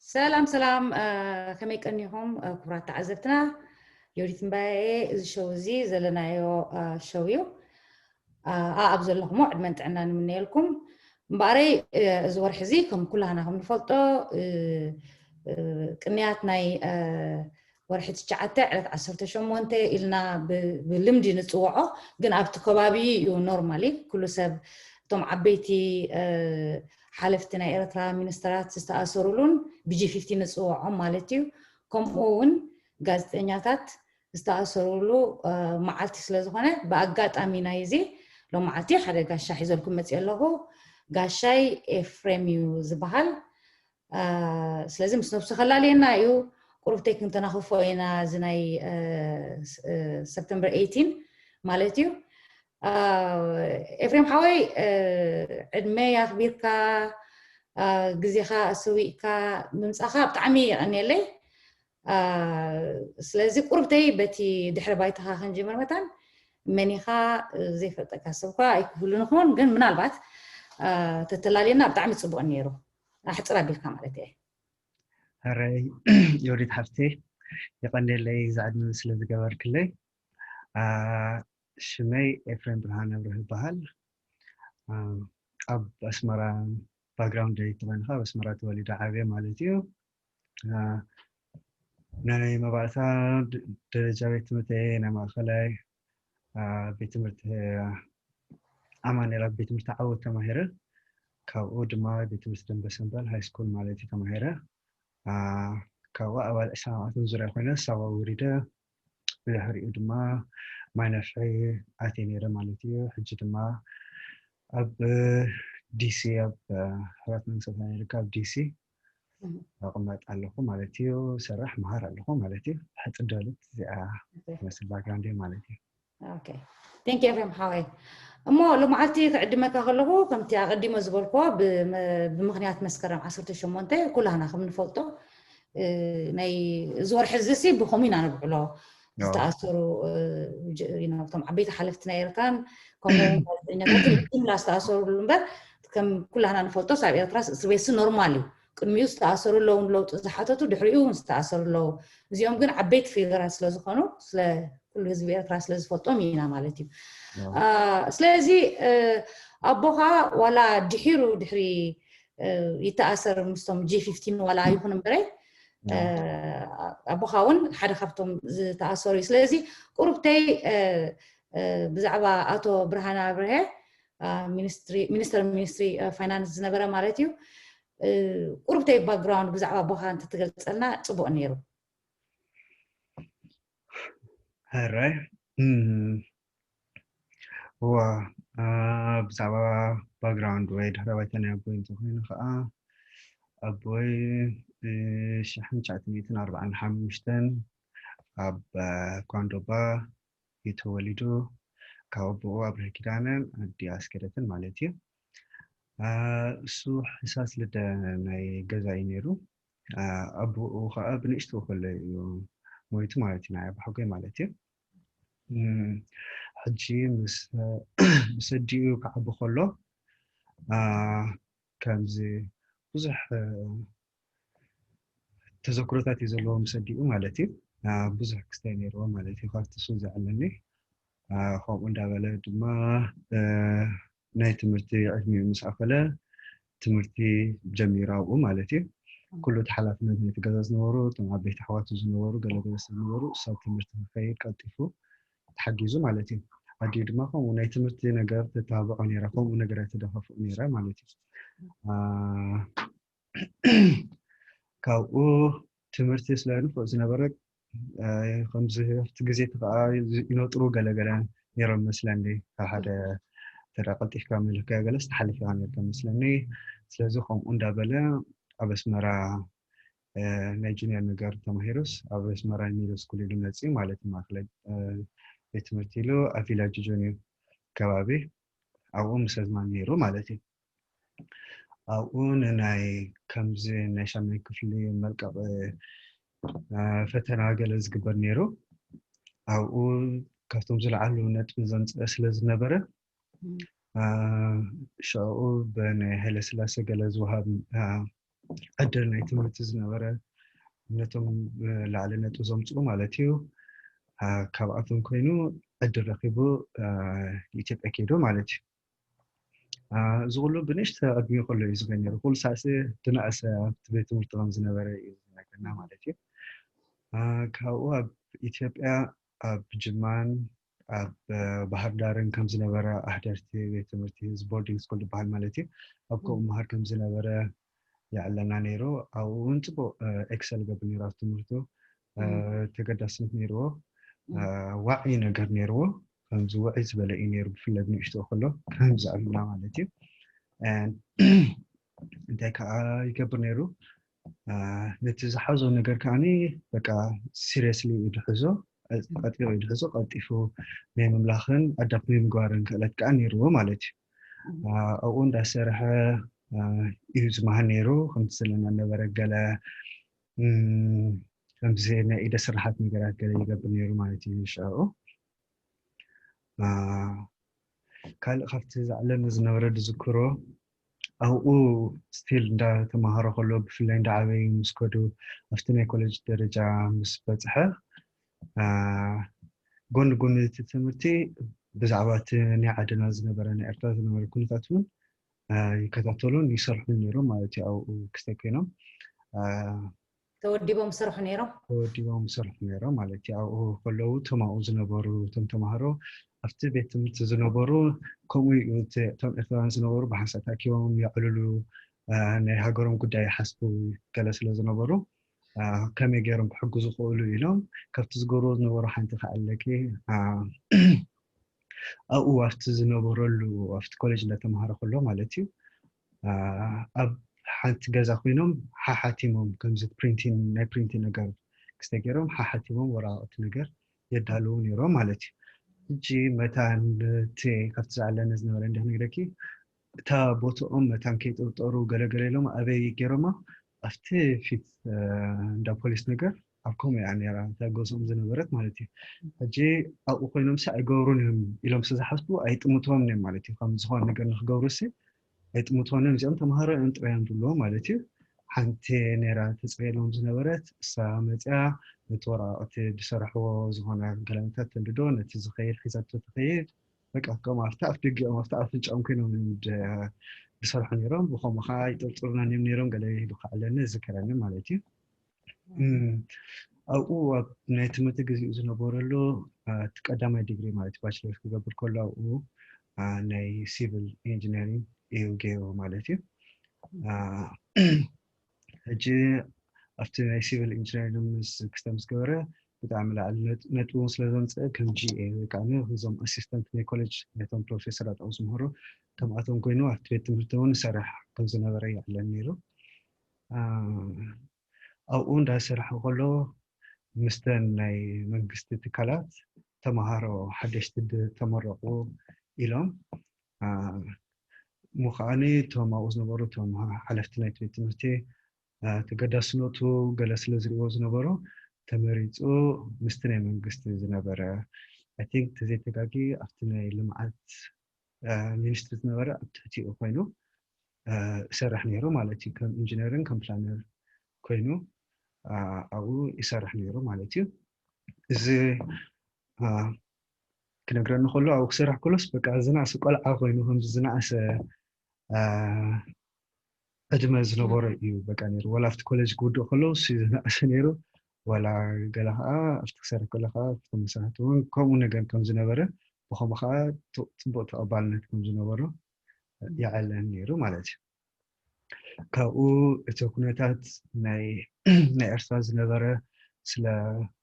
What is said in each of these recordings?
ሰላም ሰላም፣ ከመይ ቀኒኹም ክቡራት ተዓዘብትና? ዮዲት እምባየ። እዚ ሸው እዚ ዘለናዮ ሸው እዩ። ኣብ ዘለኹሞ ዕድመን ጥዕናን ንምነየልኩም። እምበኣረይ፣ እዚ ወርሒ እዚ ከም ኩላህና ከም ንፈልጦ፣ ቅንያት ናይ ወርሒ ትሽዓተ ዕለት ዓሰርተ ሸሞንተ ኢልና ብልምዲ ንፅውዖ፣ ግን ኣብቲ ከባቢ እዩ። ኖርማሊ ኩሉ ሰብ፣ እቶም ዓበይቲ ሓለፍቲ ናይ ኤርትራ ሚኒስተራት ዝተኣሰሩሉን ብጂ ፊፍቲ ንፅውዖም ማለት እዩ። ከምኡ እውን ጋዜጠኛታት ዝተኣሰሩሉ መዓልቲ ስለ ዝኾነ፣ ብኣጋጣሚ ናይ እዚ ሎመዓልቲ ሓደ ጋሻ ሒዘልኩም መፅእ ኣለኹ። ጋሻይ ኤፍሬም እዩ ዝበሃል። ስለዚ ምስ ነብሱ ከላልየና እዩ። ቁሩብ ቴክን ተናኽፎ ኢና፣ እዚ ናይ ሰፕተምበር ኤይቲን ማለት እዩ። ኤፍሬም ሓወይ፣ ዕድመ ያኽቢርካ፣ ግዜኻ ኣሰዊእካ ምምጻኻ ብጣዕሚ የቐንየለይ። ስለዚ ቁርብተይ በቲ ድሕሪ ባይታኻ ክንጅምር መታን፣ መኒኻ ዘይፈልጠካ ሰብ እኳ ኣይክህሉ ንኸውን፣ ግን ምናልባት ተተላልየና ብጣዕሚ ጽቡቕ ነይሩ። ኣሕጽር ኣቢልካ ማለት እየ። ሕረይ ዮዲት ሓፍቲ፣ የቐንየለይ እዚ ዕድመ ስለ ዝገበርክለይ። ሽመይ ኤፍሬም ብርሃን ኣብርህ ይበሃል። ኣብ ኣስመራ ባክግራውንድ ተኾይንካ ኣብ ኣስመራ ተወሊደ ዓብየ ማለት እዩ። ናይ መባእታ ደረጃ ቤት ትምህርቲ ናይ ማእኸላይ ቤት ትምህርቲ ኣማኑኤል ኣብ ቤት ትምህርቲ ዓወት ተማሂረ። ካብኡ ድማ ቤት ትምህርቲ ደንበሰንበል ሃይ ስኩል ማለት እዩ ተማሂረ። ካብኡ ኣባል ዕስራ መዓልትን ዙርያ ኮይነ ሳዋ ወሪደ። ብድሕሪኡ ድማ ማይ ነፍሒ ኣትየ ነይረ ማለት እዩ። ሕጂ ድማ ኣብ ዲሲ፣ ኣብ ሕቡራት መንግስታት ኣሜሪካ ኣብ ዲሲ እቕመጥ ኣለኹ ማለት እዩ። ሰርሕ መሃር ኣለኹ ማለት እዩ። ሕፅር ደልት እዚኣ ትመስል ባክግራውንድ ማለት እዩ። ቴንክ ኤፍሬም ሓወይ። እሞ ሎመዓልቲ ክዕድመካ ከለኹ፣ ከምቲ ኣቐዲሞ ዝበልክዎ፣ ብምኽንያት መስከረም ዓሰርተ ሸሞንተ ኩላህና ከም ንፈልጦ፣ ናይ እዚ ወርሒ እዚ ሲ ብኸምኡ ኢና ነብዕሎ። ዝተኣሰሩ እቶም ዓበይቲ ሓለፍቲ ናይ ኤርትራን ከምኡ ጋዜጠኛታትን ብጅምላ ዝተኣሰሩሉ እምበር፣ ከም ኩላህና ንፈልጦ ኣብ ኤርትራ እስር ቤት ኖርማል እዩ። ቅድሚኡ ዝተኣሰሩ ኣለውን ለውጢ ዝሓተቱ፣ ድሕሪኡ እውን ዝተኣሰሩ ኣለዉ። እዚኦም ግን ዓበይቲ ፊገራት ስለዝኾኑ ስለ ኩሉ ህዝቢ ኤርትራ ስለዝፈልጦም ኢና ማለት እዩ። ስለዚ ኣቦኻ ዋላ ድሒሩ ድሕሪ ይተኣሰር ምስቶም ጂ ፊፍቲን ዋላ ይኹን እምበረ፣ ኣቦኻ እውን ሓደ ካብቶም ዝተኣሰሩ እዩ። ስለዚ ቁሩብተይ ብዛዕባ ኣቶ ብርሃነ ኣብርሀ፣ ሚኒስተር ሚኒስትሪ ፋይናንስ ዝነበረ ማለት እዩ፣ ቁሩብተይ ባክግራውንድ ብዛዕባ ኣቦኻ እንተትገልፀልና ፅቡቕ ነይሩ። ሕራይ። እዋ፣ ብዛዕባ ባክግራውንድ ወይ ድሕረ ባይታ ናይ ኣቦይ እንተኮይኑ ከዓ፣ ኣቦይ ሽሕን ትሽዓተ ሚእትን ኣርባዓን ሓሙሽተን ኣብ ኳንዶባ እዩ ተወሊዱ። ካብ ኣቦኡ ኣብርሀ ኪዳነን ኣዲኣ ኣስገደትን ማለት እዩ። እሱ ሕሳስ ልደ ናይ ገዛ እዩ ነይሩ። ኣቦኡ ከዓ ብንእሽትኡ ከሎ እዩ ሞይቱ ማለት እዩ፣ ናይ ኣቦሓጎይ ማለት እዩ። ሕጂ ምስ ኣዲኡ ክዓቢ ከሎ ከምዚ ብዙሕ ተዘክሮታት እዩ ዘለዎ ምስ ኣዲኡ ማለት እዩ። ብዙሕ ክስታይ ነይርዎ ማለት እዩ፣ ካብቲ እሱ ዝዕለኒ። ከምኡ እንዳበለ ድማ ናይ ትምህርቲ ዕድሚኡ ምስ ኣኸለ ትምህርቲ ጀሚሩ ኣብኡ ማለት እዩ። ኩሉ እቲ ሓላፍነት ናይቲ ገዛ ዝነበሩ፣ እቶም ዓበይቲ ኣሕዋቱ ዝነበሩ፣ ገለገለ ሰብ ዝነበሩ፣ እሱ ኣብ ትምህርቲ ክኸይድ ቀልጢፉ ተሓጊዙ ማለት እዩ። ኣዲኡ ድማ ከምኡ ናይ ትምህርቲ ነገር ተተባብዖ ነይራ፣ ከምኡ ነገር ኣይተደፋፍኦ ነይራ ማለት እዩ። ካብኡ ትምህርቲ ስለ ንፉዕ ዝነበረ፣ ከምዚ ኣብቲ ግዜ እቲ ከዓ ይነጥሩ ገለገለ ነይሮም መስለኒ። ካብ ሓደ ተራ ቀልጢፍካ መለከያ ገለስ ተሓሊፍካ ነርካ መስለኒ። ስለዚ ከምኡ እንዳበለ ኣብ ኣስመራ ናይ ጁኒየር ነገር ተማሂሩስ ኣብ ኣስመራ ሚድል ስኩል ኢሉ መፅኡ ማለት እዩ። ማእከላይ ቤት ትምህርቲ ኢሉ ኣብ ቪላጅ ጆኒ ከባቢ ኣብኡ ምስ ኣዝማድ ነይሩ ማለት እዩ። ኣብኡ ንናይ ከምዚ ናይ ሻምናይ ክፍሊ መልቀቕ ፈተና ገለ ዝግበር ነይሩ። ኣብኡ ካብቶም ዝለዓሉ ነጥቢ ዘምፅአ ስለ ዝነበረ ሽዕኡ ብናይ ሃይለስላሴ ገለ ዝወሃብ ዕድል ናይ ትምህርቲ ዝነበረ ነቶም ላዕሊ ነጥቢ ዘምፅኡ ማለት እዩ። ካብኣቶም ኮይኑ ዕድል ረኪቡ ኢትዮጵያ ከይዱ ማለት እዩ። እዚ ኩሉ ብንእሽተ ዕድሚኡ ከሎ እዩ ዝገ ነሩ። ኩሉ ሳዕሲ ድናእሰ ኣብቲ ቤት ትምህርቲ ከም ዝነበረ እዩ ዝነገርና ማለት እዩ። ካብኡ ኣብ ኢትዮጵያ ኣብ ጅማን ኣብ ባህር ዳርን ከም ዝነበረ ኣህደርቲ ቤት ትምህርቲ ቦርዲንግ ስኩል ዝበሃል ማለት እዩ ኣብ ከምኡ መሃር ከም ዝነበረ ይዕለና ነይሩ። ኣብኡ እውን ፅቡቅ ኤክሰል ገብር ነይሩ ኣብ ትምህርቱ። ተገዳስነት ነይርዎ። ዋዒ ነገር ነይርዎ። ከምዚ ውዕይ ዝበለ እዩ ነይሩ፣ ብፍላይ ብንእሽቶ ከሎ ከም ዘዕልና ማለት እዩ። እንታይ ከዓ ይገብር ነይሩ? ነቲ ዝሓዞ ነገር ከዓኒ በቃ ሲሪየስሊ እዩ ድሕዞ፣ ቀጢፉ እዩ ድሕዞ። ቀልጢፉ ናይ ምምላኽን ኣዳፕት ናይ ምግባርን ክእለት ከዓ ነይርዎ ማለት እዩ። ኣብኡ እንዳሰርሐ እዩ ዝመሃር ነይሩ። ከምቲ ዘለና ነበረ ገለ ከምዚ ናይ ኢደ ስራሓት ነገራት ገለ ይገብር ነይሩ ማለት እዩ ሽዑ። ካልእ ካብቲ ዝዓለኒ ዝነበረ ዝዝክሮ ኣብኡ ስቲል እንዳተምሃረ ከሎ ብፍላይ እንዳዓበዩ ምስ ከዱ ኣብቲ ናይ ኮሌጅ ደረጃ ምስ በፅሐ ጎኒ ጎኒ እቲ ትምህርቲ ብዛዕባ እቲ ናይ ዓድና ዝነበረ ናይ ኤርትራ ዝነበረ ኩነታት እውን ይከታተሉን ይሰርሑን ነይሮም ማለት እዩ። ኣብኡ ክስተ ኮይኖም ተወዲቦም ይሰርሑ ነይሮም። ተወዲቦም ይሰርሑ ነይሮም ማለት እዩ። ኣብኡ ከለዉ እቶም ኣብኡ ዝነበሩ እቶም ተምሃሮ ኣብቲ ቤት ትምህርቲ ዝነበሩ ከምኡ እዩ። እቶም ኤርትራውያን ዝነበሩ ብሓንሳእ ተኣኪቦም የዕልሉ፣ ናይ ሃገሮም ጉዳይ ይሓስቡ ገለ ስለ ዝነበሩ ከመይ ገይሮም ክሕግዙ ይኽእሉ ኢሎም ካብቲ ዝገብርዎ ዝነበሩ ሓንቲ ክኣለኪ ኣብኡ ኣብቲ ዝነበረሉ ኣብቲ ኮሌጅ እንዳተምሃረ ከሎ ማለት እዩ ኣብ ሓንቲ ገዛ ኮይኖም ሓሓቲሞም ከምዚ ፕሪንቲን ናይ ፕሪንቲን ነገር ክስተ ገይሮም ሓሓቲሞም ወረቃቅቲ ነገር የዳልዉ ነይሮም ማለት እዩ። ሕጂ መታን እቲ ካብቲ ዝዓለነ ዝነበረ እንዲክ ነግረኪ እታ ቦትኦም መታን ከይጥርጠሩ ገለገለ ኢሎም ኣበይ ገይሮማ ኣብቲ ፊት እንዳ ፖሊስ ነገር ኣብ ከምኡ እያ ነራ እታ ገዝኦም ዝነበረት ማለት እዩ። ሕጂ ኣብኡ ኮይኖም ሲ ኣይገብሩን እዮም ኢሎም ሲ ዝሓስቡ ኣይጥምትዎም እዮም ማለት እዩ። ከም ዝኾነ ነገር ንክገብሩ ሲ ኣይጥምትዎም እዮም። እዚኦም ተምሃሮ እዮም ጥራይ እዮም ዝብልዎ ማለት እዩ። ሓንቲ ነራ ተፅርየሎም ዝነበረት እሳ መፅያ ነቲ ወረቃቅቲ ዝሰርሕዎ ዝኾነ ገላታት ተንድዶ ነቲ ዝኸይድ ሒዛቶ ትኸይድ በቃ ከም ኣብቲ ኣፍ ደጊኦም ኣብቲ ኣፍንጫኦም ኮይኖም ዝሰርሑ ነይሮም። ብከምኡ ከዓ ይጥርጥሩና እዮም ነይሮም። ገለ ኢሉ ክዓለኒ ዝከረኒ ማለት እዩ። ኣብኡ ኣብ ናይ ትምህርቲ ግዜኡ ዝነበረሉ እቲ ቀዳማይ ዲግሪ ማለት ባችለርስ ክገብር ከሎ ኣብኡ ናይ ሲቪል ኢንጂነሪንግ እዩ ገይሩ ማለት እዩ። ሕጂ ኣብቲ ናይ ሲቪል ኢንጂነሪንግ ምስ ክስተ ምስ ገበረ ብጣዕሚ ላዕሊ ነጥቢ እውን ስለ ዘምፀአ ከም ጂኤ ወይ ከዓ እዞም ኣሲስተንት ናይ ኮሌጅ ነቶም ፕሮፌሰራት ኣብኡ ዝምህሩ ከምኣቶም ኮይኑ ኣብቲ ቤት ትምህርቲ እውን ይሰርሕ ከም ዝነበረ ይዕለን ነይሩ። ኣብኡ እንዳሰርሐ ከሎ ምስተን ናይ መንግስቲ ትካላት ተምሃሮ ሓደሽቲ ዝተመረቑ ኢሎም እሞ ከዓኒ እቶም ኣብኡ ዝነበሩ እቶም ሓለፍቲ ናይቲ ቤት ትምህርቲ ተገዳስነቱ ገለ ስለ ዝሪእዎ ዝነበሩ ተመሪፁ ምስቲ ናይ መንግስቲ ዝነበረ I think ተዘይተጋጊ ኣብቲ ናይ ልምዓት ሚኒስትሪ ዝነበረ ኣብ ትሕቲኡ ኮይኑ ይሰርሕ ነይሩ ማለት እዩ። ከም ኢንጂነርን ከም ፕላነር ኮይኑ ኣብኡ ይሰርሕ ነይሩ ማለት እዩ። እዚ ክነግረኒ ከሎ ኣብኡ ክሰርሕ ከሎስ በቃ ዝናእሰ ቆልዓ ኮይኑ ከምዚ ዝናእሰ ዕድመ ዝነበሮ እዩ በቃ ነይሩ። ዋላ ኣብቲ ኮሌጅ ክውድእ ከሎ እሱ ዝናእሰ ነይሩ። ዋላ ገለ ከዓ ኣብቲ ክሰርሕ ከሎ ከዓ ተመሳሳቲ እውን ከምኡ ነገር ከም ዝነበረ ብኸምኡ ከዓ ፅቡቅ ተቐባልነት ከም ዝነበሮ ይዓለን ነይሩ ማለት እዩ። ካብኡ እቲ ኩነታት ናይ ናይ ኤርትራ ዝነበረ ስለ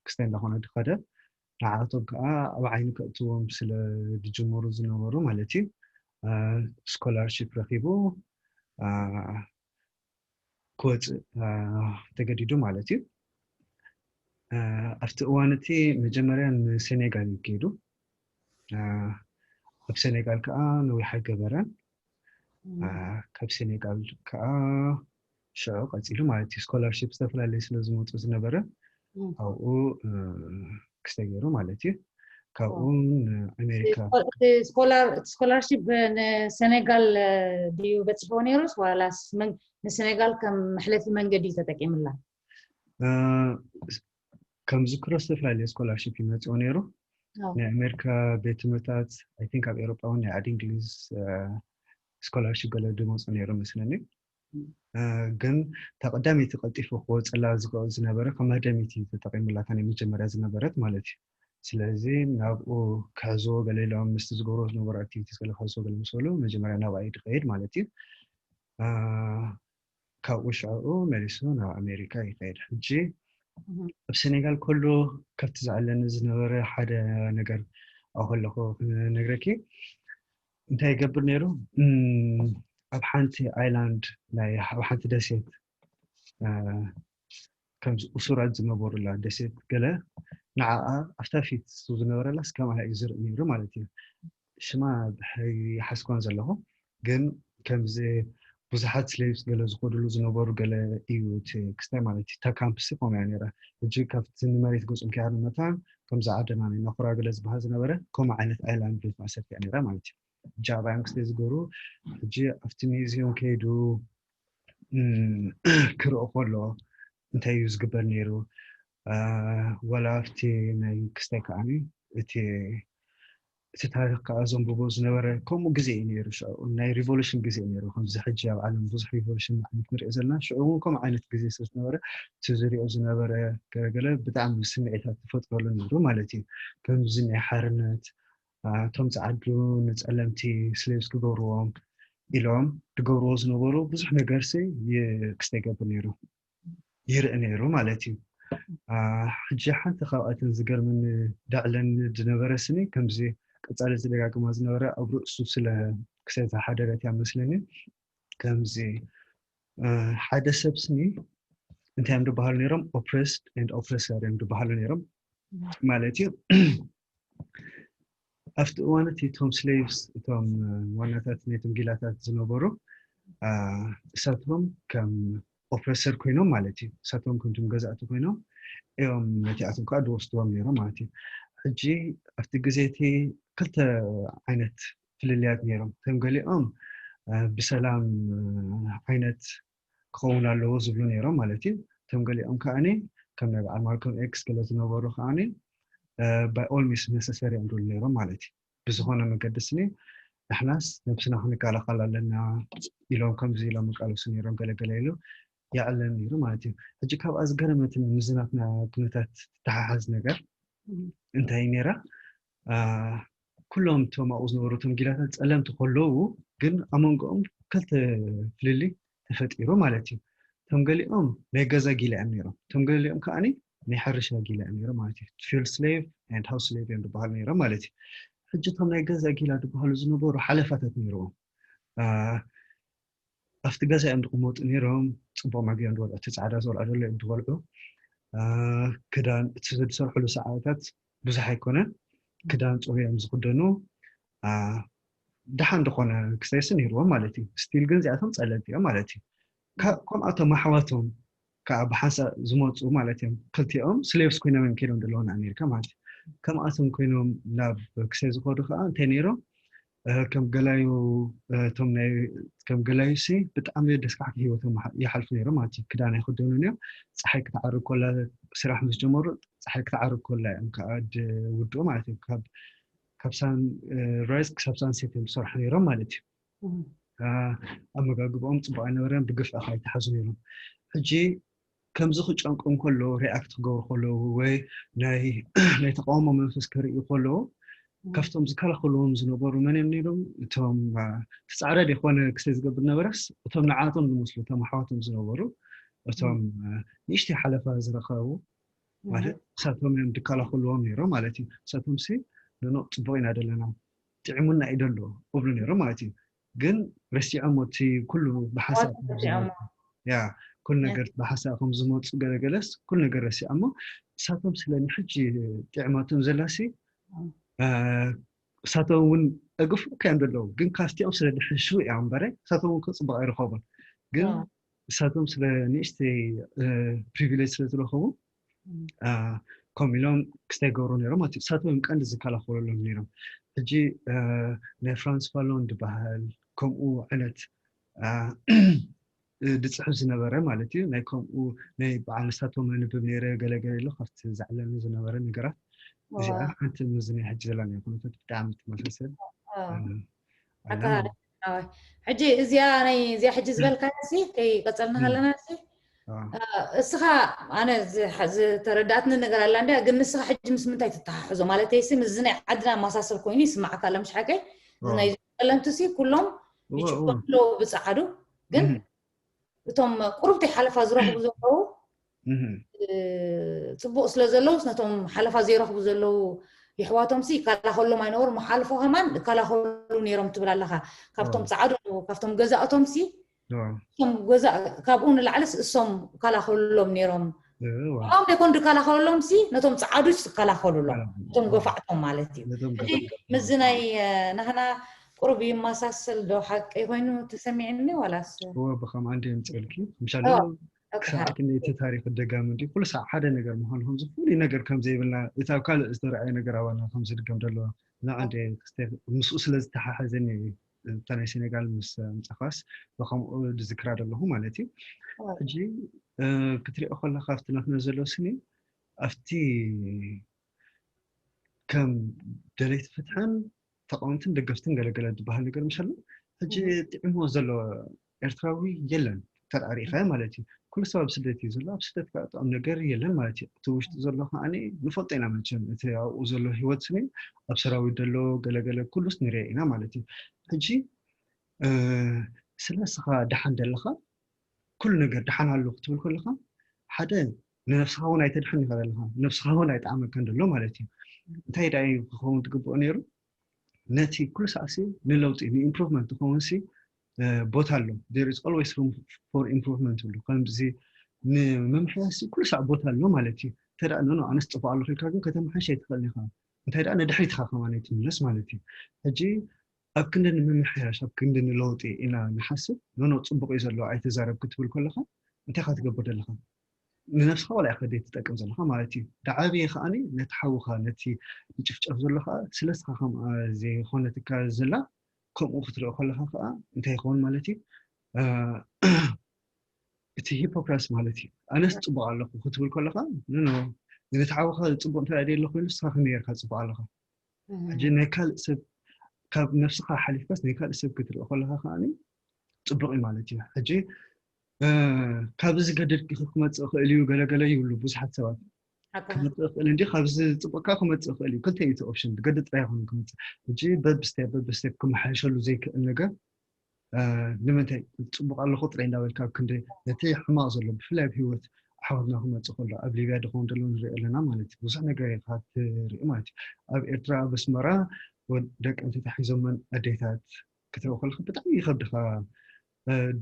ክስታይ እንዳኾነ ድኸደ ንዓቶም ከዓ ኣብ ዓይኒ ከእትዎም ስለ ዝጅምሩ ዝነበሩ ማለት እዩ ስኮላርሽፕ ረኪቡ ክወፅእ ተገዲዱ ማለት እዩ። ኣብቲ እዋን እቲ መጀመርያ ንሴኔጋል እዩ ከይዱ። ኣብ ሴኔጋል ከዓ ነዊሕ ኣይገበረን። ካብ ሴኔጋል ከዓ ሽዑ ቀፂሉ ማለት እዩ ስኮላርሽፕ ዝተፈላለዩ ስለ ዝመፁ ዝነበረ ኣብኡ ክስተገይሩ ማለት እዩ። ካብኡ ንኣሜሪካ። ስኮላርሽፕ ንሰኔጋል ድዩ በፂሕዎ ነይሩስ ዋላስ ንሰኔጋል ከም መሕለፊ መንገዲ እዩ ተጠቂምላ? ከም ዝክሮ ዝተፈላለየ ስኮላርሽፕ ይመፅኦ ነይሩ። ናይ ኣሜሪካ ቤት ትምህርታት፣ I think ኣብ ኤሮጳ እውን ናይ ዓዲ እንግሊዝ ስኮላርሽፕ ገለ ድመፁ ነይሩ መስለኒ። ግን እታ ቀዳመይቲ ቀልጢፉ ክወፀላ ዝኽእል ዝነበረ ከም መደሚቲ ተጠቂሙላታ ናይ መጀመርያ ዝነበረት ማለት እዩ። ስለዚ ናብኡ ክሕዝዎ ገለ ኢሎም ምስቲ ዝገብሮ ዝነበሩ ኣክቲቪቲስ ገለ ክሕዝዎ ገለ ምስ በሉ መጀመርያ ናብኣ እዩ ዝኸይድ ማለት እዩ። ካብኡ ሽዕኡ መሊሱ ናብ ኣሜሪካ ይኸይድ። ሕጂ ኣብ ሰኔጋል ከሎ ካብቲ ዝዓለኒ ዝነበረ ሓደ ነገር ኣብኡ ከለኹ ክነግረኪ። እንታይ ይገብር ነይሩ? ኣብ ሓንቲ ኣይላንድ ናይ ኣብ ሓንቲ ደሴት ከምዚ እሱራት ዝነበሩላ ደሴት ገለ ንዓኣ ኣብታ ፊት ዝነበረላስ ከምኣ እዩ ዝርኢ ነይሩ ማለት እዩ። ሽማ ይሓስኳን ዘለኹ ግን ከምዚ ብዙሓት ስሌቭስ ገለ ዝኸድሉ ዝነበሩ ገለ እዩ እቲ ክስታይ ማለት እዩ። እታ ካምፕስ ከምኡ እያ ነይራ። ሕጂ ካብቲ ንመሬት ገጾም ከይሃርሙ መታን ከምዚ ዓደና ናይ ናኹራ ገለ ዝበሃል ዝነበረ ከምኡ ዓይነት ኣይላንድ ቤት ማእሰርቲ እያ ነይራ ማለት እዩ። ሕጂ ኣብኣ እዮም ክስታይ ዝገብሩ። ሕጂ ኣብቲ ሚውዚየም ከይዱ ክርኢ ከሎ እንታይ እዩ ዝግበር ነይሩ? ዋላ ኣብቲ ናይ ክስታይ ከዓኒ እቲ እቲ ታሪክ ከዓ ዘንብቦ ዝነበረ ከምኡ ግዜ እዩ ነይሩ። ሽዑ ናይ ሪቮሉሽን ግዜ እዩ ነይሩ። ከምዚ ሕጂ ኣብ ዓለም ብዙሕ ሪቮሉሽን ዓይነት ንሪኦ ዘለና፣ ሽዑ እውን ከምኡ ዓይነት ግዜ ስለ ዝነበረ እቲ ዝሪኦ ዝነበረ ገለገለ ብጣዕሚ ስምዒታት ተፈጥረሉ ነይሩ ማለት እዩ። ከምዚ ናይ ሓርነት እቶም ፃዓዱ ንፀለምቲ ስሌቭስ ክገብርዎም ኢሎም ዝገብርዎ ዝነበሩ ብዙሕ ነገርሲ ክስተ ይገብር ነይሩ። ይርኢ ነይሩ ማለት እዩ። ሕጂ ሓንቲ ካብኣተን ዝገርመኒ ደዕለን ዝነበረ ስኒ ከምዚ ቀፃሊ ዝደጋግማ ዝነበረ ኣብ ርእሱ ስለ ክሰ ዝሓደረት እያ መስለኒ። ከምዚ ሓደ ሰብ ስኒ እንታይ እዮም ዝበሃሉ ነይሮም? Oppressed and oppressor እዮም ዝበሃሉ ነይሮም ማለት እዩ። ኣብቲ እዋን እቲ እቶም ስሌቭስ እቶም ዋናታት ናይቶም ጊላታት ዝነበሩ እሳቶም ከም ኦፕረሰር ኮይኖም ማለት እዩ። እሳቶም ከምቶም ገዛእቲ ኮይኖም እዮም ነቲኣቶም ከዓ ዝወስድዎም ነይሮም ማለት እዩ። ሕጂ ኣብቲ ግዜ እቲ ክልተ ዓይነት ፍልልያት ነይሮም። እቶም ገሊኦም ብሰላም ዓይነት ክኸውን ኣለዎ ዝብሉ ነይሮም ማለት እዩ። እቶም ገሊኦም ከዓኒ ከም ናይ በዓል ማልኮም ኤክስ ገለ ዝነበሩ ከዓኒ by all means necessary እዮም ዝብሉ ነይሮም ማለት እዩ። ብዝኾነ መገዲ ስኒ ንሕናስ ነብስና ክንከላኸል ኣለና ኢሎም ከምዚ ኢሎም ይቃለሱ ነይሮም ገለገለ ኢሉ ይዕለም ነይሩ ማለት እዩ። ሕጂ ካብኣ ዝገረመትን ምስዚ ናትና ኩነታት ተሓሓዝ ነገር እንታይ ነይራ? ኩሎም እቶም ኣብኡ ዝነበሩ እቶም ጊላታት ፀለምቲ ከለዉ ግን ኣብ መንጎኦም ክልተ ፍልልይ ተፈጢሩ ማለት እዩ። እቶም ገሊኦም ናይ ገዛ ጊላ እዮም ነይሮም፣ እቶም ገሊኦም ከዓኒ ናይ ሕርሻ ጊላ እዮም ነይሮም ማለት እዩ። Field slave and house slave እዮም ዝበሃሉ ነይሮም ማለት እዩ። ሕጂ እቶም ናይ ገዛ ጊላ ዝበሃሉ ዝነበሩ ሓለፋታት ነይርዎም። ኣብቲ ገዛ እዮም ዝቕመጡ ነይሮም። ፅቡቕ መግቢ እዮም ዝበልዑ፣ እቲ ፃዕዳ ዝበልዖ ዘሎ እዮም ዝበልዑ። ክዳን እቲ ዝሰርሕሉ ሰዓታት ብዙሕ ኣይኮነን። ክዳን ፅሩይ እዮም ዝኽደኑ። ደሓን ዝኾነ ክሰይስ ነይርዎም ማለት እዩ። ስቲል ግን እዚኣቶም ፀለምቲ እዮም ማለት እዩ። ከምኣቶም ኣሕዋቶም ከዓ ብሓንሳእ ዝመፁ ማለት እዮም። ክልቲኦም ስሌቭስ ኮይኖም እዮም ከይዶም ዘለዉ ንኣሜሪካ ማለት እዩ። ከምኣቶም ኮይኖም ናብ ክሰይ ዝኸዱ ከዓ እንታይ ነይሮም? ከም ገላዩ እቶም ናይ ከም ገላዩ ሲ ብጣዕሚ ደስካሕቲ ህይወቶም ይሓልፉ ነይሮም ማለት እዩ። ክዳን ኣይክደኑን እዮም። ፀሓይ ክትዓርብ ኮላ ስራሕ ምስ ጀመሩ ፀሓይ ክትዓርብ ኮላ እዮም ከዓ ድውድኡ ማለት እዩ። ካብ ካብ ሳን ራይዝ ክሳብ ሳንሴት እዮም ዝሰርሑ ነይሮም ማለት እዩ። ኣመጋግባኦም ፅቡቅ ኣይነበረን፣ ብግፍዒ ከዓ ይተሓዙ ነይሮም። ሕጂ ከምዚ ክጨንቆም ከለዉ ሪኣክት ክገብሩ ከለዉ ወይ ናይ ናይ ተቃውሞ መንፈስ ከርእዩ ከለዉ ካብቶም ዝከላኸልዎም ዝነበሩ መን እዮም ነይሮም? እቶም ተፃዕረድ የኮነ ክሰ ዝገብር ነበረስ እቶም ንዓቶም ዝመስሉ እቶም ኣሕዋቶም ዝነበሩ እቶም ንእሽተይ ሓለፋ ዝረኸቡ ማለት እሳቶም እዮም ዝከላኸልዎም ነይሮም ማለት እዩ። እሳቶም ሲ ንኖ ፅቡቅ ኢና ዘለና ጥዕሙና እዩ ደሎ እብሉ ነይሮም ማለት እዩ። ግን ረሲዖም እቲ ኩሉ ብሓሳብ ያ ኩሉ ነገር ብሓሳብ ከም ዝመፁ ገለገለስ ኩሉ ነገር ረሲዖሞ እሳቶም ስለ ንሕጂ ጥዕማቶም ዘላሲ እሳቶም እውን እግፍ እካ እዮም ዘለዉ ግን ካብቲኦም ስለ ድሕሹ እዮም እምበረ እሳቶም እውን ከፅቡቅ ኣይረኸቡን ግን እሳቶም ስለ ንእሽተይ ፕሪቪሌጅ ስለ ዝረኸቡ ከምኡ ኢሎም ክስታይ ገብሩ ነይሮም ማለት እዩ። እሳቶም እዮም ቀንዲ ዝከላኸለሎም ነይሮም። ሕጂ ናይ ፍራንስ ፋሎን ዝበሃል ከምኡ ዓይነት ድፅሕፍ ዝነበረ ማለት እዩ። ናይ ከምኡ ናይ በዓል እሳቶም ኣንብብ ነይረ ገለገለ ኢሎ ካብቲ ዘዕለኒ ዝነበረ ነገራት እዚኣ ሓንቲ ምስ ናይ ሕጂ ዘለና ኩነታት ብጣዕሚ ትመሳሰል። ሕጂ እዚኣ ናይ እዚኣ ሕጂ ዝበልካ ሲ ከይቀፀልና ከለና ሲ እስኻ ኣነ ዝተረዳእትኒ ነገር ኣላ እንዲያ፣ ግን ንስኻ ሕጂ ምስ ምንታይ ትተሓሕዞ ማለት ሲ ምስዚ ናይ ዓድና መሳሰል ኮይኑ ይስማዓካ ኣለ ምሽ ሓቀይ? ናይ ዘለምቲ ሲ ኩሎም ይጭበ ኣለዉ ብፀዓዱ፣ ግን እቶም ቁሩብቲ ሓለፋ ዝረኽቡ ዘለዉ ፅቡቅ ስለ ዘለውስ ነቶም ሓለፋ ዘይረኽቡ ዘለዉ ይሕዋቶም ሲ ይከላኸሎም ኣይነበሩ፣ መሓልፎ ከማን ይከላኸሉ ነይሮም ትብል ኣለኻ። ካብቶም ፀዓዱ ካብቶም ገዛእቶም ሲ እሶም ገዛ ካብኡ ንላዕልስ እሶም ይከላኸሉሎም ነይሮም። ብኦም ደይኮን ዝከላኸሉሎም ሲ ነቶም ፀዓዱስ ይከላኸሉሎም፣ እቶም ገፋዕቶም ማለት እዩ። ሕጂ ምስዚ ናይ ናህና ቁሩብ ይመሳሰል ዶ ሓቂ ኮይኑ ተሰሚዕኒ ዋላስ? እወ ብኸምኣ እንደ የምፅእልኪ ምሻለ ክሳዕ ክንደይ እቲ ታሪክ ደጋሚ እንዲ ኩሉ ሳዕ ሓደ ነገር ምዃኑ ከምዚ ፍሉይ ነገር ከም ዘይብልና እቲ ኣብ ካልእ ዝተረኣየ ነገር ኣባና ከም ዝድገም ዘሎ ንዓንዴ ምስኡ ስለ ዝተሓሓዘኒ እታ ናይ ሴኔጋል ምስ ምፃኻስ ብከምኡ ዝዝክራ ዘለኹ ማለት እዩ። ሕጂ ክትሪኦ ከለካ ኣብቲ ናትና ዘሎ ስኒ ኣብቲ ከም ደለይቲ ፍትሕን ተቃወምትን ደገፍትን ገለገለ ዝበሃል ነገር ምሻሎ ሕጂ ጥዕሞ ዘሎ ኤርትራዊ የለን። ተዳሪኸ ማለት እዩ። ኩሉ ሰብ ኣብ ስደት እዩ ዘሎ። ኣብ ስደት ከዓ ጥዑም ነገር የለን ማለት እዩ። እቲ ውሽጢ ዘሎ ከዓ ንፈልጦ ኢና መቸም እቲ ኣብኡ ዘሎ ህይወት ስኒ ኣብ ሰራዊት ዘሎ ገለገለ ኩሉስ ንሪኦ ኢና ማለት እዩ። ሕጂ ስለ ንስኻ ደሓን ደለኻ ኩሉ ነገር ደሓን ኣሎ ክትብል ከለኻ ሓደ ንነብስኻ እውን ኣይተድሕን ኢኻ ዘለኻ፣ ነብስኻ እውን ኣይጠዓመካን ዘሎ ማለት እዩ። እንታይ ደኣ እዩ ክኸውን ዝግብኦ ነይሩ? ነቲ ኩሉ ሰዓሲ ንለውጢ ንኢምፕሩቭመንት ዝኸውን ሲ ቦታ ኣሎ። There is always room for improvement ይብሉ። ከምዚ ንምምሕያሽ ኩሉ ሰዓት ቦታ ኣሎ ማለት እዩ። እንተ ደኣ ኖኖ ኣነስ ፅቡቅ ኣለኹ ኢልካ ግን ከተመሓሽ ኣይትኽእልን ኢኻ። እንታይ ደኣ ንድሕሪት ኢኻ ከማን ኣይትምለስ ማለት እዩ። ሕጂ ኣብ ክንዲ ንምምሕያሽ ኣብ ክንዲ ንለውጢ ኢና ንሓስብ። ኖኖ ፅቡቅ እዩ ዘሎ ኣይተዛረብ ክትብል ከለኻ እንታይ ኢኻ ትገብር ዘለኻ? ንነብስኻ ዋላ ኢኻ ዘይትጠቅም ዘለኻ ማለት እዩ። ደዓብየ ከዓኒ ነቲ ሓውኻ ነቲ ዝጭፍጨፍ ዘሎ ከዓ ስለ ንስኻ ከምኣ ዘይኮነትካ ዘላ ከምኡ ክትሪኦ ከለኻ ከዓ እንታይ ይኸውን ማለት እዩ? እቲ ሂፖክራሲ ማለት እዩ። ኣነስ ፅቡቅ ኣለኹ ክትብል ከለኻ ኖኖ ነቲ ሓውኻ ፅቡቅ እንተ ደኣ ደየሎ ኮይኑ ንስኻ ከመይ ጌርካ ፅቡቅ ኣለኻ? ሕጂ ናይ ካልእ ሰብ ካብ ነብስኻ ሓሊፍካስ ናይ ካልእ ሰብ ክትርኢ ከለኻ ከዓ ፅቡቅ እዩ ማለት እዩ። ሕጂ ካብዚ ዝገድድ ክመፅእ ይኽእል እዩ ገለገለ ይብሉ ብዙሓት ሰባት። ክመፅእ ይኽእል እንዲ ካብዚ ዝፅብቅካ ክመፅእ ይኽእል እዩ። ክልተ እዩ እቲ ኦፕሽን፣ ዝገድድ ጥራይ ይኹን ክመፅእ። ሕጂ በብስቴፕ በብስቴፕ ክመሓየሸሉ ዘይክእል ነገር ንምንታይ ፅቡቅ ኣለኹ ጥራይ እንዳበልካ ኣብ ክንዲ ነቲ ሕማቅ ዘሎ ብፍላይ ኣብ ሂወት ኣሕዋትና ክመፅእ ከሎ ኣብ ሊብያ ድኸውን ዘሎ ንሪኦ ኣለና ማለት እዩ። ብዙሕ ነገር ኢኻ ትርኢ ማለት እዩ። ኣብ ኤርትራ ኣብ ኣስመራ ደቂ ኣንስትዮ ተታሒዞመን ኣዴታት ክትርኢ ከለካ ብጣዕሚ ይኸብድኻ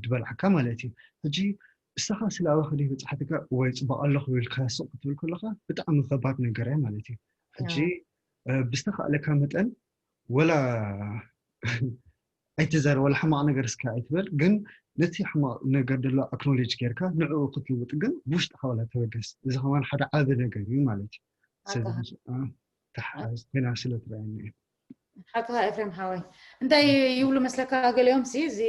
ድበልዓካ ማለት እዩ። ሕጂ እሳኻ ስለ ኣባኺ ደይ በፅሓትካ ወይ ፅቡቅ ኣለኹ ኢልካ ስቕ ክትብል ከለካ ብጣዕሚ ከባድ ነገር እያ ማለት እዩ። ሕጂ ብዝተኻእለካ መጠን ወላ ኣይትዛረብ ወላ ሕማቕ ነገር እስከ ኣይትበል፣ ግን ነቲ ሕማቕ ነገር ደሎ ኣክኖሌጅ ጌርካ ንዕኡ ክትልውጥ ግን ብውሽጥኻ ወላ ተበገስ። እዚ ከማን ሓደ ዓቢ ነገር እዩ ማለት እዩ። ስለዚ ተሓዝ ኮይና ስለ ትረኣየኒ እዩ። ሓቅኻ ኤፍሬም ሓወይ። እንታይ ይብሉ መስለካ ገሊኦም ሲ እዚ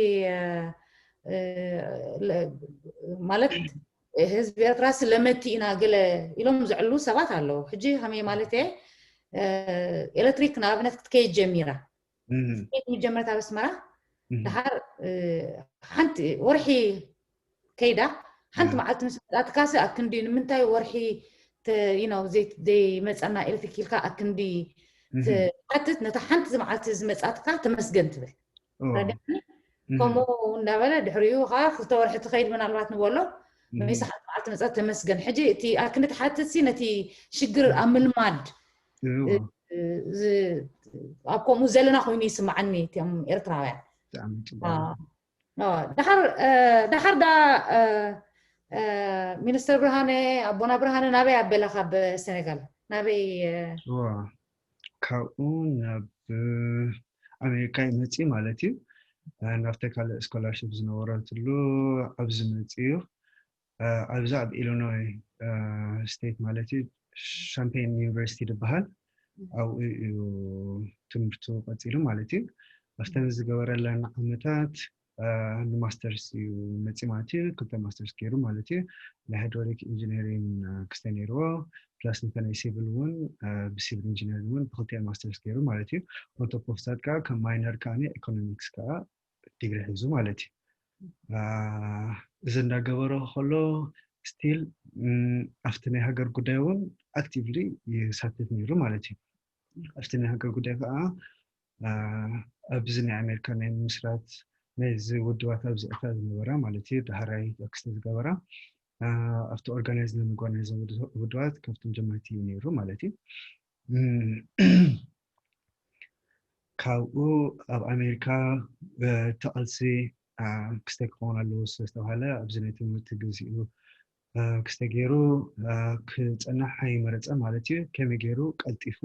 ማለት ህዝቢ ኤርትራ ስለመቲ ኢና ገለ ኢሎም ዘዕሉ ሰባት ኣለዉ። ሕጂ ከመይ ማለት እየ ኤሌክትሪክ ንኣብነት ክትከይድ ጀሚራ ስደት ምጀመረት ኣብ ኣስመራ ድሓር ሓንቲ ወርሒ ከይዳ ሓንቲ መዓልቲ ምስ መፃትካሲ ኣክንዲ ንምንታይ ወርሒ ዘይመፀና ኤሌክትሪክ ኢልካ ኣክንዲ ትሓትት ነታ ሓንቲ መዓልቲ ዝመፃትካ ተመስገን ትብል ከምኡ እንዳበለ ድሕሪኡ ከዓ ክልተ ወርሒ ትኸይድ ምናልባት ንበሎ መይሳ ሓንቲ መዓልቲ መፃት ተመስገን ሕጂ እቲ ኣክንዲ ትሓትት ሲ ነቲ ሽግር ኣብ ምልማድ ኣብ ከምኡ ዘለና ኮይኑ ይስማዓኒ እቲኦም ኤርትራውያን ድሓር ዳ ሚኒስተር ብርሃነ ኣቦና ብርሃነ ናበይ ኣበለ ካብ ሰነጋል ናበይ ካብኡ ናብ ኣሜሪካ ይመፅእ ማለት እዩ ናብተ ካልእ ስኮላርሽፕ ዝነበረትሉ ኣብዚ መፅእ እዩ ኣብዚ ኣብ ኢሊኖይ ስቴት ማለት እዩ ሻምፔን ዩኒቨርሲቲ ዝበሃል ኣብኡ እዩ ትምህርቱ ቀፂሉ ማለት እዩ። ኣብተን ዝገበረለን ዓመታት ንማስተርስ እዩ መፂ ማለት እዩ። ክልተ ማስተርስ ገይሩ ማለት እዩ። ናይ ሃይድሮሊክ ኢንጂነሪንግ ክስተ ነይርዎ ፕላስ ነተ ናይ ሲቪል እውን ብሲቪል ኢንጂነሪንግ እውን ብክልተ ማስተርስ ገይሩ ማለት እዩ። ኦንቶፖስታት ከዓ ከም ማይነር ከዓ ኢኮኖሚክስ ከዓ ዲግሪ ሒዙ ማለት እዩ። እዚ እንዳገበረ ከሎ ስቲል ኣብቲ ናይ ሃገር ጉዳይ እውን ኣክቲቭሊ ይሳተፍ ነይሩ ማለት እዩ። ኣብቲ ናይ ሃገር ጉዳይ ከዓ ኣብዚ ናይ ኣሜሪካ ናይ ምስራት ናይዚ ውድባት ኣብዚ ኤርትራ ዝነበራ ማለት እዩ ዳሕራይ ክስተ ዝገበራ ኣብቲ ኦርጋናይዝ ንምግባር ናይዞም ውድባት ካብቶም ጀመርቲ እዩ ነይሩ ማለት እዩ። ካብኡ ኣብ ኣሜሪካ እቲ ቃልሲ ክስተ ክኸውን ኣለዎ ስለዝተባሃለ ኣብዚ ናይ ትምህርቲ ግዚኡ ክስተ ገይሩ ክፀናሕ ኣይመረፀ ማለት እዩ። ከመይ ገይሩ ቀልጢፉ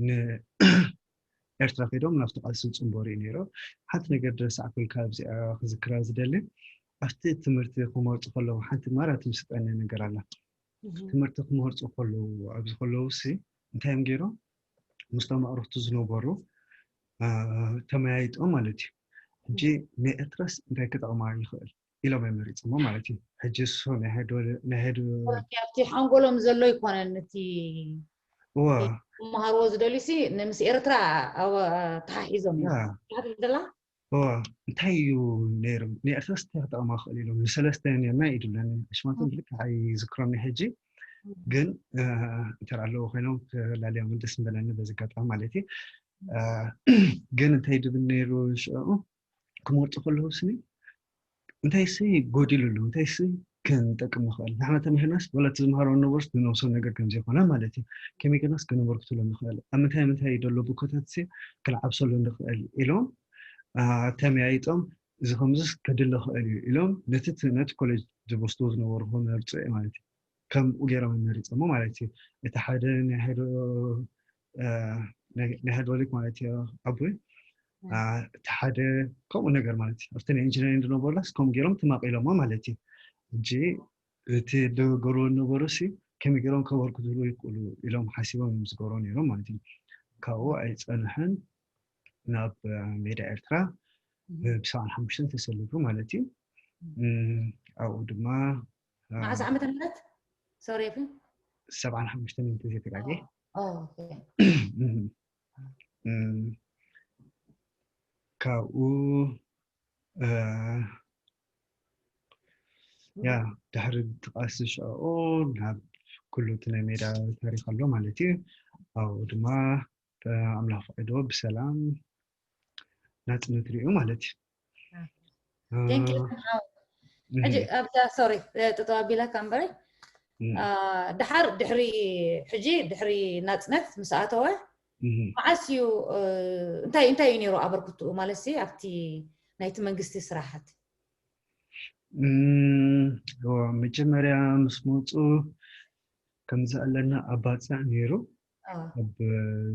ንኤርትራ ከይዶም ናብቲ ቃልሲ ዝፅንበሩ እዩ ነይሩ። ሓንቲ ነገር ድረስ ኣክልካ ኣብዚኣ ክዝክራ ዝደሊ ኣብቲ ትምህርቲ ክመርፁ ከለዉ ሓንቲ ማራ ትምስጠኒ ነገር ኣላ። ትምህርቲ ክመርፁ ከለዉ ኣብዚ ከለዉ ሲ እንታይ እዮም ገይሮም ምስቶም ኣዕሩኽቱ ዝነበሩ ተመያይጦም ማለት እዩ። ሕጂ ንኤርትራስ እንታይ ክጠቕማ ይኽእል ኢሎም እዮም መሪፅሞ ማለት እዩ። ሕጂ እሱ ናይ ሄዶ ናይ ሄዶ ኣብቲ ሓንጎሎም ዘሎ ይኮነን እቲ እዋ መሃርዎ ዝደልዩ ሲ ምስ ኤርትራ ተሓሒዞም እዮም። ያ ሓንቲ ደላ እዋ እንታይ እዩ ነይሩ ንኤርትራስ እንታይ ክጠቕማ ክኽእል ኢሎም ንሰለስተ ነርና ኢዱለኒ። ኣሽማቶም ብልክዕ ኣይዝክሮም ናይ ሕጂ ግን እንተ ኣለዎ ኮይኖም ክላልዮም ደስ ምበለኒ በዚ ኣጋጣሚ ማለት እዩ። ግን እንታይ ድብል ነይሩ ሽዑ ክመርፁ ከለዉ ስኒ እንታይ ሲ ጎዲሉ ኣሎ እንታይ ሲ ክንጠቅም ንኽእል ንሕና ተምሂርናስ ወላ እቲ ዝምሃሮ ንነበርስ ንነብሶም ነገር ከም ዘይኮነ ማለት እዩ። ከመይ ገርናስ ከነበርክትሎ ንኽእል ኣብ ምንታይ ምንታይ ደሎ ብኮታት ሲ ክንዓብሰሉ ንኽእል ኢሎም ተመያይጦም እዚ ከምዚስ ከድሊ ክእል እዩ ኢሎም ነቲ ነቲ ኮሌጅ ዝወስድዎ ዝነበሩ ክመርፁ እየ ማለት እዩ። ከምኡ ገይሮም መሪፆሞ ማለት እዩ። እቲ ሓደ ናይ ሃይድሮሊክ ማለት እዩ ኣቦይ እቲ ሓደ ከምኡ ነገር ማለት እዩ። ኣብቲ ናይ ኢንጂነሪንግ ዝነበሩላስ ከምኡ ገይሮም ተማቒሎሞ ማለት እዩ። ሕጂ እቲ ዝገብርዎ ዝነበሩ ሲ ከመይ ገይሮም ከበርክትሉ ይኽእሉ ኢሎም ሓሲቦም እዮም ዝገብርዎ ነይሮም ማለት እዩ። ካብኡ ኣይፀንሐን ናብ ሜዳ ኤርትራ ብሰብዓን ሓሙሽተን ተሰሊፉ ማለት እዩ። ኣብኡ ድማ መዓስ ዓመተ ምህረት ሶሪ ኤፍሬም ሰብዓን ሓሙሽተን እንተዘይተጋጌ ካብኡ ያ ድሕሪ ትቃሲ ሽዕኡ ናብ ኩሉ እቲ ናይ ሜዳ ታሪክ ኣሎ ማለት እዩ። ኣብኡ ድማ ኣምላኽ ፈቂድዎ ብሰላም ናፅነት ሪኡ ማለት እዩ። ሕጂ ኣብዛ ሶሪ ጥጠው ኣቢላካ እምበረ ድሓር ድሕሪ ሕጂ ድሕሪ ናፅነት ምስ ኣተወ መዓስ እዩ እንታይ እንታይ እዩ ነይሩ ኣበርክትኡ ማለት ኣብቲ ናይቲ መንግስቲ ስራሓት መጀመርያ ምስ መፁ ከምዚ ኣለና ኣብ ባፅዕ ነይሩ ኣብ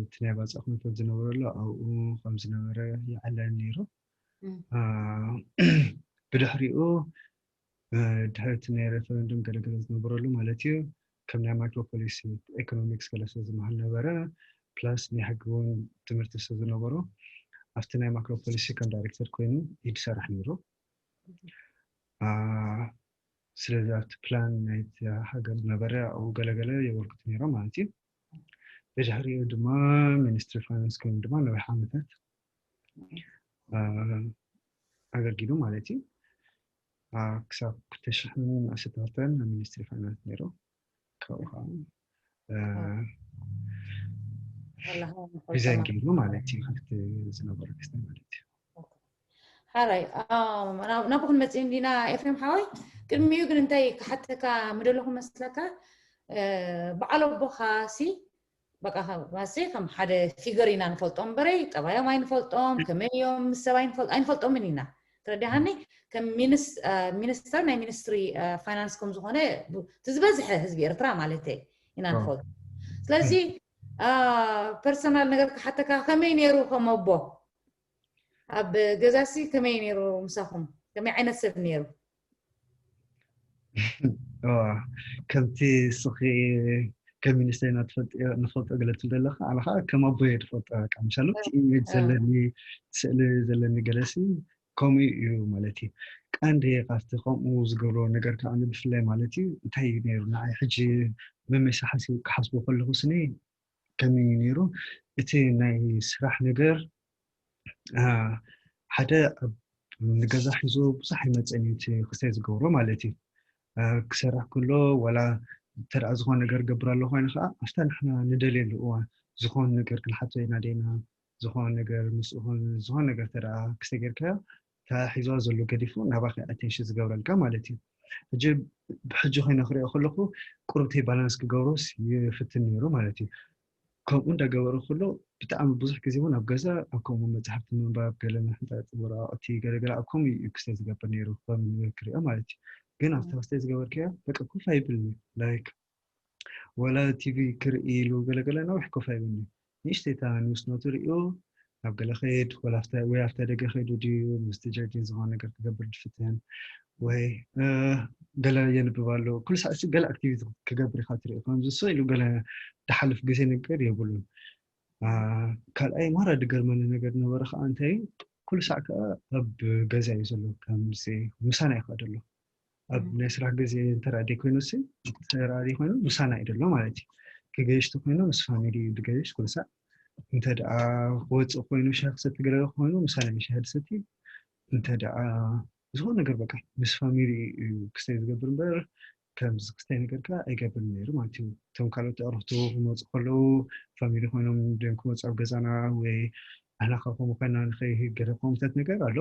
እቲ ናይ ባፅዕ ኩነታት ዝነበረሉ ኣብኡ ከም ዝነበረ ይዓለን ነይሩ። ብድሕሪኡ ድሕሪ እቲ ናይ ሬፈረንዱም ገለገለ ዝነበረሉ ማለት እዩ ከም ናይ ማይክሮ ፖሊሲ ኢኮኖሚክስ ገለ ስለ ዝመሃል ነበረ ፕላስ ናይ ሕጊ እውን ትምህርቲ ስለ ዝነበሮ ኣብቲ ናይ ማይክሮ ፖሊሲ ከም ዳይሬክተር ኮይኑ እዩ ዝሰርሕ ነይሩ። ስለዚ ኣብቲ ፕላን ናይቲ ሃገር ዝነበረ ኣብኡ ገለገለ የበርክቱ ነይሮም ማለት እዩ። ብድሕሪኡ ድማ ሚኒስትሪ ፋይናንስ ኮይኑ ድማ ነዊሕ ዓመታት ኣገልጊሉ ማለት እዩ። ክሳብ ክልተ ሽሕን ዓሰርተ ክልተን ኣብ ሚኒስትሪ ፋይናንስ ነይሩ። ካብኡ ከዓ ሪዛይን ገይሩ ማለት እዩ። ካብቲ ዝነበረ ክስተ ማለት እዩ። ሓራይ ናብኡ ክንመፅእ እንዲና ኤፍሬም ሓወይ። ቅድሚኡ ግን እንታይ ክሓተካ ምደለኹ መስለካ በዓል ኣቦኻ ሲ በቃ ማሲ ከም ሓደ ፊገር ኢና ንፈልጦም እምበረይ ጠባዮም ኣይንፈልጦም ከመይ እዮም ምስ ሰብ ኣይንፈልጦምን ኢና። ትረዳሃኒ ከም ሚኒስተር ናይ ሚኒስትሪ ፋይናንስ ከም ዝኾነ እቲ ዝበዝሐ ህዝቢ ኤርትራ ማለት ኢና ንፈልጦ። ስለዚ ፐርሰናል ነገር ክሓተካ ከመይ ነይሩ ከም ኣቦ ኣብ ገዛሲ ከመይ ነይሩ ምሳኹም ከመይ ዓይነት ሰብ ነይሩ? ከምቲ ስኺ ከም ሚኒስተር ኢና ትፈልጥዮ ንፈልጦ ገለ ትብል ዘለኻ ኣነ ከዓ ከም ኣቦየ ትፈልጦ በቃ ምሻሉ እቲ ኢሜጅ ዘለኒ ስእሊ ዘለኒ ገለሲ ከምኡ እዩ ማለት እዩ። ቀንዲ ካብቲ ከምኡ ዝገብሮ ነገር ከዓ ብፍላይ ማለት እዩ እንታይ እዩ ነይሩ ንዓይ ሕጂ መመሻ ሓሲብ ክሓስቦ ከለኹ ስኒ ከመይ እዩ ነይሩ እቲ ናይ ስራሕ ነገር ሓደ ንገዛ ሒዞ ብዙሕ ኣይመፀን እዩ እቲ ክስታይ ዝገብሮ ማለት እዩ። ክሰርሕ ከሎ ዋላ እንተ ዝኾነ ነገር ገብር ኣሎ ኮይኑ ከዓ ኣብታ ንሕና ንደልየሉ እዋን ዝኾነ ነገር ክንሓቶ ኢና ደና ዝኾነ ነገር ምስ ዝኾነ ዝኾነ ነገር ተደኣ ክስታይ ጌርካዮ እታ ሒዝዋ ዘሎ ገዲፉ ናባኺ ኣቴንሽን ዝገብረልካ ማለት እዩ። ሕጂ ብሕጂ ኮይነ ክሪኦ ከለኹ ቁርብተይ ባላንስ ክገብሮስ ይፍትን ነይሩ ማለት እዩ። ከምኡ እንዳገበረ ከሎ ብጣዕሚ ብዙሕ ግዜ እውን ኣብ ገዛ ኣብ ከምኡ መፅሓፍቲ ምንባብ ገለ ምሕንፃፅ ወረቃቅቲ ገለገለ ኣብ ከምኡ እዩ ክስተ ዝገብር ነይሩ ከም ክሪኦ ማለት እዩ። ግን ኣብቲ ክስተ ዝገበርካዮ በቃ ኮፍ ኣይብልኒ ላይክ ወላ ቲቪ ክርኢ ኢሉ ገለገለ ነዊሕ ኮፍ ኣይብልኒ። ንእሽተይ እታ ኒውስ ኖት ርእዩ ናብ ገለ ከይድ ወይ ኣብታ ደገ ከይዱ ድዩ ምስቲ ጀርዲን ዝኾነ ነገር ክገብር ድፍትን ወይ ገለ የንብብ ኣሎ ኩሉ ሳዕ ገለ ኣክቲቪቲ ክገብር ኢኻ ትርኢ ከምዚ ሶ ኢሉ ገለ ድሓልፍ ግዜ ነገር የብሉን። ካልኣይ ማራ ድገርመኒ ነገር ነበረ ከዓ እንታይ ኩሉ ሳዕ ከዓ ኣብ ገዛ እዩ ዘሎ ከምዚ ምሳና እዩ ከዓ ዘሎ ኣብ ናይ ስራሕ ግዜ እንተረኣ ደይ ኮይኑ ሲ እንተረኣ ደይ ኮይኑ ምሳና እዩ ደሎ ማለት እዩ ክገይሽ ተኮይኑ ምስ ፋሚሊ እዩ ድገይሽ ኩሉ ሳዕ እንተ ደኣ ክወፅእ ኮይኑ ሻሂ ክሰቲ ገለ ኮይኑ ምሳና እዩ ሻሂ ድሰቲ እንተ ደኣ ዝኾነ ነገር በቃ ምስ ፋሚሊ እዩ ክስተይ ዝገብር እምበር ከምዚ ክስተይ ነገር ከዓ ኣይገብርን ነይሩ ማለት እዩ እቶም ካልኦት ኣዕሩኽቱ ክመፁ ከለዉ ፋሚሊ ኮይኖም ድዮም ክመፁ ኣብ ገዛና ወይ ኣህና ካብ ከምኡ ኮይና ንኸይህገደ ከምታት ነገር ኣሎ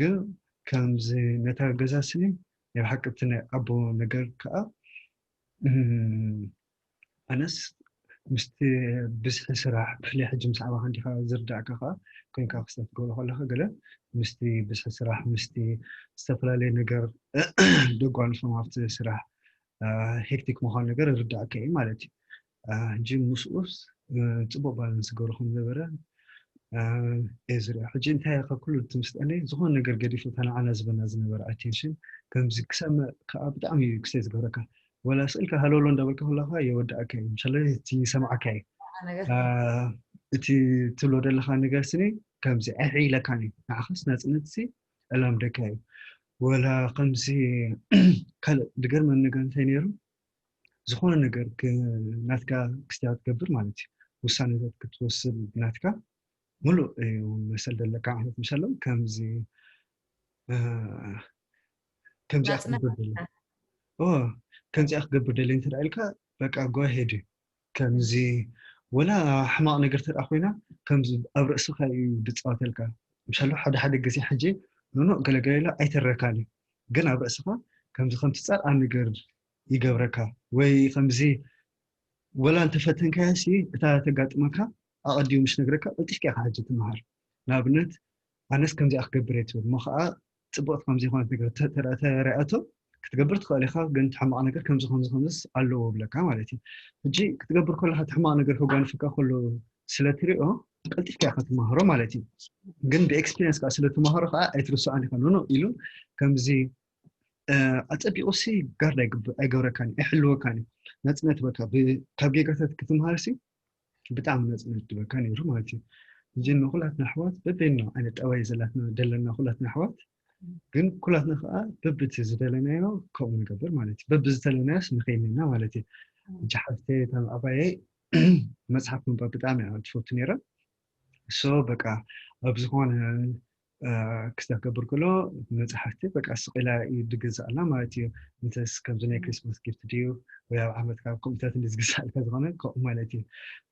ግን ከምዚ ነታ ገዛ ስኒ ናይ ብሓቂ እቲ ናይ ኣቦ ነገር ከዓ ኣነስ ምስቲ ብዝሒ ስራሕ ብፍላይ ሕጂ ምስ ዓባኻ እንዲኻ ዝርዳእካ ከዓ ኮይንካ ክስተ ትገብሮ ከለካ ገለ ምስቲ ብዝሒ ስራሕ ምስቲ ዝተፈላለየ ነገር ደጓንፎም ኣብቲ ስራሕ ሄክቲክ ምዃኑ ነገር ይርዳእካ እዩ ማለት እዩ ሕጂ ምስኡስ ፅቡቅ ባላንስ ገሩ ከም ነበረ እየ ዝሪኦ ሕጂ እንታይ ካብ ኩሉ ትምስጠኒ ዝኾነ ነገር ገዲፉ እታ ንዓና ዝበና ዝነበረ ኣቴንሽን ከምዚ ክሰምዕ ከዓ ብጣዕሚ እዩ ክሰይ ዝገብረካ ወላ ስእልካ ሃለሎ እንዳበልካ ከለካ የወዳእካ እዩ ምሻለ እቲ ይሰምዓካ እዩ እቲ ትብሎ ዘለካ ነገር ስኒ ከምዚ ኣይሕይለካን እዩ ንዓኻስ ናፅነት ሲ ዕላምደካ እዩ ወላ ከምዚ ካልእ ድገርመን ነገር እንታይ ነይሩ ዝኾነ ነገር ናትካ ክስትያ ክትገብር ማለት እዩ ውሳነታት ክትወስድ ናትካ ሙሉእ እዩ መሰል ዘለካ ዓይነት ምሻሎም ከምዚ ከምዚኣ ክገብር ደለ ከምዚኣ ክገብር ደለ እንተ ኢልካ በቃ ጓሄድ እዩ ከምዚ ወላ ሕማቕ ነገር ተደኣ ኮይና ከምዚ ኣብ ርእስኻ እዩ ድፃወተልካ ምሻሎ ሓደ ሓደ ግዜ ሕጂ ኖኖ ገለገለ ኢላ ኣይተረካን እዩ ግን ኣብ ርእስኻ ከምዚ ከምቲ ፃልኣ ነገር ይገብረካ ወይ ከምዚ ወላ እንተፈተንካዮ ሲ እታ ተጋጥመካ ኣቐዲሙ ምስ ነግረካ ቀልጢፍካ ኢኻ ሕጂ ትመሃር ንኣብነት ኣነስ ከምዚኣ ክገብር እየ ትብል እሞ ከዓ ፅቡቅቲ ከምዘይኮነት ነገር ተረኣቶ ክትገብር ትኽእል ኢኻ ግን ሕማቕ ነገር ከምዚ ከምዚ ከምዝስ ኣለዎ ብለካ ማለት እዩ ሕጂ ክትገብር ከለካ እቲ ሕማቕ ነገር ከጓንፈካ ከሎ ስለ ትሪኦ ቀልጢፍካ ኢኻ ትመሃሮ ማለት እዩ ግን ብኤክስፒሪንስ ከዓ ስለ ትመሃሮ ከዓ ኣይትርስዖን ኢኻ ኖኖ ኢሉ ከምዚ ኣፀቢቑ ሲ ጋርድ ኣይገብረካን እዩ ኣይሕልወካን እዩ ናፅነት በካ ካብ ጌጋታት ክትምሃር ሲ ብጣዕሚ ናፅነት ድበካ ነይሩ ማለት እዩ እዚ ንኩላትና ኣሕዋት በበይና ዓይነት ጠባይ ዘላትና ደለና ኩላትና ኣሕዋት ግን ኩላትና ከዓ በብቲ ዝደለናዮ ከምኡ ንገብር ማለት እዩ በብዝተለናዮስ ንኸይንና ማለት እዩ ሕጂ ሓፍተ ታም ኣባየ መፅሓፍ ምንባብ ብጣዕሚ እያ ትፈቱ ነይራ እሶ በቃ ኣብ ዝኾነ ክስታ ክገብር ከሎ መፅሓፍቲ በቃ ስቂላ እዩ ድግዛእላ ማለት እዩ እንተስ ከምዚ ናይ ክሪስማስ ጊፍት ድዩ ወይ ኣብ ዓመት ካብ ከምኡታት እንዲ ዝግዛእልካ ዝኾነ ከምኡ ማለት እዩ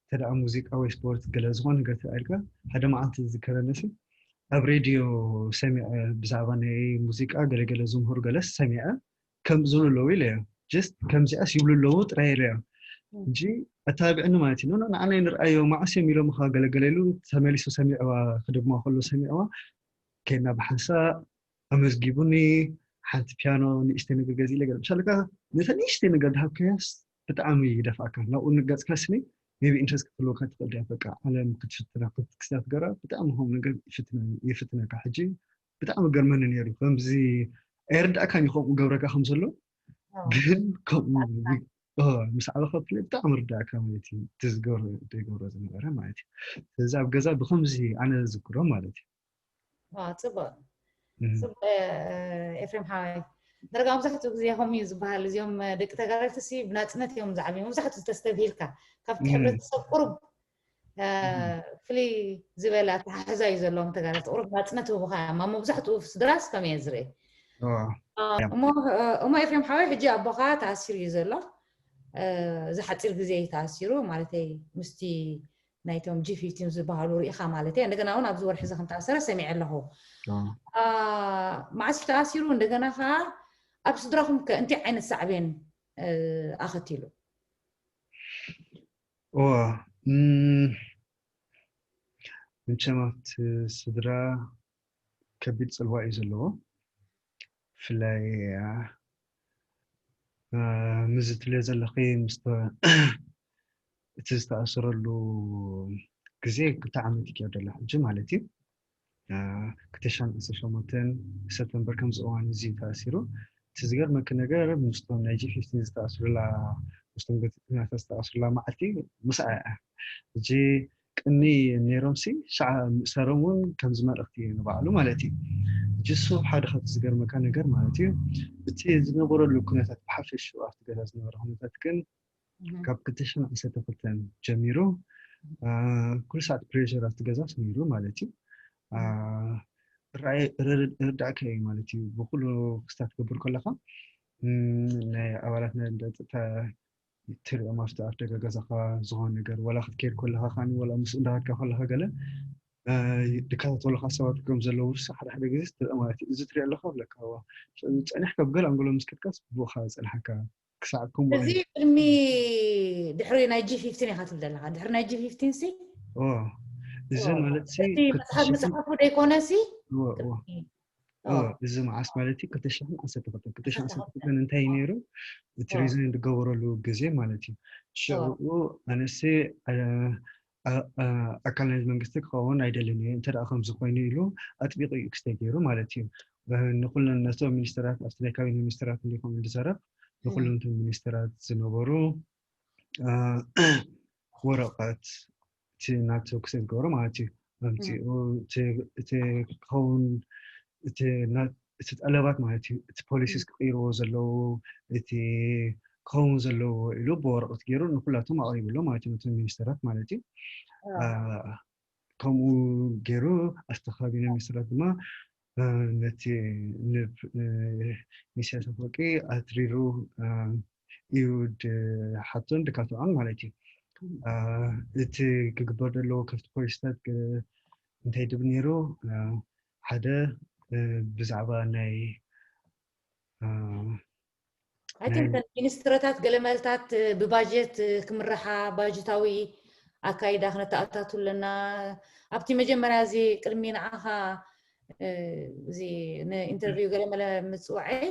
እንተ ደኣ ሙዚቃ ወይ ስፖርት ገለ ዝኾነ ነገር ተባኢልካ ሓደ መዓልቲ ዝዝከረኒ ሲ ኣብ ሬድዮ ሰሚዐ ብዛዕባ ናይ ሙዚቃ ገለገለ ዝምህሩ ገለስ ሰሚዐ ከም ዝብሉ ኣለዉ ኢለ እዮም ጀስት ከምዚኣስ ይብሉ ኣለዉ ጥራይ ኢለ እዮም እንጂ ኣተባቢዕኒ ማለት እዩ ኖ ንዓና ይንርኣዮ መዓስ እዮም ኢሎም ካ ገለገለ ኢሉ ተመሊሱ ሰሚዕዋ ክደግማ ከሎ ሰሚዕዋ ከይድና ብሓንሳእ ኣመዝጊቡኒ ሓንቲ ፒያኖ ንእሽተይ ነገር ገዚእለ ገለ ምሻልካ ነታ ንእሽተይ ነገር ድሃብካያስ ብጣዕሚ ይደፍኣካ ናብኡ ንገፅካ ስኒ maybe ኢንትረስት ክትህልወካ ትኽእል ድያ በቃ ዓለም ክትፍትና ክትክስታ ትገራ ብጣዕሚ ከምኡ ነገር ይፍትነካ ሕጂ ብጣዕሚ ገርመኒ ነይሩ ከምዚ ኣይርዳእካን እዩ ከምኡ ገብረካ ከም ዘሎ ግን ከምኡ ምስ ዓበኻ ብፍላይ ብጣዕሚ ርዳእካ ማለት እዩ። እቲ ዝገብሮ ዘይገብሮ ዝነበረ ማለት እዩ። ስለዚ ኣብ ገዛ ብከምዚ ኣነ ዝዝክሮ ማለት እዩ። ጽቡቅ ጽቡቅ። ኤፍሬም ሓወይ፣ ደረጋ መብዛሕትኡ ግዜ ከምኡ እዩ ዝበሃል። እዚኦም ደቂ ተጋደልቲ ሲ ብናፅነት እዮም ዝዓብዩ። መብዛሕትኡ ተስተብሂልካ ካብቲ ሕብረተሰብ ቁሩብ ፍልይ ዝበለ ኣተሓሕዛ እዩ ዘለዎም ተጋደልቲ። ቁሩብ ናፅነት ህቡኻ እዮም። ኣብ መብዛሕትኡ ስድራስ ከም እየ ዝርኢ። እሞ ኤፍሬም ሓወይ፣ ሕጂ ኣቦኻ ተኣሲሩ እዩ ዘሎ። እዚ ሓፂር ግዜ እዩ ተኣሲሩ፣ ማለተይ ምስቲ ናይቶም ጂ ፊፍቲን ዝበሃሉ ርኢኻ ማለት እየ። እንደገና እውን ኣብዚ ወርሒ እዚ ከም ተኣሰረ ሰሚዐ ኣለኹ። መዓስ ተኣሲሩ? እንደገና ከዓ ኣብ ስድራኹም ከ እንታይ ዓይነት ሳዕቤን ኣኸቲሉ? እዋ መቸም ኣብቲ ስድራ ከቢድ ፅልዋ እዩ ዘለዎ። ብፍላይ ምዚ ትብልዮ ዘለኺ ምስ እቲ ዝተኣሰረሉ ግዜ ክልተ ዓመት ይገብር ዘሎ ሕጂ ማለት እዩ። ክልተ ሽሕን ዓሰርተ ሸሞንተን ሰፕተምበር ከምዚ እዋን እዚ ተኣሲሩ። እቲ ዝገርመኪ ነገር ምስቶም ናይ ጂ ፊፍቲን ዝተኣስሩላ ምስቶም ጋዜጠኛታት ዝተኣስሩላ መዓልቲ ምስኣ እያ። ሕጂ ቅኒ ነይሮም ሲ ሻዓ ምእሳሮም እውን ከምዚ መልእኽቲ እዩ ንባዕሉ ማለት እዩ። ሕጂ እሱ ሓደ ካብቲ ዝገርመካ ነገር ማለት እዩ እቲ ዝነበረሉ ኩነታት ብሓፈሽኡ ኣብቲ ገዛ ዝነበረ ኩነታት ግን ካብ ክልተ ሽሕን ዓሰርተ ክልተን ጀሚሩ ኩሉ ሰዓት ፕሬሽር ኣብቲ ገዛስ ነይሩ ማለት እዩ። ርዳእካ እዩ ማለት እዩ። ብኩሉ ክስታት ትገብር ከለካ ናይ ኣባላት ናይ ጸጥታ ትሪኦም ኣብቲ ኣፍ ደገ ገዛኻ ዝኾነ ነገር ዋላ ክትከይድ ከለኻ ካኒ ዋላ ምስ እንዳኸድካ ከለኻ ገለ ድካታተሉካ ሰባት ከም ዘለዉ ሓደ ሓደ ግዜ ትርኢ ማለት እዩ። እዚ ትሪኦ ኣለካ ብለካ ጸኒሕካ ብገለ ኣንጎሎ ምስ ከድካስ ብኡኻ ዝጸንሓካ ክሳዕ ከምኡ እዚ ቅድሚ ድሕሪ ናይ ጂ ፊፍቲን ኢኻ ትብል ዘለኻ። ድሕሪ ናይ ጂ ፊፍቲን ሲ እዚ ማለት ሲ እቲ መጽሓፍ ምጽሓፉ ደይኮነ ሲ እዚ መዓስ ማለት እዩ ክልተ ሽሕን ዓሰርተ ክልተን ክልተ ሽሕን ዓሰርተ ክልተን እንታይ እዩ ነይሩ እቲ ሪዝን ዝገበረሉ ግዜ ማለት እዩ። ሽዑ ኣነሲ ኣካል ናይ መንግስቲ ክኸውን ኣይደልን እየ እንተ ደኣ ከምዚ ኮይኑ ኢሉ ኣጥቢቑ እዩ ክስታይ ገይሩ ማለት እዩ። ንኩለን ነቶም ሚኒስተራት ኣብቲ ናይ ካቢነ ሚኒስተራት እንዲኹም ዝዛረብ ንኩሎም እቶም ሚኒስተራት ዝነበሩ ወረቐት እቲ ናቱ ክስታይ ዝገበሩ ማለት እዩ። ኣምፂኡ እቲ ክኸውን እቲ ጠለባት ማለት እዩ እቲ ፖሊሲስ ክቅይርዎ ዘለዉ እቲ ክኸውን ዘለዎ ኢሉ ብወረቐት ገይሩ ንኩላቶም ኣቕሪብሎም ማለት እዩ ነቶም ሚኒስተራት ማለት እዩ። ከምኡ ገይሩ ኣብቲ ካቢነ ሚኒስተራት ድማ ነቲ ንብ ንኢሳያስ ኣፈወርቂ ኣትሪሩ እዩ ድሓቶን ድካትዖን ማለት እዩ። እቲ ክግበር ዘለዎ ካብቲ ፖሊሲታት እንታይ ድብል ነይሩ ሓደ ብዛዕባ ናይ ኣይተንተን ሚኒስትረታት ገለመልታት ብባጀት ክምርሓ ባጀታዊ ኣካይዳ ክነተኣታቱ ኣለና። ኣብቲ መጀመርያ እዚ ቅድሚ ንዓኻ እዚ ንኢንተርቪው ገለመለ ምፅዋዐይ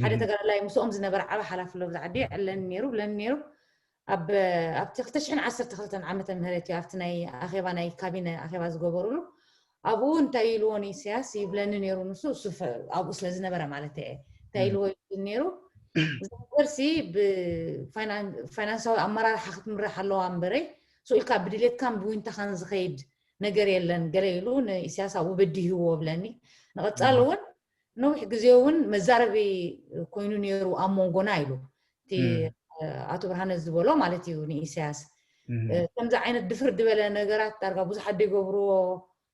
ሓደ ተጋዳላይ ምስኦም ዝነበረ ዓበ ሓላፊ ኣሎ ብዛ ዓዲ ይዕለኒ ነይሩ ብለኒ ነይሩ። ኣብ ኣብቲ ክልተ ሽሕን ዓሰርተ ክልተን ዓመተ ምህረት እዩ ኣብቲ ናይ ኣኼባ ናይ ካቢነ ኣኼባ ዝገበሩሉ ኣብኡ እንታይ ኢልዎ ንኢሳያስ ይብለኒ ነይሩ ንሱ እሱ ኣብኡ ስለ ዝነበረ ማለት እየ እንታይ ኢልዎ ይብል ነይሩ እዚ ነገር ሲ ብፋይናንሳዊ ኣመራርሓ ክትምራሕ ኣለዋ እምበረይ ስኡ ኢልካ ብድሌትካን ብዊንታኻን ዝኸይድ ነገር የለን ገለ ኢሉ ንኢሳያስ ኣብኡ በዲህዎ ብለኒ ንቐፃሊ እውን ነዊሕ ግዜ እውን መዛረቢ ኮይኑ ነይሩ ኣብ መንጎና ኢሉ እቲ ኣቶ ብርሃነ ዝበሎ ማለት እዩ ንኢሳያስ ከምዚ ዓይነት ድፍር ዝበለ ነገራት ዳርጋ ብዙሓት ዘይገብርዎ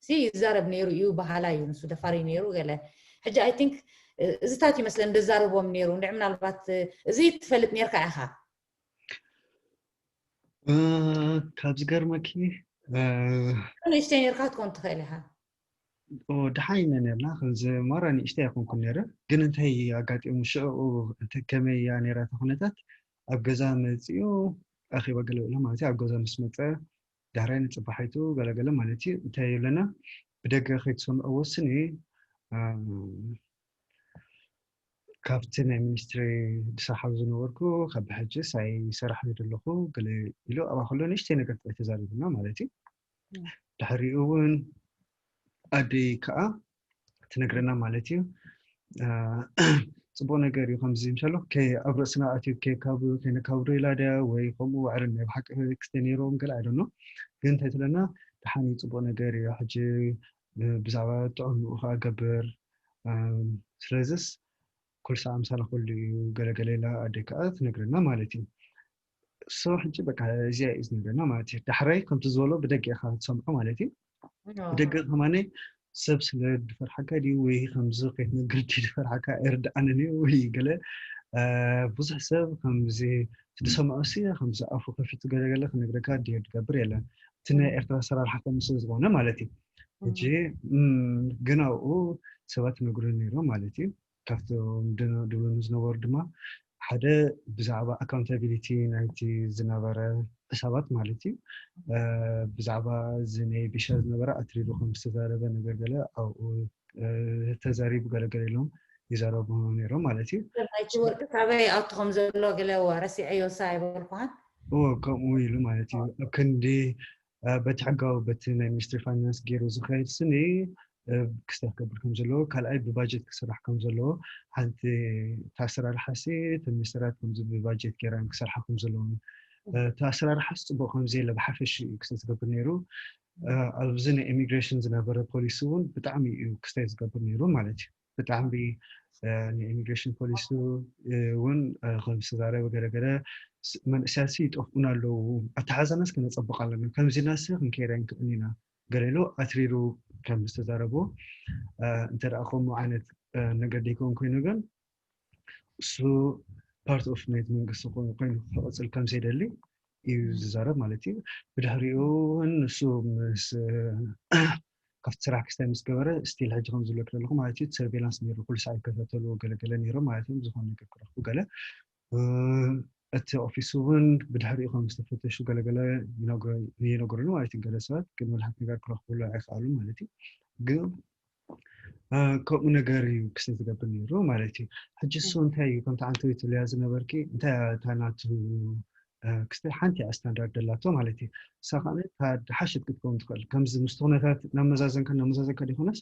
ሲ ይዛረብ ነይሩ እዩ በሃላ እዩ ንሱ ደፋር እዩ ነይሩ ገለ ሕጂ ኣይ ቲንክ እዚታት ይመስለን ደዛረቦም ነይሩ እንድዒ ምናልባት እዚ ትፈልጥ ነርካ ኢኻ ካብ ዝገርመኪ ንእሽተይ ነርካ ክትኮን ትኽእል ኢኻ ደሓን ኢና ነርና ከምዚ ማራ ንእሽተይ ኣይኮንኩን ነረ ግን እንታይ ኣጋጢሙ ሽዑ ከመይ እያ ነራ እቲ ኩነታት ኣብ ገዛ መፂኡ ኣኼባ ገለ ብላ ማለት ኣብ ገዛ ምስ መፀ ዳሕራይ ንፅባሓይቱ ገለገለ ማለት እዩ እንታይ ይብለና ብደገ ከይትሰምዕዎ ስኒ ካብቲ ናይ ሚኒስትሪ ዝሰርሓሉ ዝነበርኩ ካብ ሕጅስ ኣይሰራሕን ዘለኹ ገለ ኢሉ ኣብኣ ከሎ ንእሽተይ ነገር ጥራይ ተዛሪቡና ማለት እዩ ድሕሪኡ እውን ኣደይ ከዓ ትነግረና ማለት እዩ ፅቡቅ ነገር እዩ። ከምዚ ምሻሎ ኣብ ርእስና ኣትዩ ከይካብ ከይነካብዶ ኢላ ድያ ወይ ከምኡ ዋዕርን ናይ ብሓቂ ክስተ ነይሮም ገለ ኣይደኖ። ግን እንታይ ትለና ደሓን እዩ፣ ፅቡቅ ነገር እዩ። ሕጂ ብዛዕባ ጥዕንኡ ከዓ ገብር። ስለዚስ ኩሉ ሰዓ ምሳና ኩሉ እዩ ገለገለ ኢላ ኣደ ከዓ ትነግረና ማለት እዩ። ሶ ሕጂ በቃ እዚኣ እዩ ዝነግረና ማለት እዩ። ዳሕራይ ከምቲ ዝበሎ ብደገ ኢኻ ትሰምዖ ማለት እዩ። ብደገ ከማነ ሰብ ስለ ድፈርሓካ ድዩ ወይ ከምዚ ከይትነግር ድዩ ድፈርሓካ ኣይርድኣንን እዩ ወይ ገለ ብዙሕ ሰብ ከምዚ ዝሰምዖ ሲ ከምዚ ኣፉ ከፊቱ ገለገለ ክነግረካ ድዮ ድገብር የለን። እቲ ናይ ኤርትራ ኣሰራርሓ ከም ስለ ዝኾነ ማለት እዩ። ሕጂ ግን ኣብኡ ሰባት ነግሩ ነይሮም ማለት እዩ። ካብቶም ድብሉኒ ዝነበሩ ድማ ሓደ ብዛዕባ ኣካውንታቢሊቲ ናይቲ ዝነበረ ሕሳባት ማለት እዩ። ብዛዕባ እዚ ናይ ቢሻ ዝነበረ ኣትሪሉ ከም ዝተዛረበ ነገር ገለ ኣብኡ ተዛሪቡ ገለገለ ኢሎም ይዛረቡ ነይሮም ማለት እዩ። ናይቲ ወርቂ ካበይ ኣቱ ከም ዘሎ ገለ ረሲዐዮ ሳ ኣይበልኩሃን። እዎ ከምኡ ኢሉ ማለት እዩ። ኣብ ክንዲ በቲ ሕጋዊ በቲ ናይ ሚኒስትሪ ፋይናንስ ገይሩ ዝኸይድ ስኒ ክስተ ክገብር ከም ዘለዎ፣ ካልኣይ ብባጀት ክስራሕ ከም ዘለዎ፣ ሓንቲ እታ ኣሰራርሓ ሲ እተን ሚኒስትራት ከምዚ ብባጀት ገይረን ክሰርሓ ከም ዘለዎም እቲ ኣሰራርሓ ጽቡቅ ከም ዘየለ ብሓፈሽ እዩ ክስተ ዝገብር ነይሩ። ኣብዚ ናይ ኢሚግሬሽን ዝነበረ ፖሊሲ እውን ብጣዕሚ እዩ ክስተ ዝገብር ነይሩ ማለት እዩ። ብጣዕሚ ንኢሚግሬሽን ፖሊሲ እውን ከም ዝተዛረበ ገለገለ መንእሰያት ይጠፍኡና ኣለዉ፣ ኣተሓዛናስ ከነጸብቕ ኣለና፣ ከምዚናስ ክንከይድ ኣይንክእልን ኢና ገለ ኢሉ ኣትሪሩ ከም ዝተዛረቦ እንተ ደኣ ከምኡ ዓይነት ነገር ደይከውን ኮይኑ ግን እሱ ፓርት ኦፍ ናይቲ መንግስቲ ኮይኑ ክቕፅል ከም ዘይደሊ እዩ ዝዛረብ ማለት እዩ። ብድሕሪኡ እውን ንሱ ምስ ካብቲ ስራሕ ክስታይ ምስ ገበረ ስቲል ሕጂ ከም ዝብለክ ዘለኹ ማለት እዩ ሰርቬላንስ ነይሩ ኩሉ ሰዓት ይከታተልዎ ገለገለ ነይሩ ማለት እዩ። ዝኾነ ነገር ክረኽቡ ገለ እቲ ኦፊሱ እውን ብድሕሪኡ ከም ዝተፈተሹ ገለገለ ይነግሩኒ ማለት እዩ። ገለ ሰባት ግን መድሓት ነገር ክረኽብሉ ኣይከኣሉ ማለት እዩ። ግን ከምኡ ነገር እዩ ክስተ ዝገብር ነይሩ ማለት እዩ። ሕጂ እሱ እንታይ እዩ ከምቲ ዓንተዊ ትብልያ ዝነበርኪ እንታይ እታ ናቱ ክስተ ሓንቲ እያ ስታንዳርድ ደላቶ ማለት እዩ። እሳ ከዓ እታ ድሓሸት ክትከውን ትኽእል ከምዚ ምስቲ ኩነታት ናብ መዛዘንካ ናብ መዛዘንካ ዲኮነስ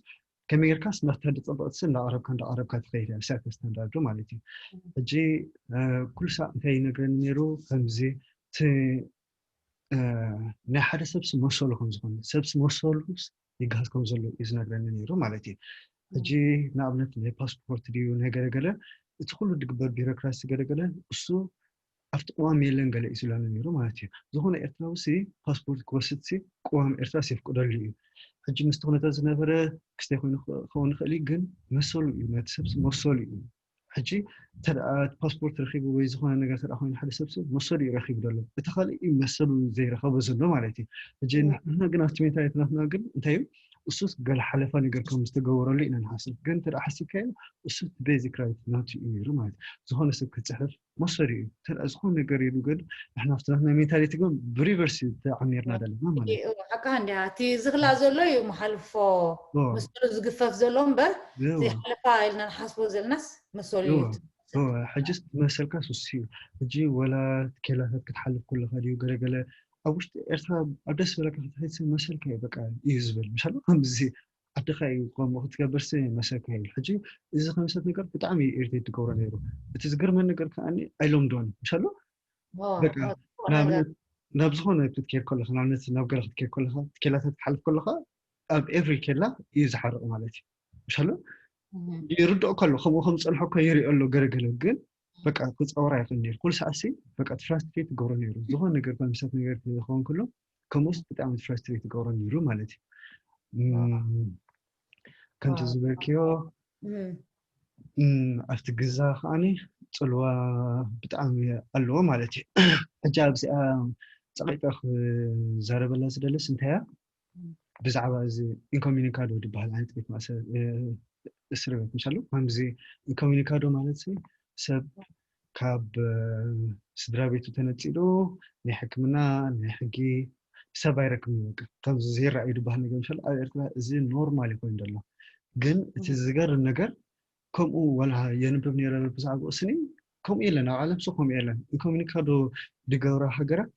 ከመይ ጌርካስ ናብታ ድፀበቕትሲ እንዳቐረብካ እንዳቐረብካ ትኸይድ እያ እሳ ስታንዳርዱ ማለት እዩ። ሕጂ ኩሉ ሳዕ እንታይ ይነግረኒ ነይሩ ከምዚ ናይ ሓደ ሰብሲ መሰሉ ከም ዝኾነ ሰብሲ መሰሉ ይግሃስ ከም ዘሎ እዩ ዝነግረኒ ነይሩ ማለት እዩ። ሕጂ ንኣብነት ናይ ፓስፖርት ድዩ ናይ ገለገለ እቲ ኩሉ ድግበር ቢሮክራሲ ገለገለ እሱ ኣብቲ ቅዋም የለን ገለ እዩ ዝብለኒ ነይሩ ማለት እዩ። ዝኾነ ኤርትራዊ ሲ ፓስፖርት ክወስድ ሲ ቅዋም ኤርትራ የፍቅደሉ እዩ። ሕጂ ምስቲ ኩነታት ዝነበረ ክስታይ ኮይኑ ክኸውን ይኽእል እዩ ግን መሰሉ እዩ ነቲ ሰብ መሰሉ እዩ። ሕጂ ተደኣ ፓስፖርት ረኺቡ ወይ ዝኾነ ነገር ተደኣ ኮይኑ ሓደ ሰብ ሰብ መሰሉ እዩ ረኺቡ ዘሎ እቲ ካልእ እዩ መሰሉ ዘይረኸበ ዘሎ ማለት እዩ። ሕጂ ንሕና ግን ኣብቲ ሜንታሊቲ ናትና ግን እንታይ እዩ እሱስ ገለ ሓለፋ ነገር ከም ዝተገበረሉ ኢና ንሓስብ ግን ተደኣ ሓሲብካዮ እሱ ቤዚክ ራይት ናቱ እዩ ነይሩ ማለት እዩ። ዝኾነ ሰብ ክፅሕፍ መሰሉ እዩ ተደኣ ዝኾነ ነገር ኢሉ ግን ንሕና ኣብቲ ናትና ሜንታሊቲ ግን ብሪቨርስ እዩ ተዓሚርና ዘለና ማለት እዩ። ሓካ እንዲያ እቲ ዝኽላ ዘሎ እዩ መሓልፎ መሰሉ ዝግፈፍ ዘሎ እምበር ዘይሓለፋ ኢልና ንሓስቦ ዘለናስ መሰሉ እዩ። ሕጅስ መሰልካ ሱስ እዩ። ሕጂ ወላ ኬላታት ክትሓልፍ ከለካ ድዩ ገለገለ ኣብ ውሽጢ ኤርትራ ኣብ ደስ በለካ ክትሕስ መሰልካ እዩ በቃ እዩ ዝብል ምሻሉ ከምዚ ዓድኻ እዩ ከምኡ ክትገብርሲ መሰልካ እዩ። ሕጂ እዚ ከምሰት ነገር ብጣዕሚ ኢሪቴት ትገብሮ ነይሩ። እቲ ዝገርመን ነገር ከዓኒ ኣይለምዶን ምሻሉ በቃ ናብ ዝኾነ ክትከይድ ከለካ ንኣብነት ናብ ገለ ክትከይድ ከለካ ኬላታት ክትሓልፍ ከለካ ኣብ ኤቭሪ ኬላ እዩ ዝሓርቕ ማለት እዩ። ምሻሎ ይርድኦ ከሎ ከምኡ ከም ዝፀንሖ እኮ ይሪኦ ኣሎ ገለገለ ግን በቃ ክፀወራ ይኽእል ነይሩ ኩሉ ሰዓት ሲ በቃ ትፍራስትሬት ትገብሮ ነይሩ። ዝኾነ ነገር ኮንሰፕት ነገር ክኸውን ከሎ ከምኡስ ብጣዕሚ ትፍራስትሬት ትገብሮ ነይሩ ማለት እዩ። ከምቲ ዝበልክዮ ኣብቲ ግዛ ከዓኒ ፅልዋ ብጣዕሚ ኣለዎ ማለት እዩ። ሕጂ ኣብዚኣ ፀቂጠ ክዛረበላ ዝደለስ እንታይ እያ ብዛዕባ እዚ ኢንኮሚኒካዶ ዝበሃል ዓይነት ቤት ማእሰር እስር ቤት ምሻሉ ከምዚ ኢንኮሚኒካዶ ማለት ሰብ ካብ ስድራ ቤቱ ተነፂሉ ናይ ሕክምና ናይ ሕጊ ሰብ ኣይረክብን እዩ በቃ ከምዚ ዘይረኣዩ ዝበሃል ነገር ምሻሉ ኣብ ኤርትራ እዚ ኖርማል እዩ ኮይኑ ዘሎ። ግን እቲ ዝገርም ነገር ከምኡ ዋላ የንብብ ነይረ ብዛዕባኡ ስኒ ከምኡ የለን ኣብ ዓለም ሲ ከምኡ የለን። ኢንኮሚኒካዶ ዝገብራ ሃገራት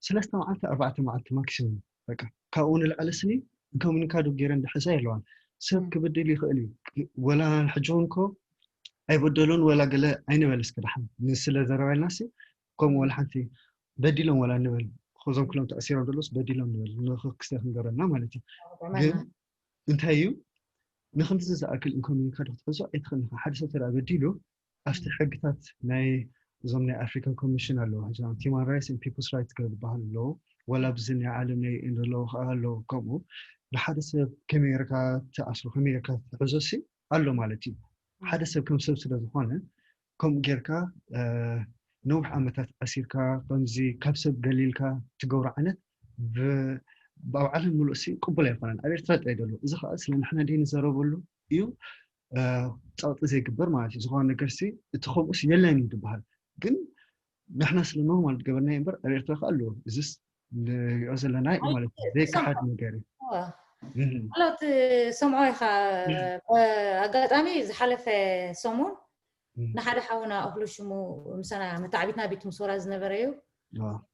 ሰለስተ መዓልቲ ኣርባዕተ መዓልቲ ማክሲሙም በቃ ካብኡ ንላዕሊ ስኒ ኢንኮሚኒካዶ ገይረን ዝሕዛ የለዋን። ሰብ ክብድል ይኽእል እዩ ወላ ሕጂ እውን እኮ ኣይበደሉን ወላ ገለ ኣይንበል እስኪ ደሓን ንስለ ዘረባ ኢልናሲ ከምኡ ወላ ሓንቲ በዲሎም ወላ ንበል ዞም ክሎም ተኣሲሮም ዘለውስ በዲሎም ንበል ንክክስተ ክንገረና ማለት እዩ ግን እንታይ እዩ ንክንድዚ ዝኣክል ኢንኮሚኒካ ክትሕዞ ኣይትኽእል ኢኻ ሓደ ሰብ ተዳ በዲሉ ኣብቲ ሕግታት ናይ እዞም ናይ ኣፍሪካን ኮሚሽን ኣለዉ ሕጂ ሂማን ራይትስ ን ፒፕልስ ራይትስ ገለ ዝበሃል ኣለዉ ወላ ብዚ ናይ ዓለም ናይ ዩኤን ዘለዉ ከዓ ኣለዉ ከምኡ ንሓደ ሰብ ከመይ ጌርካ ትኣስሮ ከመይ ጌርካ ትሕዞ ሲ ኣሎ ማለት እዩ ሓደ ሰብ ከም ሰብ ስለ ዝኾነ ከምኡ ጌርካ ነዊሕ ዓመታት ኣሲርካ ከምዚ ካብ ሰብ ገሊልካ ትገብሮ ዓይነት ኣብ ዓለም ምሉእ ሲ ቅቡል ኣይኮነን ኣብ ኤርትራ ጥራይ ዘሎ እዚ ከዓ ስለ ንሕና ደይ ንዘረበሉ እዩ ፀቕጢ ዘይግበር ማለት እዩ ዝኾነ ነገር ሲ እቲ ከምኡስ የለን እዩ ዝበሃል ግን ንሕና ስለ ኖርማል ገበርና እምበር ኣብ ኤርትራ ከዓ ኣለዎ እዚስ ንሪኦ ዘለና እዩ ማለት እዩ ዘይከሓድ ነገር እዩ ካልኦት ሰምዖ ኢኻ ኣጋጣሚ ዝሓለፈ ሰሙን ንሓደ ሓውና እኽሉ ሽሙ ምሳና መታዕቢትና ቤት ምስወራ ዝነበረ እዩ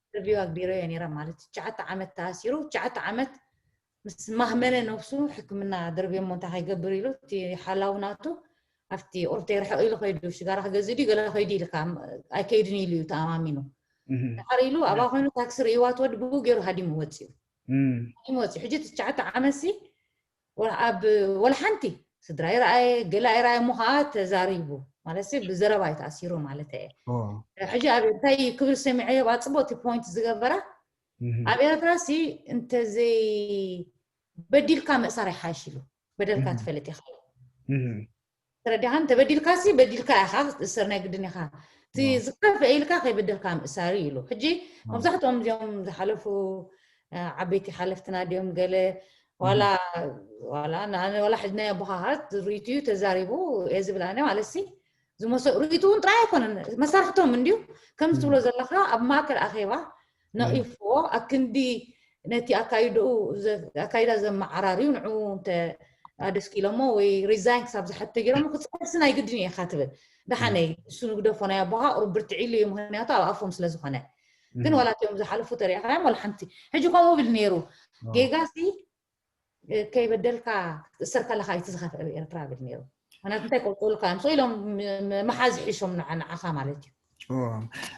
ኢንተርቪው ኣግቢረዮ ነይረ ማለት ትሽዓተ ዓመት ተኣሲሩ ትሽዓተ ዓመት ምስ ማህመነ ነብሱ ሕክምና ደርብዮሞ እንታይ ከይገብር ኢሉ እቲ ሓላው ናቱ ኣብቲ ኦርቴ ርሕቕ ኢሉ ከይዱ ሽጋራ ክገዝእ ድዩ ገለ ከይዱ ኢልካ ኣይከይድን ኢሉ እዩ ተኣማሚኑ ድሓር ኢሉ ኣብኣ ኮይኑ ታክሲ ርእይዋ ትወዲ ብኡ ገይሩ ሃዲሙ ወፂኡ ሃዲሙ ወፂኡ ሕጂ ትሽዓተ ዓመት ሲ ኣብ ወላ ሓንቲ ስድራ ይረኣየ ገላ ይረኣየ እሞ ከዓ ተዛሪቡ ማለት ብዘረባ እዩ ተኣሲሩ ማለት እየ ሕጂ ኣብ እንታይ ክብል ሰሚዐዮ ብኣፅቡቅ እቲ ፖይንት ዝገበራ ኣብ ኤርትራ ሲ እንተዘይ በዲልካ ምእሳር ይሓይሽ ኢሉ በደልካ ትፈልጥ ኢኻ ተረዲኻን ተበዲልካ ሲ በዲልካ ኢኻ ክትእሰር ናይ ግድን ኢኻ እቲ ዝኸፍአ ኢልካ ከይበደልካ ምእሳር ኢሉ ሕጂ መብዛሕትኦም እዚኦም ዝሓለፉ ዓበይቲ ሓለፍትና ድዮም ገለ ዋላ ዋላ ንኣነ ዋላ ሕድናይ ኣቦኻኻት ርእቱ እዩ ተዛሪቡ እየ ዝብል ኣነ ማለት ሲ ዝመሰ ርእቱ እውን ጥራይ ኣይኮነን መሳርሕቶም እንድዩ ከም ዝትብሎ ዘለካ ኣብ ማእከል ኣኼባ ነቒፍዎ ኣክንዲ ነቲ ኣካይዳኡ ኣካይዳ ዘመዓራርዩ ንዕኡ እንተ ኣደስኪሎሞ ወይ ሪዛይን ክሳብ ዝሓቶ ገይሮሞ ክፅሕፍሲ ናይ ግድን እዩ ኢኻ ትብል ደሓነይ እሱ ንግደፎ ናይ ኣቦኻ ቁሩብ ብርትዒ ኢሉ እዩ ምክንያቱ ኣብ ኣፎም ስለ ዝኾነ ግን ዋላ እቲኦም ዝሓለፉ ተሪእኻዮም ዋላ ሓንቲ ሕጂ ከምኡ ብል ነይሩ ጌጋሲ ከይበደልካ ክትእሰር ከለካ እዩ ዝኸፍአ ኤርትራ ብል ነይሩ ምክንያቱ እንታይ ቆልቆልካ እዮም ኢሎም መሓዝ ሒሾም ንዓኻ ማለት እዩ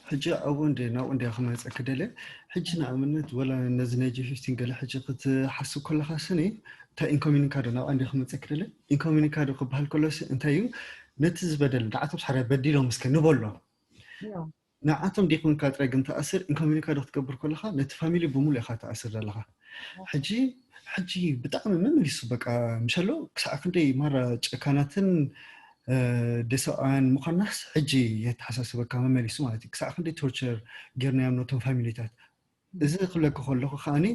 ሕጂ ኣብኡ እንደ ናብኡ እንደ ክመፀ ክደለ ሕጂ ንኣብነት ወላ ነዚ ናይ ጂ ፊፍቲን ገለ ሕጂ ክትሓስብ ከለካ ስኒ እንታይ ኢንኮሚኒካ ዶ ናብኣ እንደ ክመፀ ክደለ ኢንኮሚኒካ ዶ ክበሃል ከሎ እንታይ እዩ ነቲ ዝበደል ንዓቶም ሓደ በዲሎም እስከ ንበሎ ንዓቶም ዲኹንካ ጥራይ ግን ትኣስር ኢንኮሚኒካ ዶ ክትገብር ከለካ ነቲ ፋሚሊ ብምሉእ ኢካ ትኣስር ዘለካ ሕጂ ሕጂ ብጣዕሚ መመሊሱ በቃ ምሸሎ ክሳዕ ክንደይ ማራ ጨካናትን ደሰብኣውያን ምዃንናስ ሕጂ የተሓሳስበካ መመሊሱ ማለት እዩ ክሳዕ ክንደይ ቶርቸር ጌርናዮም ነቶም ፋሚሊታት እዚ ክብለካ ከለኹ ከዓኒ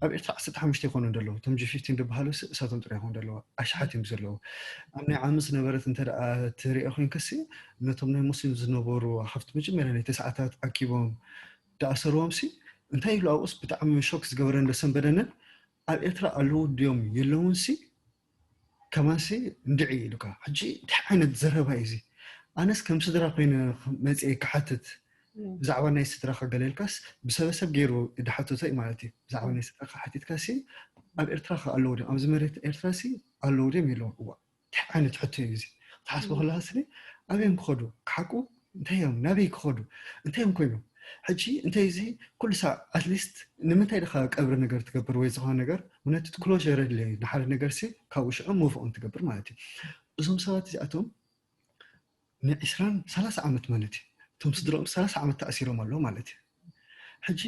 ኣብ ኤርትራ ዓሰርተ ሓሙሽተ ይኾኑ እንደለዉ እቶም ጂ ፊፍቲን ዝበሃሉ እሳቶም ጥራይ ይኾኑ እንደለዉ ኣሽሓት እዮም ዘለዉ ኣብ ናይ ዓመት ዝነበረት እንተ ትሪኦ ኮይንከሲ ነቶም ናይ ሙስሊም ዝነበሩ ካብቲ መጀመርያ ናይ ተስዓታት ኣኪቦም ዳኣሰርዎም ሲ እንታይ ኢሉ ኣብኡስ ብጣዕሚ ሾክ ዝገበረን ዘሰንበደንን ኣብ ኤርትራ ኣለዉ ድዮም የለውን ሲ ከማን ሲ እንድዒ ኢሉካ ሕጂ እንታይ ዓይነት ዘረባ እዩ እዚ ኣነስ ከም ስድራ ኮይነ መፅየ ክሓትት ብዛዕባ ናይ ስድራ ከገለልካስ ብሰበሰብ ገይሩ ድሓተቶ እዩ ማለት እዩ ብዛዕባ ናይ ስድራ ክሓቲትካ ሲ ኣብ ኤርትራ ከ ኣለዉ ድዮም ኣብዚ መሬት ኤርትራ ሲ ኣለዉ ድዮም የለውን እዋ እንታይ ዓይነት ሕቶ እዩ እዚ ክትሓስቦ ከለካ ስኒ ኣበዮም ክኸዱ ክሓቁ እንታይ እዮም ናበይ ክኸዱ እንታይ እዮም ኮይኖም ሕጂ እንታይ እዚ ኩሉ ሳዕ ኣትሊስት ንምንታይ ድካ ቀብሪ ነገር ትገብር ወይ ዝኮነ ነገር ምክንያቱ ክሎር የድልዮ እዩ ንሓደ ነገር ሲ ካብኡ ሽዑ ሙቭ ኦን ትገብር ማለት እዩ እዞም ሰባት እዚኣቶም ንዒስራን ሰላሳ ዓመት ማለት እዩ እቶም ስድሮም ሰላሳ ዓመት ተኣሲሮም ኣለዉ ማለት እዩ ሕጂ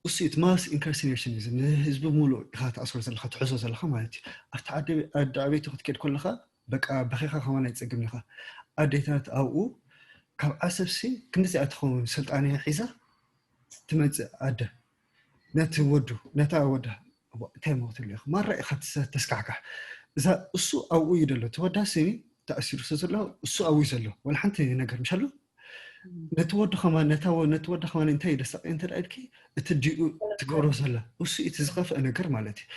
እሱ እቲ ማስ ኢንካርሲኔሽን እዩ ንህዝቢ ሙሉእ ኢካ ተኣስሮ ዘለካ ትሕዞ ዘለካ ማለት እዩ ኣብቲ ዓዲ ዓበይቲ ክትከድ ከለካ በቃ በኺኻ ከማን ኣይጸግም ኢኻ ኣዴታት ኣብኡ ካብ ዓሰብሲ ክንዲዚኣ ትኸውን ስልጣን እያ ሒዛ ትመጽእ ኣደ ነቲ ወዱ ነታ ወዳ እንታይ መቕትሉ ኢኻ ማራ ኢኻ ተስካሕካሕ እዛ እሱ ኣብኡ እዩ ዘሎ ተወዳሲ ተኣሲሩ ስለ ዘሎ እሱ ኣብኡ እዩ ዘሎ ወላ ሓንቲ ነገር ምሽ ኣሎ ነቲ ወዲ ከማን ነታ ነቲ ወዲ ከማን እንታይ ደሰቂ እንተ ኢልኪ እቲ ዲኡ ትገብሮ ዘላ እሱ እቲ ዝኸፍአ ነገር ማለት እዩ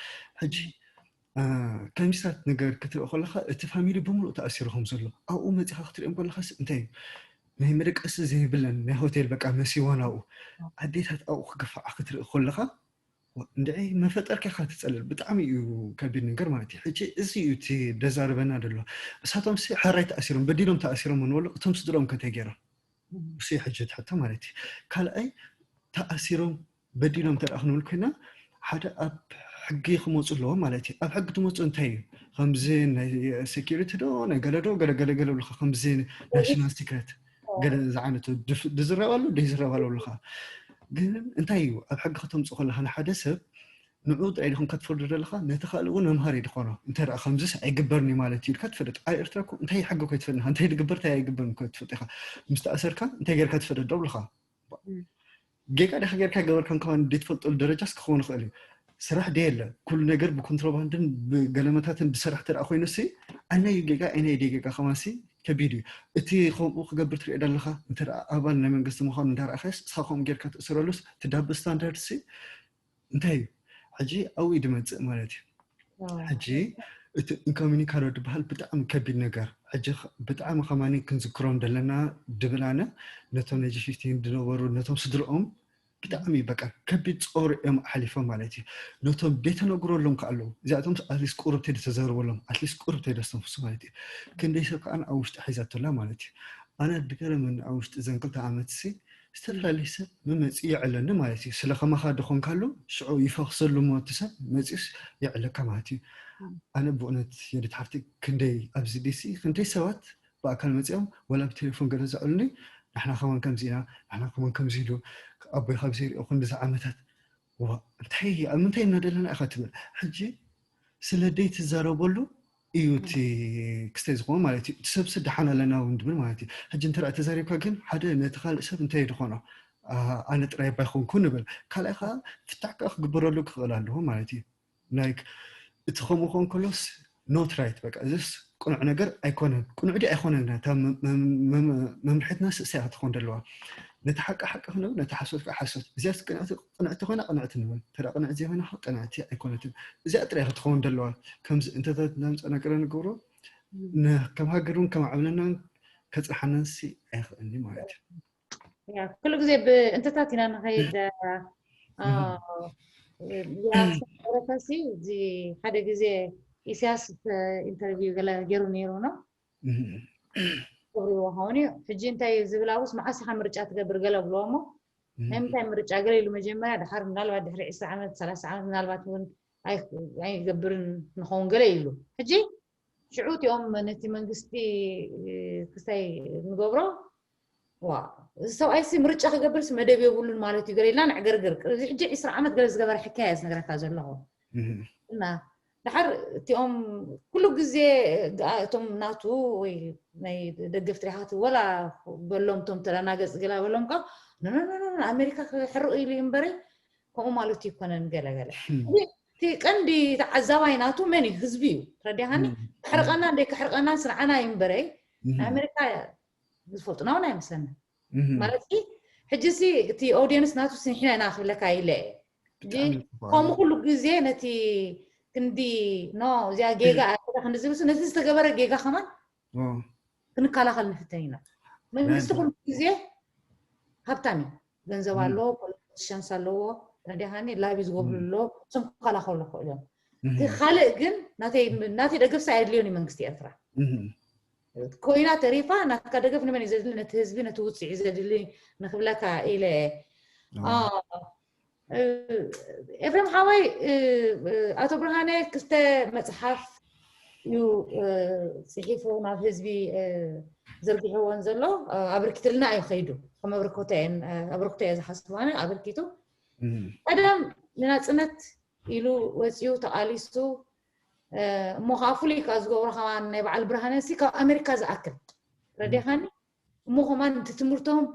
ሕጂ ከሚሳት ነገር ክትርኢ ከለካ እቲ ፋሚሊ ብምሉእ ተኣሲሩ ከም ዘሎ ኣብኡ መፂኻ ክትሪኦም ከለካስ እንታይ እዩ ናይ መደቀሲ ዘይብለን ናይ ሆቴል በቃ መሲዋን ኣብኡ ኣዴታት ኣብኡ ክገፋዓ ክትርኢ ከለካ እንድዒ መፈጠርካ ኢኻ ትጸልል። ብጣዕሚ እዩ ከቢድ ነገር ማለት እዩ። ሕጂ እዚ እዩ እቲ ደዛርበና ደሎ። እሳቶም ሲ ሕራይ ተኣሲሮም በዲሎም ተኣሲሮም ንበሎ፣ እቶም ስድሮም ከንታይ ገይሮም? እሱ እዩ ሕጂ እቲ ሕቶ ማለት እዩ። ካልኣይ ተኣሲሮም በዲሎም እንተ ደኣ ክንብል ኮይና ሓደ ኣብ ሕጊ ክመፁ ኣለዎም ማለት እዩ። ኣብ ሕጊ ትመፁ እንታይ እዩ? ከምዚ ናይ ሴኪሪቲ ዶ ናይ ገለ ዶ ገለ ገለ ገለ ብልካ ከምዚ ናሽናል ሲክሬት ገለ ዝዓይነቱ ድፍ- ድዝረብ ኣሎ ደይዝረብ ኣሎ ብልካ ግን እንታይ እዩ ኣብ ሕጊ ከተምፅእ ከለካ ንሓደ ሰብ ንዑ ጥራይ ዲኹም ከትፈርዶ ዘለካ ነቲ ካልእ እውን መምሃሪ ድኾኖ እንተ ደኣ ከምዚስ ኣይግበርን እዩ ማለት እዩ ኢልካ ትፈልጥ ኣብ ኤርትራ እኮ እንታይ ሕጊ እኮ ኣይትፈልጥ እንታይ ድግበር እንታይ ኣይግበርን እኮ ትፈልጥ ኢኻ ምስ ተኣሰርካ እንታይ ጌርካ ትፈልጥ ዶ ብልካ ጌጋ ዲኻ ጌርካ ገበርካን ከማን ደይትፈልጠሉ ደረጃስ ክኸውን ይኽእል እዩ ስራሕ ደየለ ኩሉ ነገር ብኮንትሮባንድን ብገለመታትን ብስራሕ ተደኣ ኮይኑ ሲ ኣነይ ጌጋ ኣይነይ ደይ ጌጋ ከማን ሲ ከቢድ እዩ እቲ ከምኡ ክገብር ትሪኦ ደለኻ እንተ ደኣ ኣባል ናይ መንግስቲ ምዃኑ እንዳረኣኻስ እስኻ ከምኡ ጌርካ ትእስረሉስ እቲ ዳብል ስታንዳርድ ሲ እንታይ እዩ ሕጂ ኣብኡ እዩ ድመፅእ ማለት እዩ ሕጂ እቲ ኢንኮሚኒካዶ ድበሃል ብጣዕሚ ከቢድ ነገር ሕጂ ብጣዕሚ ከማኒ ክንዝክሮም ደለና ድብል ኣነ ነቶም ነጂ ፊፍቲን ድነበሩ ነቶም ስድርኦም ብጣዕሚ በቃ ከቢድ ፆር እዮም ኣሕሊፎም ማለት እዩ ነቶም ደተነግረሎም ከኣለዉ እዚኣቶም ኣትሊስ ቁርብ ተደተዘርበሎም ኣትሊስ ቁርብ ተደስተንፍሱ ማለት እዩ ክንደይ ሰብ ከዓ ኣብ ውሽጢ ሒዛቶላ ማለት እዩ ኣነ ድገረመኒ ኣብ ውሽጢ ዘን ክልተ ዓመት ሲ ዝተፈላለዩ ሰብ መመፂ የዕለኒ ማለት እዩ ስለ ከማኻ ድኾንካሉ ሽዑ ይፈኽሰሉ ሞ እቲ ሰብ መፂኡስ የዕለካ ማለት እዩ ኣነ ብእውነት የድት ሓፍቲ ክንደይ ኣብዚ ዲሲ ክንደይ ሰባት ብኣካል መፂኦም ወላ ብቴሌፎን ገለ ዘዕሉኒ ንሕና ከማን ከምዚ ኢና ንሕና ከማን ከምዚ ኢሉ ኣቦይ ካብዚ ሪኦ ክንዲዚ ዓመታት ዋ እንታይ ኣብ ምንታይ ኢና ዘለና ኢኻ ትብል ሕጂ ስለ ደይ ትዛረበሉ እዩ እቲ ክስተይ ዝኾኑ ማለት እዩ እቲ ሰብሲ ደሓን ኣለና እውን ድብል ማለት እዩ ሕጂ እንተ ተዛሪብካ ግን ሓደ ነቲ ካልእ ሰብ እንታይ ድኾኖ ኣነ ጥራይ ባይኮንኩ ንብል ካልኣይ ከዓ ፍታሕ ከዓ ክግበረሉ ክኽእል ኣለዎ ማለት እዩ ላይክ እቲ ከምኡ ኾን ከሎስ ኖት ራይት በቃ እዚስ ቅኑዕ ነገር ኣይኮነን ቅኑዕ ዲ ኣይኮነን እታ መምርሒትና ስእሰያ ክትኾን ደለዋ ነቲ ሓቂ ሓቂ ክንብል ነቲ ሓሶት ከዓ ሓሶት እዚያስ ቅንዕቲ ኮይና ቅንዕቲ ንብል ተዳ ቅንዕቲ ዘይኮይና ቅንዕቲ ኣይኮነትን እዚኣ ጥራይ ክትኸውን ደለዋ ከምዚ እንተተናምፀ ነገር ንገብሮ ከም ሃገር እውን ከማዕብለናን ከፅንሓናን ሲ ኣይኽእልኒ ማለት እዩ ኩሉ ግዜ ብእንተታት ኢና ንኸይድ ረፈሲ እዚ ሓደ ግዜ ኢሳያስ ኢንተርቪው ገለ ገይሩ ነይሩ ነው ክብሪ ይወሃውን እዩ ሕጂ እንታይ ዝብል ኣብስ መዓስ ኢኻ ምርጫ ትገብር ገለ ብልዎ እሞ ናይ ምንታይ ምርጫ ገለ ኢሉ መጀመርያ ድሓር ምናልባት ድሕሪ ዕስራ ዓመት ሰላሳ ዓመት ምናልባት እውን ኣይገብርን ንኸውን ገለ ኢሉ ሕጂ ሽዑ እቲኦም ነቲ መንግስቲ ክስታይ ንገብሮ ዋ እዚ ሰብኣይሲ ምርጫ ክገብርስ መደብ የብሉን ማለት እዩ ገለ ኢልና ንዕገርግር እዚ ሕጂ ዕስራ ዓመት ገለ ዝገበረ ሕካያ ዝነገረካ ዘለኹ እና ድሓር እቲኦም ኩሉ ግዜ እቶም ናቱ ወይ ናይ ደገፍቲ ሪሓት ወላ በሎም እቶም ተዳናገፅ ገላ በሎም ካ ኣሜሪካ ክሕርቕ ኢሉ እዩ እምበረ ከምኡ ማለት ይኮነን ገለገለ እቲ ቀንዲ ተዓዛባይ ናቱ መን እዩ ህዝቢ እዩ ረዲሃኒ ክሕርቀና እንደ ክሕርቀና ስንዓና እዩ እምበረ ኣሜሪካ ዝፈልጡና እውን ኣይመስለና ማለት ሕጂ ሲ እቲ ኦዲየንስ ናቱ ስንሒና ኢና ክብለካ ኢለ ከምኡ ኩሉ ግዜ ነቲ ክንዲ ኖ እዚኣ ጌጋ ኣላ ክንዲ ዝብል ነቲ ዝተገበረ ጌጋ ከማን ክንከላኸል ንፍተን ኢና መንግስቲ ኩሉ ግዜ ሃብታም እዩ ገንዘብ ኣለዎ ፖለቲሽንስ ኣለዎ ረዲሃኒ ላቢ ዝገብሩ ኣለዎ እሶም ክከላኸሉ ክኽእሉ እዮም ካልእ ግን ናተይ ደገፍሳ ኣየድልዮን እዩ መንግስቲ ኤርትራ ኮይና ተሪፋ ናትካ ደገፍ ንመን እዩ ዘድሊ ነቲ ህዝቢ ነቲ ውፅዕ እዩ ዘድሊ ንክብለካ ኢለ ኤፍሬም ሓወይ ኣቶ ብርሃነ ክልተ መፅሓፍ እዩ ፅሒፉ ናብ ህዝቢ ዘርጊሕዎን ዘሎ ኣበርኪትልና እዩ ከይዱ ከም ኣበርኮቶ እየ ዝሓስቡ ኣነ ኣበርኪቱ ቀደም ንናፅነት ኢሉ ወፂኡ ተቃሊሱ እሞ ከዓ ፍሉይ ከዓ ዝገብሮ ከማን ናይ በዓል ብርሃነ ሲ ካብ ኣሜሪካ ዝኣክል ረዲኻኒ እሞ ከማን እቲ ትምህርቶም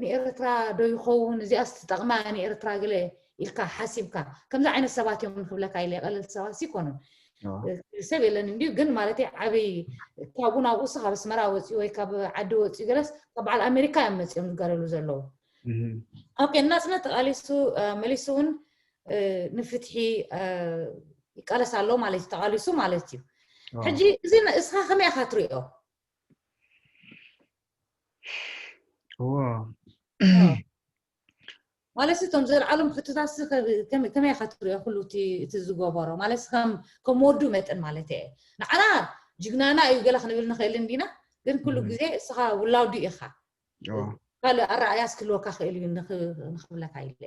ንኤርትራ ዶ ይኸውን እዚኣስ ትጠቕማ ንኤርትራ ገለ ኢልካ ሓሲብካ ከምዚ ዓይነት ሰባት እዮም ንክብለካ ኢለ ቀለልቲ ሰባት ይኮኑን ሰብ የለን እንዲዩ ግን ማለት ዓብይ ካብኡ ናብኡ ስ ካብ ኣስመራ ወፂኡ ወይ ካብ ዓዲ ወፂኡ ገለስ ካብ በዓል ኣሜሪካ እዮም መፂኦም ዝጋደሉ ዘለዉ ኦኬ ናፅነት ተቃሊሱ መሊሱ እውን ንፍትሒ ይቃለስ ኣሎ ማለት እዩ ተቃሊሱ ማለት እዩ ሕጂ እዚ እስኻ ከመይ ኢኻ ትሪኦ እዎ ማለት እቶም ዘለዓሎም ሕቶታት ከመይ ኢካ ትሪኦ? ኩሉ እቲ ዝገበሮ ማለት ከም ከም ወዱ መጠን ማለት እየ። ንዓና ጅግናና እዩ ገለ ክንብል ንኽእል እንዲና፣ ግን ኩሉ ግዜ እስኻ ውላዱ ኢኻ። ካልእ ኣረኣያስ ክህልወካ ክእል እዩ ንኽብለካ ኢለ።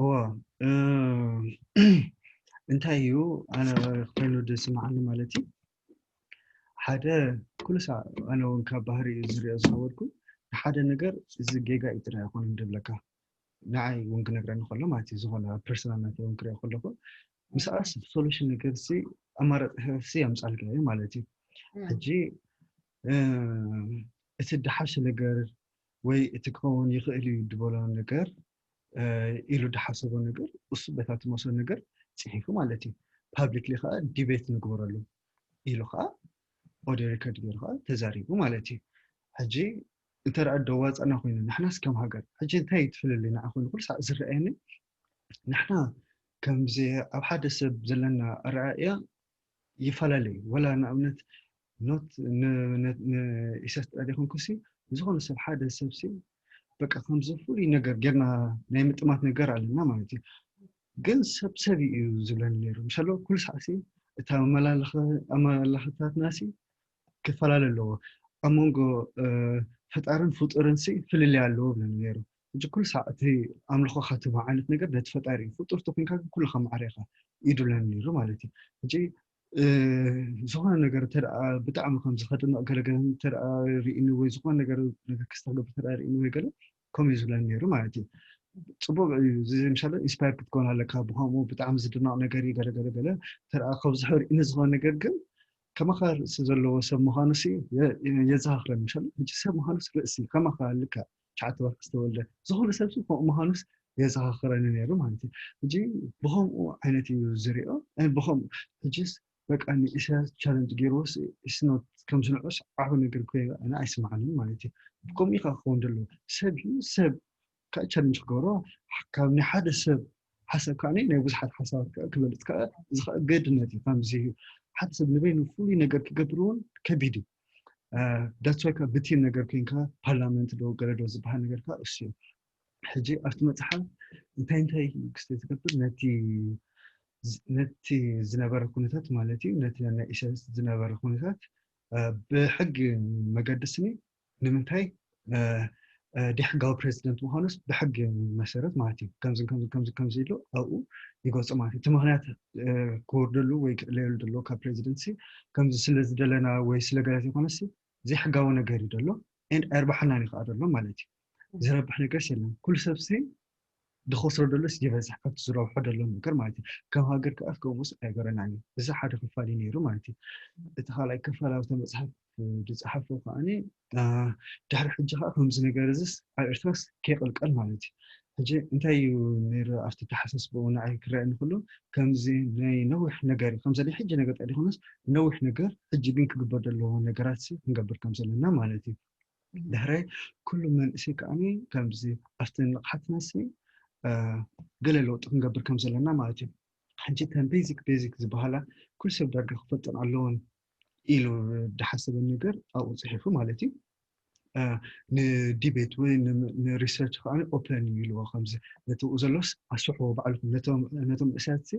እዋ እንታይ እዩ ኣነ ኮይኑ ዝስምዓኒ ማለት እዩ ሓደ ኩሉ ሳዕ ኣነ እውን ካብ ባህሪ እዩ ዝሪኦ ዝነበርኩ ንሓደ ነገር እዚ ጌጋ እዩ ጥራይ ኣይኮነን ዝብለካ ንዓይ እውን ክነግረኒ ከሎ ማለት እዩ ዝኾነ ፐርሰናል ናተ እውን ክሪኦ ከለኩ ምስኣስ ሶሉሽን ነገር ሲ ኣማራፂ ሲ ኣምፃልካ እዩ ማለት እዩ ሕጂ እቲ ድሓሽ ነገር ወይ እቲ ክኸውን ይኽእል እዩ ዝበሎ ነገር ኢሉ ድሓሰቦ ነገር እሱ በታ ትመስሎ ነገር ፅሒፉ ማለት እዩ ፓብሊክሊ ከዓ ዲቤት ንግበረሉ ኢሉ ከዓ ኦዲዮ ሪከርድ ገይሩ ከዓ ተዛሪቡ ማለት እዩ ሕጂ እንተ ደኣ ደዋፀና ኮይኑ ንሕናስ ከም ሃገር ሕጂ እንታይ ትፍልልይ ንዓ ኮይኑ ኩሉ ሳዕ ዝረኣየኒ ንሕና ከምዚ ኣብ ሓደ ሰብ ዘለና ኣረኣእያ ይፈላለዩ ወላ ንኣብነት ኖት ንኢሰስ ጥራይ ዘይኮንኩሲ ንዝኾነ ሰብ ሓደ ሰብ ሲ በቃ ከምዚ ፍሉይ ነገር ጌርና ናይ ምጥማት ነገር ኣለና ማለት እዩ ግን ሰብ ሰብ እዩ ዝብለኒ ነይሩ ምሻሎ ኩሉ ሳዕ ሲ እታ ኣመላልኽታትና ሲ ክፈላለ ኣለዎ ኣብ መንጎ ፈጣርን ፍጡርን ሲ ፍልልይ ኣለዎ ብለኒ ነይሩ ሕጂ ኩሉ ሳዕ እቲ ኣምልኾ ካትቦ ዓይነት ነገር ነቲ ፈጣሪ እዩ ፍጡር ተኮንካ ኩሉ ከማዕረ ኢኻ ኢዱለን ነይሩ ማለት እዩ ሕጂ ዝኾነ ነገር እንተ ብጣዕሚ ከምዚ ከድንቕ ገለገለ እንተ ርእኒ ወይ ዝኾነ ነገር ነገር ክስተገብር እንተ ርእኒ ወይ ገለ ከምኡ እዩ ዝብለኒ ነይሩ ማለት እዩ ፅቡቅ እዩ እዚ ምሻለ ኢንስፓየር ክትኮን ኣለካ ብከምኡ ብጣዕሚ ዝድነቕ ነገር እዩ ገለገለገለ እንተ ከብዝሑ ርእኒ ዝኾነ ነገር ግን ከማኻ ርእሲ ዘለዎ ሰብ ምዃኑ ሲ የዘኻኽረኒ ምሻለ ሕጂ ሰብ ምዃኑ ርእሲ ከማኻ ልካ ትሽዓተ ወርሒ ዝተወልደ ዝኾነ ሰብ ሲ ከምኡ ምዃኑስ የዘኻኽረኒ ነይሩ ማለት እዩ ሕጂ ብኸምኡ ዓይነት እዩ ዝሪኦ ብኸምኡ ሕጂስ በቃ ንኢሳያስ ቻለንጅ ገይርዎስ ኢስኖት ከም ዝንዑስ ዓብ ነገር ኮይና ኣይስምዓንን ማለት እዩ ብከምኡ ኢኻ ክኸውን ዘለዎ ሰብ እዩ ሰብ ከዓ ቻለንጅ ክገብሮ ካብ ናይ ሓደ ሰብ ሓሳብ ከዓ ናይ ብዙሓት ሓሳባት ከዓ ክበልፅ ከዓ እዚ ከዓ ገድነት እዩ ከምዚ ሓደ ሰብ ንበይኑ ፍሉይ ነገር ክገብር እውን ከቢድ እዩ ዳትስ ዋይ ከዓ ብቲም ነገር ኮይንካ ፓርላመንት ዶ ገለ ዶ ዝበሃል ነገር ከዓ እሱ እዩ ሕጂ ኣብቲ መፅሓፍ እንታይ እንታይ ክስተ ትገብር ነቲ ነቲ ዝነበረ ኩነታት ማለት እዩ ነቲ ናይ ኢሳያስ ዝነበረ ኩነታት ብሕጊ መገዲ ስኒ ንምንታይ ደሕጋዊ ፕሬዚደንት ምዃኑስ ብሕጊ መሰረት ማለት እዩ ከምዚ ከምዚ ከምዚ ከምዚ ኢሉ ኣብኡ ይገልፆ ማለት እዩ እቲ ምክንያት ክወርደሉ ወይ ክዕለየሉ ደሎ ካብ ፕሬዚደንት ከምዚ ስለ ዝደለና ወይ ስለ ገለት ይኮነስ ዘይሕጋዊ ነገር እዩ ደሎ ኣርባሕና ይኸዓ ደሎ ማለት እዩ ዝረብሕ ነገር የለን ኩሉ ሰብ ሲ ዝኸስሮ ደሎስ ይበዝሕ ካብቲ ዝረብሖ ደሎ ነገር ማለት እዩ ከም ሃገር ከዓ ከምኡስ ኣይገረናን እዩ እዚ ሓደ ክፋል እዩ ነይሩ ማለት እዩ እቲ ካልኣይ ክፋል ኣብተ መፅሓፍ ዝፀሓፎ ከዓ ድሕሪ ሕጂ ከዓ ከምዚ ነገር እዚስ ኣብ ኤርትራስ ከይቀልቀል ማለት እዩ ሕጂ እንታይ እዩ ነይሩ ኣብቲ ተሓሳስቦ ንዓይ ክረአ ንክሉ ከምዚ ናይ ነዊሕ ነገር እዩ ከምዚ ናይ ሕጂ ነገር ጠዲኹንስ ነዊሕ ነገር ሕጂ ግን ክግበር ዘለዎ ነገራት ክንገብር ከም ዘለና ማለት እዩ ድሕራይ ኩሉ መንእሰይ ከዓ ከምዚ ኣብቲ ንቕሓትና ሲ ገለ ለውጢ ክንገብር ከም ዘለና ማለት እዩ ሕጂ ተን ቤዚክ ቤዚክ ዝበሃላ ኩሉ ሰብ ዳርጋ ክፈልጠን ኣለዎን ኢሉ ድሓሰበ ነገር ኣብኡ ፅሒፉ ማለት እዩ ንዲቤት ወይ ንሪሰርች ከዓ ኦፕን እዩ ኢልዎ ከምዚ ነቲ ብኡ ዘሎስ ኣስፍሕዎ ባዕልኩም ነቶም እሳት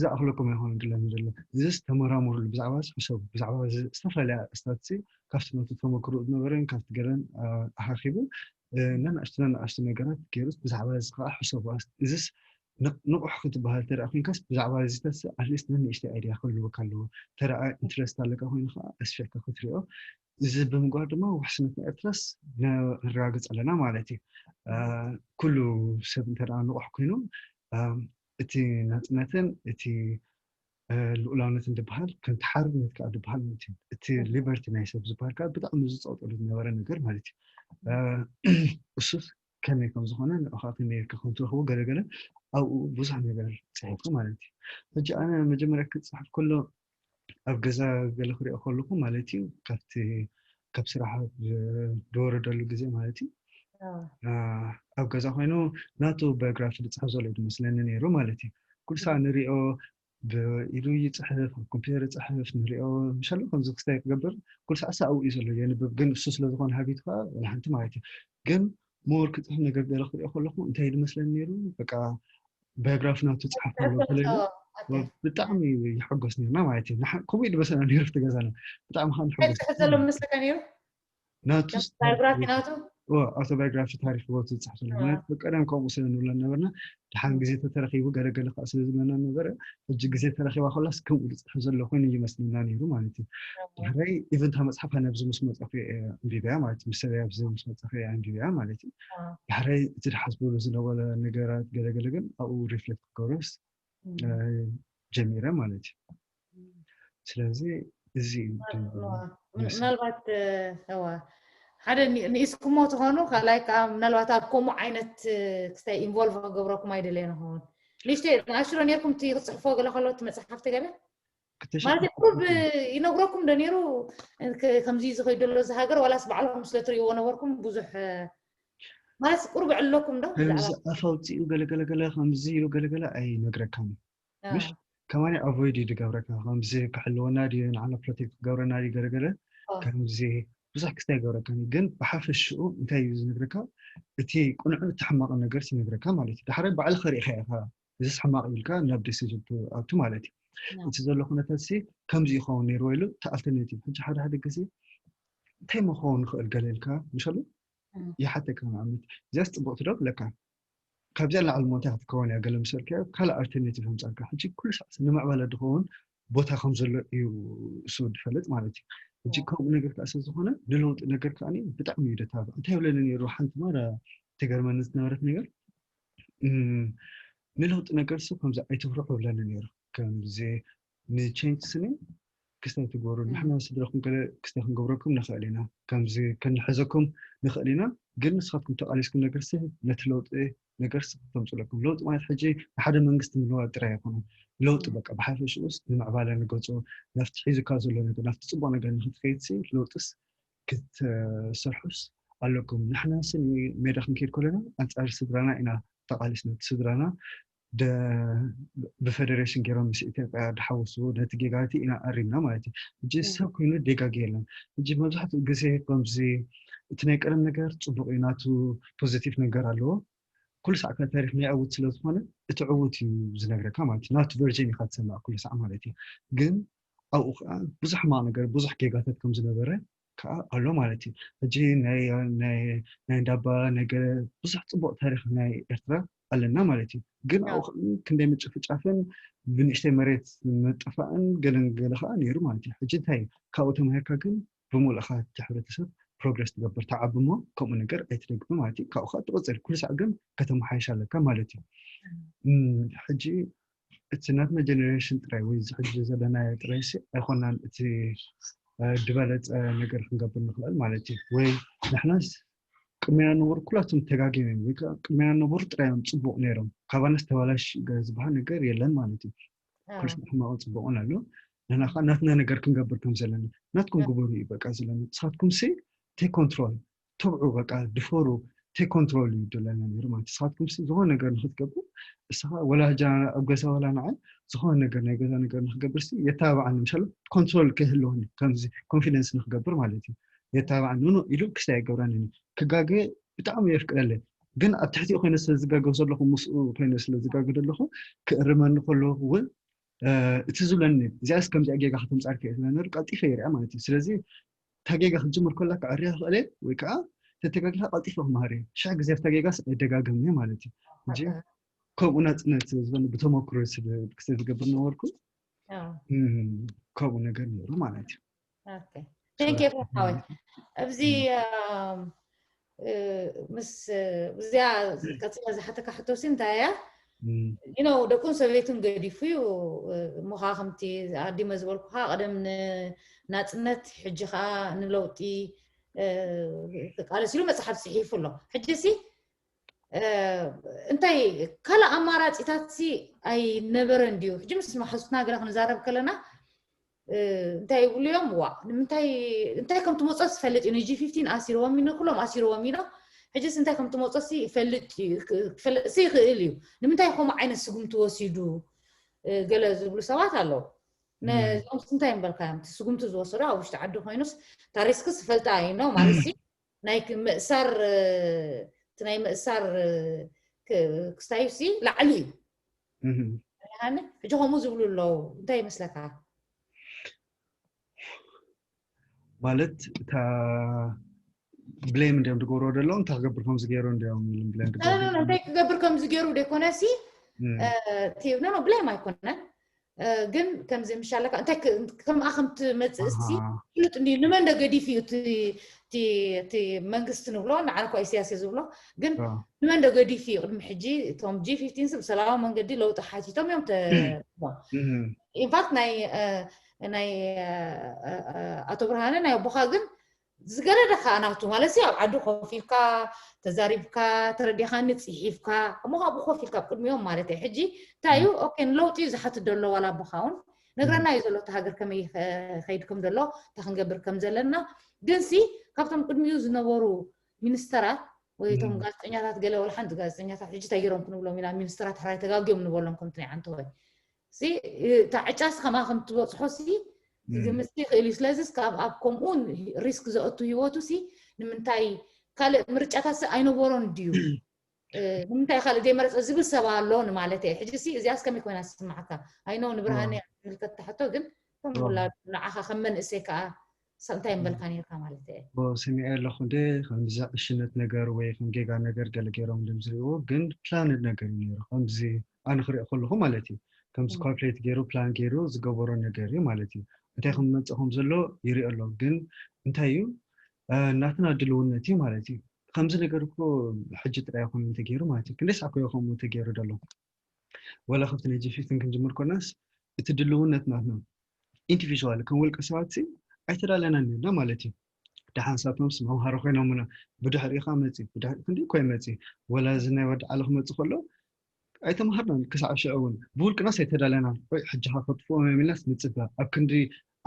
ዝኣኽለኩም ኣይኮነ ድለኒ ዘሎ እዚስ ተመራምሩሉ ብዛዕባ ሕሰቡ ብዛዕባ ዝተፈላለያ እሳት ካብቲ ነቲ ተመክሮ ዝነበረን ካብቲ ገለን ኣኻኺቡ ነንኣሽቱ ነንኣሽቱ ነገራት ገይሩስ ብዛዕባ እዚ ከዓ ሕሰቡ እዚስ ንቑሕ ክትበሃል ተደኣ ኮይንካስ ብዛዕባ እዚታት ኣትሊስት ነንእሽተይ ኣይድያ ክህልወካ ኣለዎ ተደኣ ኢንትረስት ኣለካ ኮይኑ ከዓ ኣስፊሕካ ክትሪኦ እዚ ብምግባር ድማ ውሕስነት ናይ ኤርትራስ ነረጋግፅ ኣለና ማለት እዩ ኩሉ ሰብ እንተ ንቑሕ ኮይኑ እቲ ናፅነትን እቲ ልኡላውነትን ዝበሃል ከምቲ ሓርነት ከዓ ዝበሃል ማለት እዩ እቲ ሊበርቲ ናይ ሰብ ዝበሃል ከዓ ብጣዕሚ ዝፀውጠሉ ዝነበረ ነገር ማለት እዩ እሱስ ከመይ ከም ዝኾነ ንዕኻ ከመይ ጌርካ ከም ትረኽቦ ገለገለ ኣብኡ ብዙሕ ነገር ፅሒፉ ማለት እዩ ሕጂ ኣነ መጀመርያ ክፅሕፍ ከሎ ኣብ ገዛ ገለ ክሪኦ ከለኹ ማለት እዩ ካብቲ ካብ ስራሕ ዝወረደሉ ግዜ ማለት እዩ ኣብ ገዛ ኮይኑ ናቱ ባዮግራፊ ዝፅሕፍ ዘሎ ዝመስለኒ ነይሩ ማለት እዩ ኩሉ ሰዓት ንሪኦ ብኢዱ ይፅሕፍ ኣብ ኮምፒተር ይፅሕፍ ንሪኦ ምሻሎ ከምዚ ክስታይ ክገብር ኩሉ ሰዓት ሰኣው እዩ ዘሎ የንብብ ግን እሱ ስለዝኾነ ሃቢት ከዓ ሓንቲ ማለት እዩ ግን ሞር ክፅሕፍ ነገር ገለ ክሪኦ ከለኹ እንታይ ዝመስለኒ ነይሩ፣ በቃ ባዮግራፊ ናቱ ፅሓፍ ኣሎ ተለሉ ብጣዕሚ ይሕጎስ ነርና ማለት እዩ። ከምኡ ኢሉ በሰና ነይሩ ኣብቲ ገዛና። ብጣዕሚ ከዓ ንሕጎስ ዘሎ መስለካ ነይሩ። ናቱ ባዮግራፊ ናቱ ኣውቶባዮግራፊ ታሪክ ህይወቱ ዝፅሕፍ ዘሎ ማለት ቀደም ከምኡ ስለ ንብሎ ነበርና። ድሓን ግዜ ተተረኪቡ ገለገለ ከዓ ስለ ዝበና ነበረ። ሕጂ ግዜ ተረኪባ ከላስ ከምኡ ዝፅሕፍ ዘሎ ኮይኑ ይመስልና ነይሩ ማለት እዩ። ድሕረይ ኢቨንታ መፅሓፍ ኣነ ኣብዚ ምስ መፀኹ ኣንቢበያ ማለት ምስ ሰበይ ኣብዚ ምስ መፀኹ ኣንቢበያ ማለት እዩ። ድሕረይ እቲ ድሓስበሉ ዝነበረ ነገራት ገለገለ ግን ኣብኡ ሪፍሌክት ክገብርስ ጀሚረ ማለት እዩ። ስለዚ እዚ ምናልባት ዋ ሓደ ንኢስኩሞ ትኾኑ ካልኣይ ከዓ ምናልባት ኣብ ከምኡ ዓይነት ክስታይ ኢንቮልቭ ክገብረኩም ኣይደለየ ንኸውን። ንሽተ ንኣሽሮ ነርኩም እቲ ክፅሕፎ ገለ ከሎ እቲ መፅሓፍቲ ገለ ማለት ቁሩብ ይነግረኩም ዶ ነይሩ? ከምዚ ዝኸይድ ዘሎ እዚ ሃገር ዋላስ ባዕልኩም ስለ ትርእይዎ ነበርኩም ብዙሕ ማለት ቁሩብ ዕለኩም ዶ? ከምዚ ኣፍ ኣውፂኡ ገለገለገለ ከምዚ ኢሉ ገለገለ ኣይነግረካን ምሽ ከማኒ ኣቮይድ እዩ ዝገብረካ። ከምዚ ክሕልወና ድዩ ንዓና ፕሮቴክት ክገብረና ድዩ ገለገለ ከምዚ ብዙሕ ክስታይ ይገብረካ። ግን ብሓፈሽኡ እንታይ እዩ ዝነግረካ? እቲ ቁንዑ እቲ ሕማቕ ነገር ይነግረካ ማለት እዩ። ዳሕራይ ባዕልኻ ርኢኻ ኢኻ እዚስ ሕማቕ ኢልካ ናብ ዲሲዥን ትኣቱ ማለት እዩ። እቲ ዘሎ ኩነታት ሲ ከምዚ ይኸውን ነይርዎ ኢሉ እቲ ኣልተርኔቲቭ። ሕጂ ሓደ ሓደ ግዜ እንታይ መኸውን ይኽእል ገለ ኢልካ ምሸሉ ይሓተካ። ንኣብነት እዚያስ ፅቡቕቲ ዶ ብለካ ካብዚኣ ንላዕሊ ሞ እንታይ ክትከውን እያ ገለ ምሰልካዮ ካልእ ኣልተርኔቲቭ ከምፃልካ። ሕጂ ኩሉ ሳዕ ንምዕባለ ዝኸውን ቦታ ከም ዘሎ እዩ እሱ ዝፈልጥ ማለት እዩ። ሕጂ ከምኡ ነገር ከዓ ስለ ዝኾነ ንለውጢ ነገር ከዓ ብጣዕሚ እዩ ደታብዕ። እንታይ ይብለኒ ነይሩ ሓንቲ ማራ ትገርመኒ ዝነበረት ነገር ንለውጢ ነገር ሱ ከምዚ ኣይትፍርሑ ይብለኒ ነይሩ። ከምዚ ንቼንጅ ስኒ ክስታይ ትገብሩ ንሕና ስድራኩም ገለ ክስታይ ክንገብረኩም ንኽእል ኢና፣ ከምዚ ክንሕዘኩም ንኽእል ኢና፣ ግን ንስኻትኩም ተቓሊስኩም ነገር ሲ ነቲ ለውጢ ነገር ሲ ክተምፅለኩም። ለውጢ ማለት ሕጂ ንሓደ መንግስቲ ምልዋጥ ጥራይ ኣይኮነን። ለውጢ በቃ ብሓፈሽኡስ ንምዕባለ ንገፁ ናብቲ ሒዙካ ዘሎ ነገር ናብቲ ፅቡቅ ነገር ንክትከይድ ሲ ለውጢስ ክትሰርሑስ ኣለኩም። ንሕና ሲ ሜዳ ክንከይድ ከለና ኣንፃር ስድራና ኢና ተቓሊስና። እቲ ስድራና ብፈደሬሽን ገይሮም ምስ ኢትዮጵያ ድሓወስዎ ነቲ ጌጋ እቲ ኢና ኣሪምና ማለት እዩ። ሕጂ ሰብ ኮይኑ ደጋጊ የለን። ሕጂ መብዛሕትኡ ግዜ ከምዚ እቲ ናይ ቀደም ነገር ፅቡቅ እዩ ናቱ ፖዚቲቭ ነገር ኣለዎ። ኩሉ ሳዕ ከ ታሪክ ናይ ዕውት ስለ ዝኾነ እቲ ዕውት እዩ ዝነግረካ ማለት እዩ። ናቱ ቨርዥን ኢካ ትሰማዕ ኩሉ ሳዕ ማለት እዩ። ግን ኣብኡ ከዓ ብዙሕ ሕማቅ ነገር ብዙሕ ጌጋታት ከም ዝነበረ ከዓ ኣሎ ማለት እዩ። ሕጂ ናይ ናይ ናይ እንዳባ ናይ ገለ ብዙሕ ፅቡቅ ታሪክ ናይ ኤርትራ ኣለና ማለት እዩ። ግን ኣብኡ ከዓ ክንደይ ምጭፍጫፍን ብንእሽተይ መሬት ምጥፋእን ገለን ገለ ከዓ ነይሩ ማለት እዩ። ሕጂ እንታይ ካብኡ ተማሂርካ ግን ብምሉእኻ እቲ ሕብረተሰብ ፕሮግረስ ትገብር ተዓቢ እሞ ከምኡ ነገር ኣይትደግም ማለት እዩ። ካብኡ ከዓ ትቕፅል ኩሉ ሳዕ ግን ከተመሓይሽ ኣለካ ማለት እዩ። ሕጂ እቲ ናትና ጀነሬሽን ጥራይ ወይ እዚ ሕጂ ዘለናዮ ጥራይ ሲ ኣይኮናን እቲ ዝበለፀ ነገር ክንገብር ንኽእል ማለት እዩ። ወይ ንሕናስ ቅድሜና ነበሩ ኩላቶም ተጋጊም እዮም ወይ ከዓ ቅድሜና ነበሩ ጥራይ እዮም ፅቡቅ ነይሮም ካባናስ ተባላሽ ዝበሃል ነገር የለን ማለት እዩ። ኩልስ ሕማቅን ፅቡቅን ኣሎ። ንሕና ከዓ ናትና ነገር ክንገብር ከም ዘለና ናትኩም ግበሩ እዩ በቃ ዘለና። ንስኻትኩም ሲ ቴክ ኮንትሮል ተብዑ በቃ ድፈሩ ቴክ ኮንትሮል እዩ ደለና ነይሩ ማለት ንስኻትኩም ሲ ዝኾነ ነገር ንክትገብሩ እስኻ ወላ ሕጂ ኣብ ገዛ ወላ ንዓይ ዝኾነ ነገር ናይ ገዛ ነገር ንክገብር ሲ የተባብዓኒ ምሻሉ ኮንትሮል ከይህልወኒ ከምዚ ኮንፊደንስ ንክገብር ማለት እዩ። የተባብዓኒ ኖ ኢሉ ክስታይ ኣይገብረኒ ክጋገ ብጣዕሚ የፍቅደለይ። ግን ኣብ ትሕቲኡ ኮይነ ስለ ዝጋገ ዘለኹ ምስኡ ኮይነ ስለ ዝጋገ ዘለኹ ክእርመኒ ከለኹ እውን እቲ ዝብለኒ እዚኣስ ከምዚኣ ጌጋ ከተምፃልካ እየ ዝብለኒ ቀልጢፈ ይርኣ ማለት እዩ። ስለዚ እታ ጌጋ ክትጅምር ከላ ክዕርያ ክኽእል ወይ ከዓ ተተጋጊኻ ቀልጢፈ ክመሃር እየ። ሽሕ ግዜ ኣብታ ጌጋስ ኣይደጋግምን እየ ማለት እዩ። ሕጂ ከምኡ ናፅነት ዝበለ ብተመክሮ ስለ ዝገብር ነበርኩ ከምኡ ነገር ነይሩ ማለት እዩ። ቴንክ ዩ ሓወይ ኣብዚ ምስ እዚኣ ቀፂላ ዝሓተካ ሕቶሲ እንታይ እያ you know ደቁን ሰበይቱን ገዲፉ እዩ እሞ ከዓ ከምቲ ኣዲመ ዝበልኩካ ቀደም ንናፅነት ሕጂ ከዓ ንለውጢ ክቃለስ ኢሉ መፅሓፍ ፅሒፉ ኣሎ ሕጂ ሲ እንታይ ካልእ ኣማራፂታት ሲ ኣይነበረን ድዩ ሕጂ ምስ መሓዙትና ገለ ክንዛረብ ከለና እንታይ ይብሉ እዮም ዋ ንምንታይ እንታይ ከም ትመፆ ዝፈልጥ እዩ ንጂ ፊፍቲን ኣሲርዎም እዩ ንኩሎም ኣሲርዎም እዩ ሕጅስ እንታይ ከም ትመፆ ይፈልጥ ክፈልጥሲ ይኽእል እዩ ንምንታይ ከምኡ ዓይነት ስጉምቲ ወሲዱ ገለ ዝብሉ ሰባት ኣለዉ ነዚኦም እንታይ ምበልካ እዮም እቲ ስጉምቲ ዝወሰዱ ኣብ ውሽጢ ዓዲ ኮይኑስ ታሪስክስ ዝፈልጣ እዩ ነው ማለት ናይ ምእሳር ናይ ምእሳር ክስታዩ ሲ ላዕሊ እዩ። ሕጂ ከምኡ ዝብሉ ኣለዉ፣ እንታይ ይመስለካ? ማለት እታ ብሌም እንዲኦም ዝገብሮ ዘለዉ እንታይ ክገብር ከም ዝገይሩ እንዲኦም ብሌም እንታይ ክገብር ከም ዝገይሩ ደይኮነ ሲ ኖ ብሌም ኣይኮነን። ግን ከምዚ ምሻለካ እንታይ ከምኣ ከም ትመፅእ ሲ ፍሉጥ እንዲ ንመን ዶ ገዲፍ እዩ እቲ መንግስቲ ንብሎ ንዓረኳ ኢሳያስ ዝብሎ ግን ንመን ዶ ገዲፍ እዩ? ቅድሚ ሕጂ እቶም ጂ ፊፍቲን ስ ብሰላማዊ መንገዲ ለውጢ ሓቲቶም እዮም። ኢንፋክት ናይ ናይ ኣቶ ብርሃነ ናይ ኣቦኻ ግን ዝገደደ ከዓ ናቱ ማለት ኣብ ዓዲ ኮፍ ኢልካ ተዛሪብካ ተረዲኻኒ ፅሒፍካ እሞ ካብኡ ኮፍ ኢልካ ኣብ ቅድሚኦም ማለት እዩ። ሕጂ እንታይ እዩ ኦኬ ንለውጢ እዩ ዝሓትት ዘሎ ዋላ ኣቦኻ እውን ነግረና እዩ ዘሎ እቲ ሃገር ከመይ ከይድ ከም ዘሎ እንታይ ክንገብር ከም ዘለና ግን ሲ ካብቶም ቅድሚኡ ዝነበሩ ሚኒስተራት ወይ እቶም ጋዜጠኛታት ገለ ወላ ሓንቲ ጋዜጠኛታት ሕጂ እንታይ ገይሮም ክንብሎም ኢና ሚኒስተራት ሕራይ ተጋግዮም ንበሎም ከምቲ ናይ ዓንተወይ እታ ዕጫስ ከማ ከም ትበፅሖ ሲ ግምት ይኽእል እዩ። ስለዚ ካብ ኣብ ከምኡ ሪስክ ዘእቱ ህይወቱ ሲ ንምንታይ ካልእ ምርጫታት ሲ ኣይነበሮን ድዩ? ንምንታይ ካልእ ዘይመረፀ ዝብል ሰብ ኣሎ ንማለት እየ። ሕጂ ሲ እዚኣስ ከመይ ኮይና ትስማዓካ? ኣይኖ ንብርሃነ ምልከት ትሕቶ ግን ከም ውላዱ ንዓኻ ከም መንእሰይ ከዓ እንታይ ምበልካ ነርካ ማለት እየ። ስሚዐ ኣለኹ እንደ ከምዚ ዕሽነት ነገር ወይ ከም ጌጋ ነገር ገለ ገይሮም ድም ዝሪእዎ ግን ፕላንድ ነገር እዩ ነይሩ ከምዚ ኣነ ክሪኦ ከለኹ ማለት እዩ። ከምዚ ካልኩሌት ገይሩ ፕላን ገይሩ ዝገበሮ ነገር እዩ ማለት እዩ። እንታይ ከም መፅእ ከም ዘሎ ይሪኦ ኣሎ ግን እንታይ እዩ ናትና ድልውነት እዩ ማለት እዩ። ከምዚ ነገር እኮ ሕጂ ጥራይ ይኮነ እንተገይሩ ማለት እዩ። ክንደይ ሰዓት ኮዮ ከምኡ እንተገይሩ ደሎ ወላ ካብቲ ናይ ጂፊፍቲን ክንጅምር ኮናስ እቲ ድልውነት ናትና ኢንዲቪዥዋል ከም ውልቀ ሰባት ሲ ኣይተዳለናን ነርና ማለት እዩ። ደሓን ሳቶም ስ መምሃሪ ኮይኖምና ብድሕሪኻ መፂ ብድሕሪ ክንዲ ኮይ መፂ ወላ እዚ ናይ ወዲ ዓለ ክመፅእ ከሎ ኣይተምሃርናን ክሳዕ ሽዑ እውን ብውልቅናስ ኣይተዳለናን ወይ ሕጂ ካ ከጥፍኦም እዮም ኢልናስ ንፅበ ኣብ ክንዲ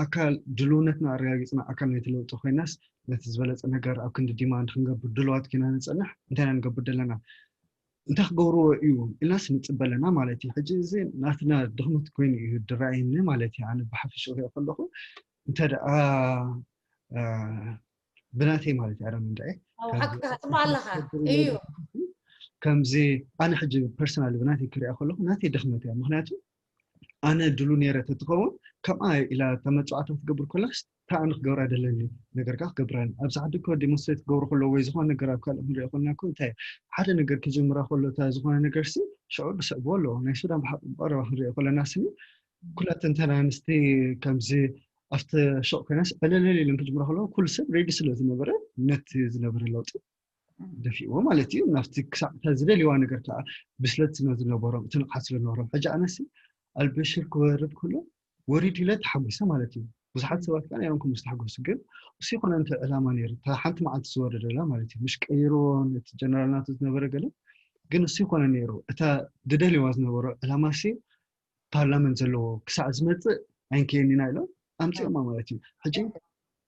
ኣካል ድልውነትና ኣረጋጊፅና ኣካል ናይቲ ለውጢ ኮይናስ ነቲ ዝበለፀ ነገር ኣብ ክንዲ ዲማንድ ክንገብር ድልዋት ኪና ንፀንሕ እንታይ ኢና ንገብር ዘለና እንታይ ክገብርዎ እዩ ኢልናስ ንፅበ ኣለና ማለት እዩ። ሕጂ እዚ ናትና ድኽመት ኮይኑ እዩ ድረኣየኒ ማለት እዩ። ኣነ ብሓፈሽኡ ክሪኦ ከለኹ እንተ ደኣ ብናተይ ማለት እዩ ኣረም እንድዒ ሓቅካ ትማ ኣለኻ እዩ ከምዚ ኣነ ሕጂ ፐርሰናል ብናተይ ክሪኣ ከለኹ ናተይ ድኽመት እያ። ምክንያቱ ኣነ ድሉ ነይረ ተትኸውን ከምኣ ኢላ ተመፅዋዕታ ትገብር ኮላስ ታኣን ክገብራ ደለኒ ነገር ካ ክገብራኒ ኣብዚ ዓዲ ኮ ዲሞንስትሬት ክገብሩ ከለዉ ወይ ዝኾነ ነገር ኣብ ካልእ ክንሪኦ ኮልና ኮ እንታይ ሓደ ነገር ክጅምራ ከሎ እታ ዝኾነ ነገር ሲ ሽዑ ብስዕቦ ኣለዎ ናይ ሱዳን ብሓቂ ቀረባ ክንሪኦ ከለና ስኒ ኩላተን ተናንስቲ ከምዚ ኣብቲ ሸቕ ኮይናስ ዕለለል ኢለን ክጅምራ ከለዎ ኩሉ ሰብ ሬዲ ስለ ዝነበረ ነቲ ዝነበረ ለውጢ ደፊእዎ ማለት እዩ ናብቲ ክሳዕ እታ ዝደልዋ ነገር ከዓ ብስለት ስለ ዝነበሮም እቲ ንቕሓት ስለ ዝነበሮም ሕጂ ኣነሲ ኣልበሽር ክወርድ ከሎ ወሪድ ኢለ ተሓጒሰ ማለት እዩ። ብዙሓት ሰባት ከዓ ነይሮም ከም ዝተሓጎሱ ግን እሱ ይኮነ እንተ ዕላማ ነይሩ እታ ሓንቲ መዓልቲ ዝወረደላ ማለት እዩ ምሽ ቀይርዎ ነቲ ጀነራል ናቱ ዝነበረ ገለ ግን እሱ ይኮነ ነይሩ እታ ዝደልዋ ዝነበሮ ዕላማ ሲ ፓርላመንት ዘለዎ ክሳዕ ዝመፅእ ኣይንከየን ኢና ኢሎም ኣምፅኦማ ማለት እዩ። ሕጂ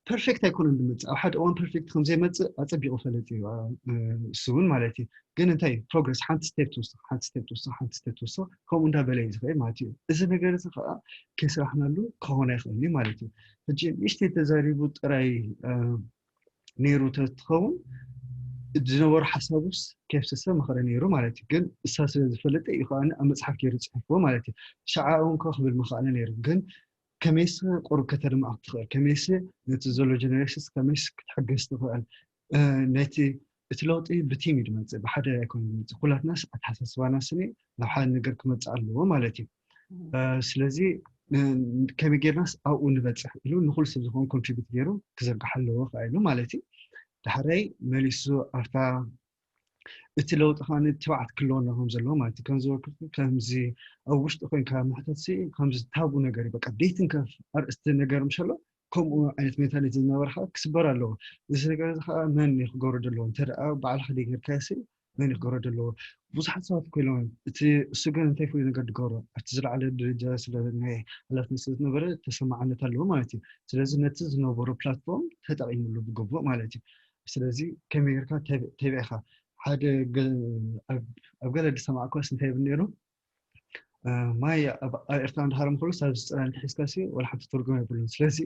ፐርፌክት ኣይኮነን ዝመፅእ ኣብ ሓደ እዋን ፐርፌክት ከምዘይመፅእ ኣፀቢቑ ፈለጥ እዩ እሱ እውን ማለት እዩ። ግን እንታይ ፕሮግረስ ሓንቲ ስቴፕ ትውስኽ ሓንቲ ስቴፕ ትውስኽ ሓንቲ ስቴፕ ትውስኽ ከምኡ እንዳበለ እዩ ዝኽእል ማለት እዩ። እዚ ነገር እዚ ከዓ ከይስራሕናሉ ክኸውን ኣይኽእልን እዩ ማለት እዩ። ሕጂ ንእሽተይ ተዛሪቡ ጥራይ ነይሩ ተትኸውን ዝነበሩ ሓሳቡስ ከየፍሰሰ መኸረ ነይሩ ማለት እዩ። ግን እሳ ስለ ዝፈለጠ እዩ ከዓ ኣብ መፅሓፍ ገይሩ ፅሒፍዎ ማለት እዩ። ሸዓ እውን ከ ክብል ምኸኣለ ነይሩ ግን ከመይስ ቁሩብ ከተድምዖ ትኽእል ከመይስ ነቲ ዘሎ ጀነሬሽንስ ከመይስ ክትሕግዝ ትኽእል ነቲ እቲ ለውጢ ብቲም እዩ ዝመፅእ ብሓደ ኣይኮነ ዝመፅእ ኩላትናስ ኣተሓሳስባና ስኒ ናብ ሓደ ነገር ክመፅእ ኣለዎ ማለት እዩ። ስለዚ ከመይ ጌርናስ ኣብኡ ንበፅሕ ኢሉ ንኩሉ ሰብ ዝኸውን ኮንትሪቢዩት ገይሩ ክዘርግሓ ኣለዎ ከዓ ኢሉ ማለት እዩ። ዳሕራይ መሊሱ ኣብታ እቲ ለውጢ ከዓ ትባዕት ክህልወና ከም ዘለዎ ማለት እዩ። ከም ዝበልኩ ከምዚ ኣብ ውሽጢ ኮይንካ ምሕተት ከምዚ ታቡ ነገር እዩ። በቃ ደይትንከፍ ኣርእስቲ ነገር ምሸሎ ከምኡ ዓይነት ሜንታሊቲ ዝነበርካ ክስበር ኣለዎ። እዚ ነገር እዚ ከዓ መን እዩ ክገብሮ ዘለዎ እንተ ደኣ ባዕልካ ደይገርካዮ ሲ መን እዩ ክገብሮ ዘለዎ? ብዙሓት ሰባት ኮይኖም እቲ እሱ ግን እንታይ ፍሉይ ነገር ዝገብሮ ኣብቲ ዝለዓለ ደረጃ ስለ ናይ ሓላፍነት ስለ ዝነበረ ተሰማዕነት ኣለዎ ማለት እዩ። ስለዚ ነቲ ዝነበሮ ፕላትፎርም ተጠቂምሉ ብግቡእ ማለት እዩ። ስለዚ ከመይ ጌርካ ተቢዕካ ሓደ ኣብ ገለ ዝሰማዕኳስ እንታይ ይብል ነይሩ ማይ ኣብ ኤርትራ እንዳሃረም ከሎ ሳብ ዝፅላል ተሒዝካ ሲ ወላ ሓንቲ ትርጉም የብሉን። ስለዚ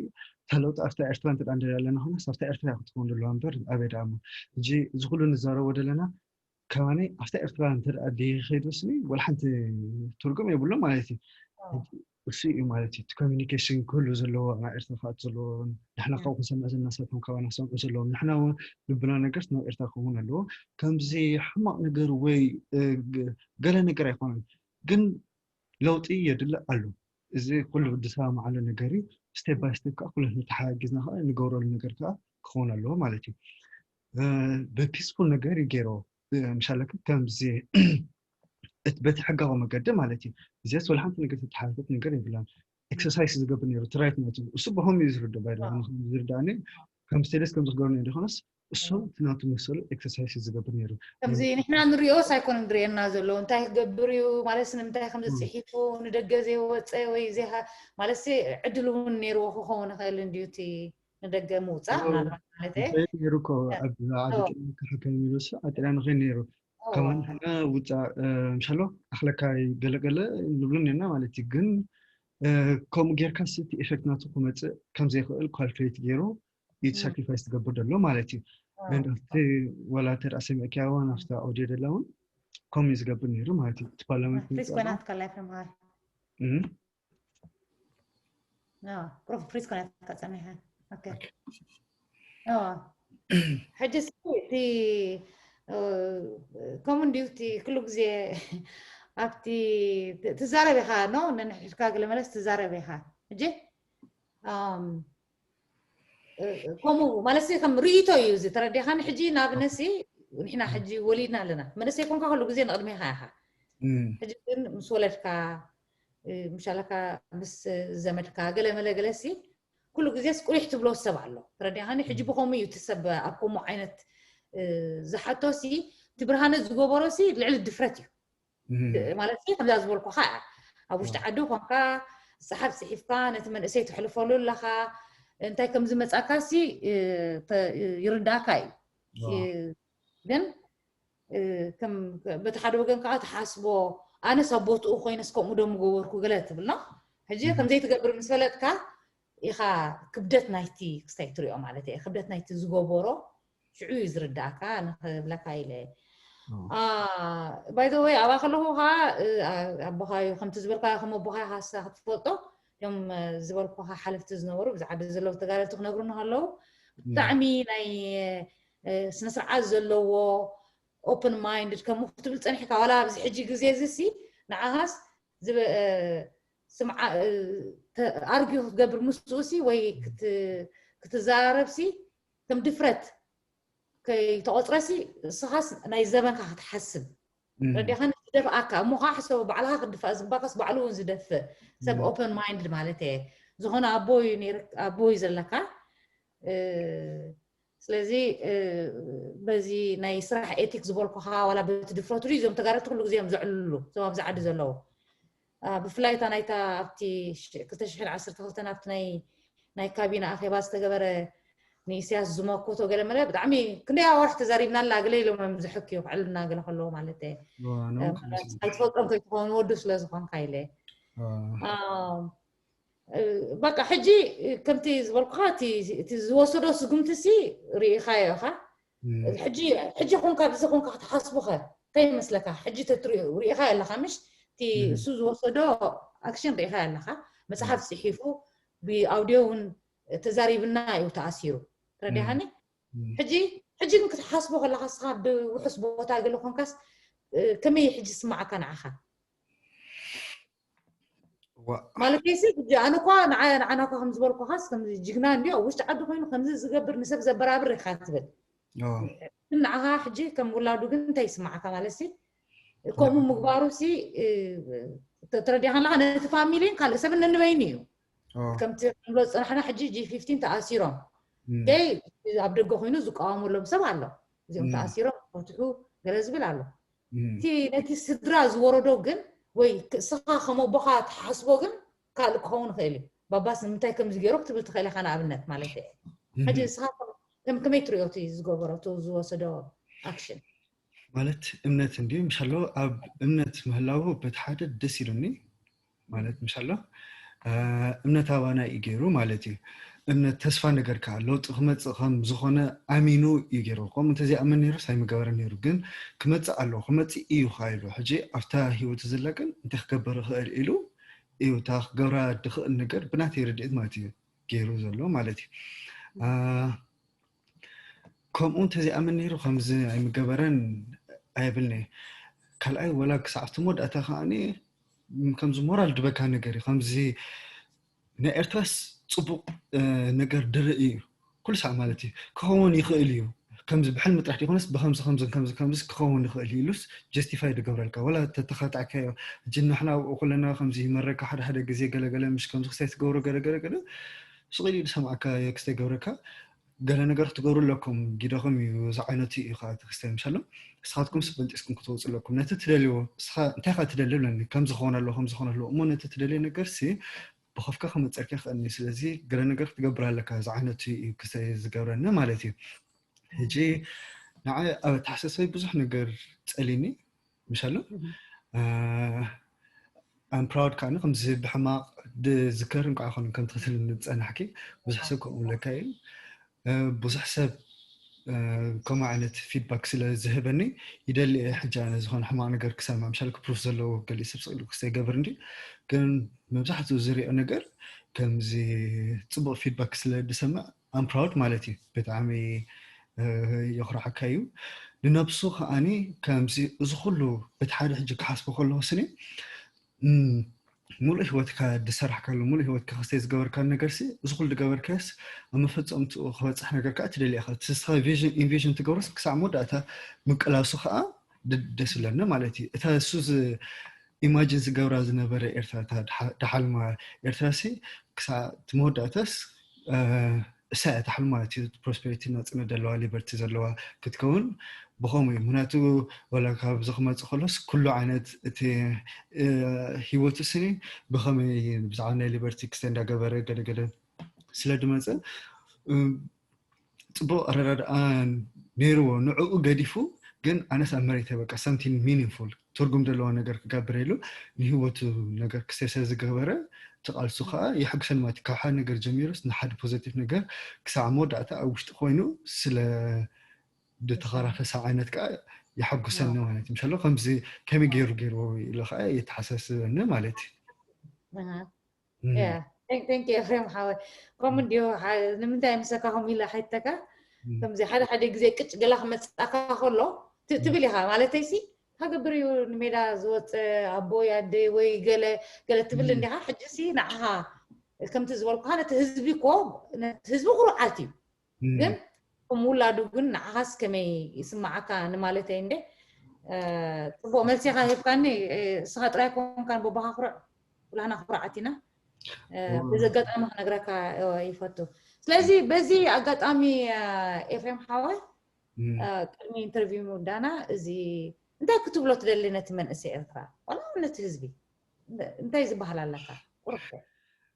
እታ ለውጢ ኣብታ ኤርትራ እንተ እንዳለ ኣለና ኮነ ኣብታ ኤርትራ ክትኸውን ዘለዋ እምበር ኣበይ ደኣ እሞ ሕጂ እዚ ኩሉ ንዛረቦ ዘለና ከማኒ ኣብታ ኤርትራ እንተ ደኣ ደይኸይዱ ስኒ ወላ ሓንቲ ትርጉም የብሉ ማለት እዩ። እሱ እዩ ማለት እዩ። እቲ ኮሚኒኬሽን ክህሉ ዘለዎ፣ ኣብ ኤርትራ ክኣቱ ዘለዎ፣ ንሕና ካብኡ ክንሰምዕ ዘለና፣ ሰብ ከም ካባና ክሰምዑ ዘለዎም፣ ንሕና እውን ልብና ነገር ናብ ኤርትራ ክኸውን ኣለዎ። ከምዚ ሕማቕ ነገር ወይ ገለ ነገር ኣይኮነን፣ ግን ለውጢ የድሊ ኣሎ። እዚ ኩሉ ዝሰማማዓሉ ነገር እዩ። ስቴፕ ባይ ስቴፕ ከዓ ኩሉ ተሓጋጊዝና ከዓ ንገብረሉ ነገር ከዓ ክኸውን ኣለዎ ማለት እዩ። ብፒስፉል ነገር እዩ ገይሮ። ምሻለክ ከምዚ በቲ ሕጋዊ መገዲ ማለት እዩ። እዚስ ወላ ሓንቲ ነገር ተተሓላለፈት ነገር የብላን። ኤክሰርሳይስ ዝገብር ነይሩ ትራይት ማለት እዩ። እሱ ብኸም እዩ ዝርዶ ባይ ዝርዳእኒ ከም ስቴደስ ከም ዝክገብር ነይሩ ይኾነስ እሱ እቲ ናቱ መሰሉ ኤክሰርሳይስ ዝገብር ነይሩ። ከምዚ ንሕና ንሪኦስ ኣይኮነ ንሪኤና ዘሎ እንታይ ክገብር እዩ ማለት ንምንታይ ከም ዝፅሒፉ ንደገ ዘይወፀ ወይ ዜሃ ማለት ዕድል እውን ነይርዎ ክኸውን ይኽእል እንድዩ እቲ ንደገ ምውፃእ ምናልባት ማለት ነይሩ እኮ ኣብ ዓዲ ጥልያን ክሕከም ኢሉ ኣብ ጥልያን ንኸይድ ነይሩ ከማን ውፃእ ምሻሎ ኣኽለካ ገለገለ ንብሎ ነርና ማለት እዩ ግን ከምኡ ጌርካ ስቲ ኤፌክት ናቱ ክመፅእ ከምዘይክእል ካልኩሌት ገይሩ እዩ ሳክሪፋይስ ትገብር ዘሎ ማለት እዩ። ኣብቲ ወላ ተደኣ ሰሚዕክያ እውን ኣብታ ኦድዮ ደላ እውን ከምኡ እዩ ዝገብር ነይሩ ማለት እዩ። እቲ ፓርላመንት ፕሊዝ ኮይናትካ ላይፍ ንምሃር ፕሊዝ ኮይናትካ ፀኒሐ ሕጂ እቲ ከምኡ እንዲዩ እቲ ኩሉ ግዜ ኣብቲ ትዛረብ ኢኻ ኖ ነንሕድካ ገለ መለስ ትዛረብ ኢኻ ሕጂ ከምኡ ማለት ከም ርእይቶ እዩ እዚ ተረዲኻኒ ሕጂ ንኣብነት ንሕና ሕጂ ወሊድና ኣለና መንእሰይ ኮንካ ኩሉ ግዜ ንቕድሜኻ ኢኻ ሕጂ ግን ምስ ወለድካ ምሻለካ ምስ ዘመድካ ገለ መለ ገለሲ ኩሉ ግዜስ ቁሪሕ ትብሎ ሰብ ኣሎ ተረዲኻኒ ሕጂ ብኸምኡ እዩ እቲ ሰብ ኣብ ከምኡ ዓይነት ዝሓቶሲ እቲ ብርሃነ ዝገበሮሲ ልዕሊ ድፍረት እዩ ማለት ከምዛ ዝበልኩኻ እያ ኣብ ውሽጢ ዓዲ ኮንካ ዝፀሓፍ ፅሒፍካ ነቲ መንእሰይ ትሕልፈሉ ኣለኻ እንታይ ከም ዝመፃካሲ ይርዳእካ እዩ ግን በቲ ሓደ ወገን ከዓ ትሓስቦ ኣነስ ኣብ ቦትኡ ኮይነስ ከምኡ ዶ ምገበርኩ ገለ ትብልና ሕጂ ከምዘይትገብር ምስ ፈለጥካ ኢኻ ክብደት ናይቲ ክስታይ ትሪኦ ማለት እየ ክብደት ናይቲ ዝገበሮ ሽዑ እዩ ዝርዳእካ ንክብለካ ኢለ ባይዘወይ ኣብኣ ከለኹ ከዓ ኣቦኻዩ ከምቲ ዝበልካ ከም ኣቦኻ ሃሳ ክትፈልጦ እቶም ዝበልኩኻ ሓለፍቲ ዝነበሩ ብዛዕባ ዘለዉ ተጋደልቲ ክነግሩና ከለዉ ብጣዕሚ ናይ ስነስርዓት ዘለዎ ኦፕን ማይንድድ ከምኡ ክትብል ፀኒሕካ ዋላ ኣብዚ ሕጂ ግዜ እዚ ሲ ንዓኻስ ስምዓ ኣርጊ ክትገብር ምስኡ ሲ ወይ ክትዛረብ ሲ ከም ድፍረት ከይተቆፅረ ሲ እስኻስ ናይ ዘበንካ ክትሓስብ ረዲኻን ዝደፍኣካ እሞ ከዓ ሕሰቡ ባዕልካ ክትድፋእ ዝግባካስ ባዕሉ እውን ዝደፍእ ሰብ ኦፕን ማይንድድ ማለት እየ ዝኾነ ኣቦ እዩ ዘለካ ስለዚ በዚ ናይ ስራሕ ኤቲክ ዝበልኩኻ ዋላ በቲ ድፍረቱ ድዩ እዞም ተጋደልቲ ኩሉ ግዜ እዮም ዘዕልሉ እዞም ኣብዚ ዓዲ ዘለዉ ብፍላይ እታ ናይታ ኣብቲ ክልተ ሽሕን ዓሰርተ ክልተን ኣብቲ ናይ ናይ ካቢነ ኣኼባ ዝተገበረ ንኢሳያስ ዝመኮቶ ገለ መለ ብጣዕሚ ክንደይ ኣዋርሕ ተዛሪብናላ ገለ ኢሎም እዮም ዝሕክዩ ክዕልና ገለ ከለዎ ማለት እየ ኣይትፈልጦም ከይትኸውን ወዱ ስለ ዝኾንካ ኢለ በቃ ሕጂ ከምቲ ዝበልኩኻ እቲ ዝወሰዶ ስጉምቲ ሲ ርኢኻዮ ኢኻ ሕጂ ሕጂ ኮንካ ብዚ ኮንካ ክትሓስቡኸ እንታይ ይመስለካ ሕጂ ተትሪኦ ርኢኻ ኣለኻ ምሽ እቲ እሱ ዝወሰዶ ኣክሽን ርኢኻ ኣለኻ መፅሓፍ ፅሒፉ ብኣውድዮ እውን ተዛሪብና እዩ ተኣሲሩ ተረዲሃኒ ሕጂ ሕጂ ግን ክትሓስቦ ከለካ ስኻ ብውሑስ ቦታ ገለ ኮንካስ ከመይ ሕጂ ስማዓካ ንዓኻ ማለት ሲ ሕጂ ኣነ እኳ ንዓያ ንዓና እኳ ከም ዝበልኩኻስ ከም ጅግና እንዲ ኣብ ውሽጢ ዓዲ ኮይኑ ከምዚ ዝገብር ንሰብ ዘበራብር ኢኻ ትብል ንዓኻ ሕጂ ከም ውላዱ ግን እንታይ ይስማዓካ ማለት ሲ ከምኡ ምግባሩ ሲ ተረዲኻ ኣለካ ነቲ ፋሚሊን ካልእ ሰብን ነንበይኑ እዩ ከምቲ ንብሎ ዝፀናሕና ሕጂ ጂ ፊፍቲን ተኣሲሮም ደይ ኣብ ደገ ኮይኑ ዝቃወመሎም ሰብ ኣሎ እዚኦም ተኣሲሮም ፈትሑ ገለ ዝብል ኣሎ እቲ ነቲ ስድራ ዝወረዶ ግን ወይ እስኻ ከም ኣቦኻ ትሓስቦ ግን ካልእ ክኸውን ይኽእል እዩ ባባስ ንምንታይ ከምዚ ገይሩ ክትብል ትኽእል ኢኻ ንኣብነት ማለት እየ ሕጂ እስኻ ከም ከመይ ትሪኦ እቲ ዝገበሮ እቲ ዝወሰዶ ኣክሽን ማለት እምነት እንዲ ምሻሎ ኣብ እምነት ምህላው በቲ ሓደ ደስ ኢሉኒ ማለት ምሻሎ እምነት ኣባና እዩ ገይሩ ማለት እዩ እምነት፣ ተስፋ ነገር ከዓ ለውጢ ክመፅእ ከም ዝኾነ ኣሚኑ እዩ ገይሩ። ከምኡ እንተዘይኣምን ነይሩስ ኣይምገበረን ነይሩ። ግን ክመፅእ ኣለዎ፣ ክመፅእ እዩ ከዓ ኢሉ። ሕጂ ኣብታ ህይወቱ ዘላ ግን እንታይ ክገብር ይኽእል ኢሉ እዩ እታ ክገብራ ድኽእል ነገር ብናተይ ርድኢት ማለት እዩ ገይሩ ዘሎ ማለት እዩ። ከምኡ እንተዘይኣምን ነይሩ ከምዚ ኣይምገበረን ኣይብልኒ። ካልኣይ ወላ ክሳዕ ኣብቲ መወዳእታ ከዓኒ ከምዚ ሞራል ድበካ ነገር እዩ። ከምዚ ናይ ኤርትራስ ፅቡቕ ነገር ድርኢ እዩ ኩሉ ሳዕ ማለት እዩ። ክኸውን ይኽእል እዩ፣ ከምዚ ብሕልሚ ጥራሕ ዘይኮነስ ብከምዚ ከምዚ ከምዚ ከምዚ ክኸውን ይኽእል እዩ ኢሉስ ጀስቲፋይ ድገብረልካ። ወላ ተተኻጣዕካዮ፣ ሕጂ ንሕና ኣብኡ ኩለና ከምዚ ይመረካ ሓደ ሓደ ግዜ ገለገለ ምሽ ከምዚ ክስታይ ትገብሮ ገለገለ ገለ ስቕ ኢሉ ዝሰምዓካ ክስታይ ገብረካ። ገለ ነገር ክትገብሩ ኣለኩም፣ ጊደኹም እዩ፣ እዚ ዓይነቱ እዩ ከዓ እቲ ክስታይ ምሻሎ። ንስኻትኩም ስበንጢስኩም ክትወፁ ኣለኩም። ነቲ ትደልዎ፣ ንስኻ እንታይ ኻ ትደሊ ብለኒ፣ ከም ዝኾነ ኣለዎ ከም ዝኾነ ኣለዎ እሞ ነቲ ትደልዮ ነገር ሲ ብኸፍካ ክመፀልካ ይኽእልኒ። ስለዚ ገለ ነገር ክትገብር ኣለካ፣ እዚ ዓይነቱ እዩ ክስታይ ዝገብረኒ ማለት እዩ። ሕጂ ንዓይ ኣብ ኣተሓሳሰበይ ብዙሕ ነገር ፀሊኒ ምሻሎ። ኣም ፕራውድ ከዓኒ ከምዚ ብሕማቕ ዝዝከር እንኳ ኣይኮነን። ከም ትኽትል ዝፀናሕኪ ብዙሕ ሰብ ከምኡ ለካ እዩ። ብዙሕ ሰብ ከምኡ ዓይነት ፊድባክ ስለ ዝህበኒ ይደሊ እየ። ሕጂ ኣነ ዝኾነ ሕማቕ ነገር ክሰምዕ ምሻል ክፕሩፍ ዘለዎ ገሊእ ሰብ ስቕ ኢሉ ክስተይገብር እንዲ። ግን መብዛሕትኡ ዝሪኦ ነገር ከምዚ ፅቡቕ ፊድባክ ስለ ዝሰምዕ ኣም ፕራውድ ማለት እዩ። ብጣዕሚ የኹርዓካ እዩ። ንነብሱ ከዓኒ ከምዚ እዚ ኩሉ በቲ ሓደ ሕጂ ክሓስቦ ከለኹ ስኒ ሙሉእ ህይወትካ ዝሰራሕካሉ፣ ሙሉእ ህይወትካ ክስተ ዝገበርካ ነገር ሲ፣ እዚ ኩሉ ዝገበርካስ ኣብ መፈጸምትኡ ክበጽሕ ነገር ከዓ ትደሊ ኢኻ። እቲ ንስኻ ቪዥን ኢንቪዥን ትገብሮስ ክሳዕ መወዳእታ ምቅላሱ ከዓ ድ- ደስ ይብለኒ ማለት እዩ። እታ እሱ ዝ- ኢማጂን ዝገብራ ዝነበረ ኤርትራ፣ እታ ድሓ- ድሓልማ ኤርትራ ሲ ክሳዕ እቲ መወዳእታስ እ፣ እሳ እያ ትሓልም ማለት እዩ። ፕሮስፐሪቲ፣ ናጽነት ዘለዋ፣ ሊበርቲ ዘለዋ ክትከውን ብኸምኡ እዩ። ምክንያቱ ዋላ ካብዚ ክመጽእ ከሎስ ኩሉ ዓይነት እቲ እ፣ ህይወቱ ስኒ ብኸመይ ብዛዕባ ናይ ሊበርቲ ክስተ እንዳገበረ ገለገለ ስለ ድመጸ እ፣ ጽቡቕ ኣረዳድኣ ነይርዎ። ንዕኡ ገዲፉ ግን ኣነስ ኣብ መሬት በቃ ሳምቲንግ ሚኒንፉል ትርጉም ዘለዎ ነገር ክገብር ኢሉ ንህይወቱ ነገር ክስተ ስለ ዝገበረ እቲ ቃልሱ ከዓ የሐጉሰኒ ማለት እዩ። ካብ ሓደ ነገር ጀሚሩስ ንሓደ ፖዘቲቭ ነገር ክሳዕ መወዳእታ ኣብ ውሽጢ ኮይኑ ስለ ዝተኸራፈሰ ዓይነት ከዓ የሐጉሰኒ ማለት እዩ። ምሻሎ ከምዚ ከመይ ገይሩ ገይርዎ ኢሉ ከዓ የተሓሳስበኒ ማለት እዩ። Thank you ኤፍሬም ሓወይ። ከምኡ እንዲዮ ንምንታይ ምሰካ ከምኡ ኢለ ሓይተካ ከምዚ ሓደ ሓደ ግዜ ቅጭ ገላ ክመፅኣካ ከሎ ትብል ኢኻ ማለተይሲ ሃገብር እዩ ንሜዳ ዝወፀ ኣቦይ ኣደይ ወይ ገለ ገለ ትብል እንዲኻ። ሕጂ ሲ ንዓኻ ከምቲ ዝበልኩኻ ነቲ ህዝቢ እኮ ነቲ ህዝቢ ኩሩዓት እዩ ግን ከም ውላዱ ግን ንዓኻስ ከመይ ይስምዓካ ንማለተይ እንደ ፅቡቅ መልሲ ኢኻ ሂብካኒ። እስኻ ጥራይ ኮንካን በቦኻ ኩርዕ ኩላህና ኩርዓት ኢና። በዚ ኣጋጣሚ ክነግረካ ይፈቱ። ስለዚ በዚ ኣጋጣሚ ኤፍሬም ሓወይ ቅድሚ ኢንተርቪው ምውዳና እዚ እንታይ ክትብሎ ትደሊ ነቲ መንእሰይ ኤርትራ ዋላ ነቲ ህዝቢ እንታይ ዝበሃል ኣለካ? ቁርብ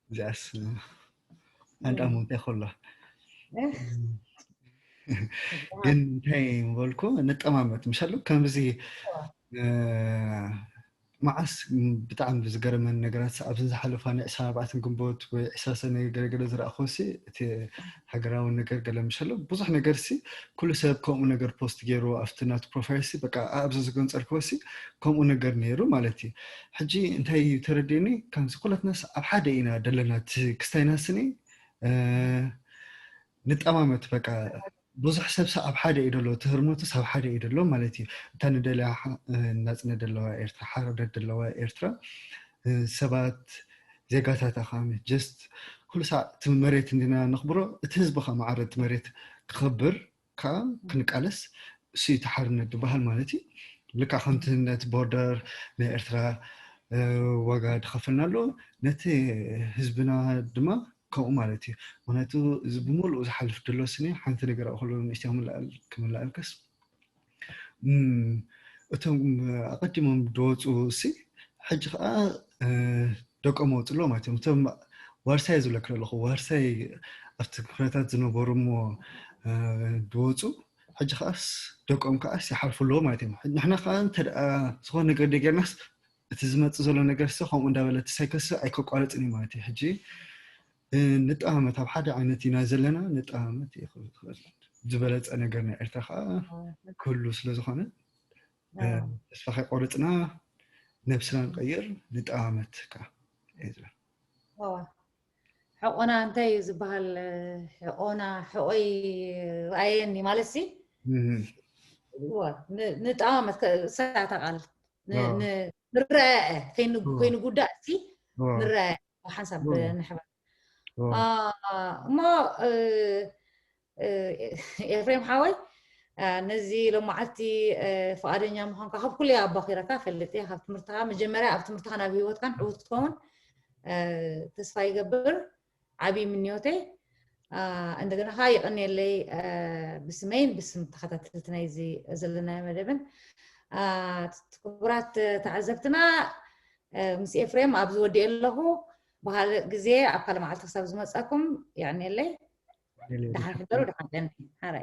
እዚኣስ ኣንዳ ሞንቴ ኮላ ግን እንታይ ምበልኩ ንጠማመት ምሻሉ ከምዚ መዓስ ብጣዕሚ ብዝገረመን ነገራት ኣብዚ ዝሓለፋ ናይ ዕስራ ኣርባዕተን ግንቦት ወይ ዕስራ ሰነ ገለገለ ዝረኣኹ ሲ እቲ ሃገራዊ ነገር ገለ ምሻሉ ብዙሕ ነገር ሲ ኩሉ ሰብ ከምኡ ነገር ፖስት ገይሩ ኣብቲ ናቱ ፕሮፋይል ሲ በቃ ኣብዚ ዝገንፀልክዎ ሲ ከምኡ ነገር ነይሩ ማለት እዩ። ሕጂ እንታይ እዩ ተረዲኒ ከምዚ ኩላትናስ ኣብ ሓደ ኢና ደለና እቲ ክስታይና ስኒ ንጠማመት በቃ ብዙሕ ሰብ ሳ ኣብ ሓደ እዩ ደሎ ትህርሞትስ ኣብ ሓደ እዩ ደሎ ማለት እዩ። እታ ንደልያ ናጽነት ደለዋ ኤርትራ ሓረደት ደለዋ ኤርትራ ሰባት ዜጋታት ኣኻሚ ጀስት ኩሉ ሳዕ እቲ መሬት እንዲና ነኽብሮ እቲ ህዝቢ ኻ ማዕረ እቲ መሬት ክኸብር ከዓ ክንቃለስ እሱ እዩ ተሓርነት ዝበሃል ማለት እዩ። ልክዕ ከምቲ ነቲ ቦርደር ናይ ኤርትራ ዋጋ ዝኸፈልና ኣሎ ነቲ ህዝብና ድማ ከምኡ ማለት እዩ። ምክንያቱ እዚ ብምሉኡ ዝሓልፍ ድሎ ስኒ ሓንቲ ነገር ኣብ ከሎ ንእሽተይ ክምልኣል ክምልኣልከስ እቶም ኣቐዲሞም ዝወፁ እሲ ሕጂ ከዓ ደቆም ወፅሎ ማለት እዮም። እቶም ዋርሳይ ዝብለክ ኣለኹ ዋርሳይ ኣብቲ ኩነታት ዝነበሩ እሞ ዝወፁ ሕጂ ከዓስ ደቆም ከዓስ ይሓልፉ ኣለዎ ማለት እዮም። ንሕና ከዓ እንተ ዝኾነ ነገር ደጌርናስ እቲ ዝመፅእ ዘሎ ነገር ሲ ከምኡ እንዳበለ እቲ ሳይከስ ኣይከቋርፅን እዩ ማለት እዩ። ሕጂ ንጠማመት፣ ኣብ ሓደ ዓይነት ኢና ዘለና፣ ንጠማመት። ዝበለፀ ነገር ናይ ኤርትራ ከዓ ክህሉ ስለ ዝኾነ፣ ተስፋ ከይቆርፅና ነብስና ንቀይር፣ ንጠማመት ከዓ። ሕቆና እንታይ እዩ ዝበሃል? ሕቆና፣ ሕቆይ ርኣየኒ ማለት ሲ ንጠማመት። እሳታ ቃል ንረአ፣ ከይንጉዳእ ሲ ንረአ ሓንሳብ ንሕበር። እሞ ኤፍሬም ሓወይ፣ ነዚ ሎማዓልቲ ፍቓደኛ ምዃንካ ካብ ኩሉ ኣባኺረካ ፈልጥ እየ። ካብ ትምህርትኻ መጀመርያ ኣብ ትምህርትኻ ናብ ህይወትካን ዕውት ክትኸውን ተስፋ ይገብር። ዓብዪ ምንዮተይ። እንደገና ኸዓ ይቐንየለይ ብስመይን ብስም ተኸታተልቲ ናይዚ ዘለናዮ መደብን። ክቡራት ተዓዘብትና፣ ምስ ኤፍሬም ኣብዚ ወዲኤ ኣለኹ። ብኻልእ ግዜ ኣብ ካልእ መዓልቲ ክሳብ ዝመፀኩም የቐንየለይ። ደሓን ሕደሩ፣ ደሓን ቀኒ። ሓራይ።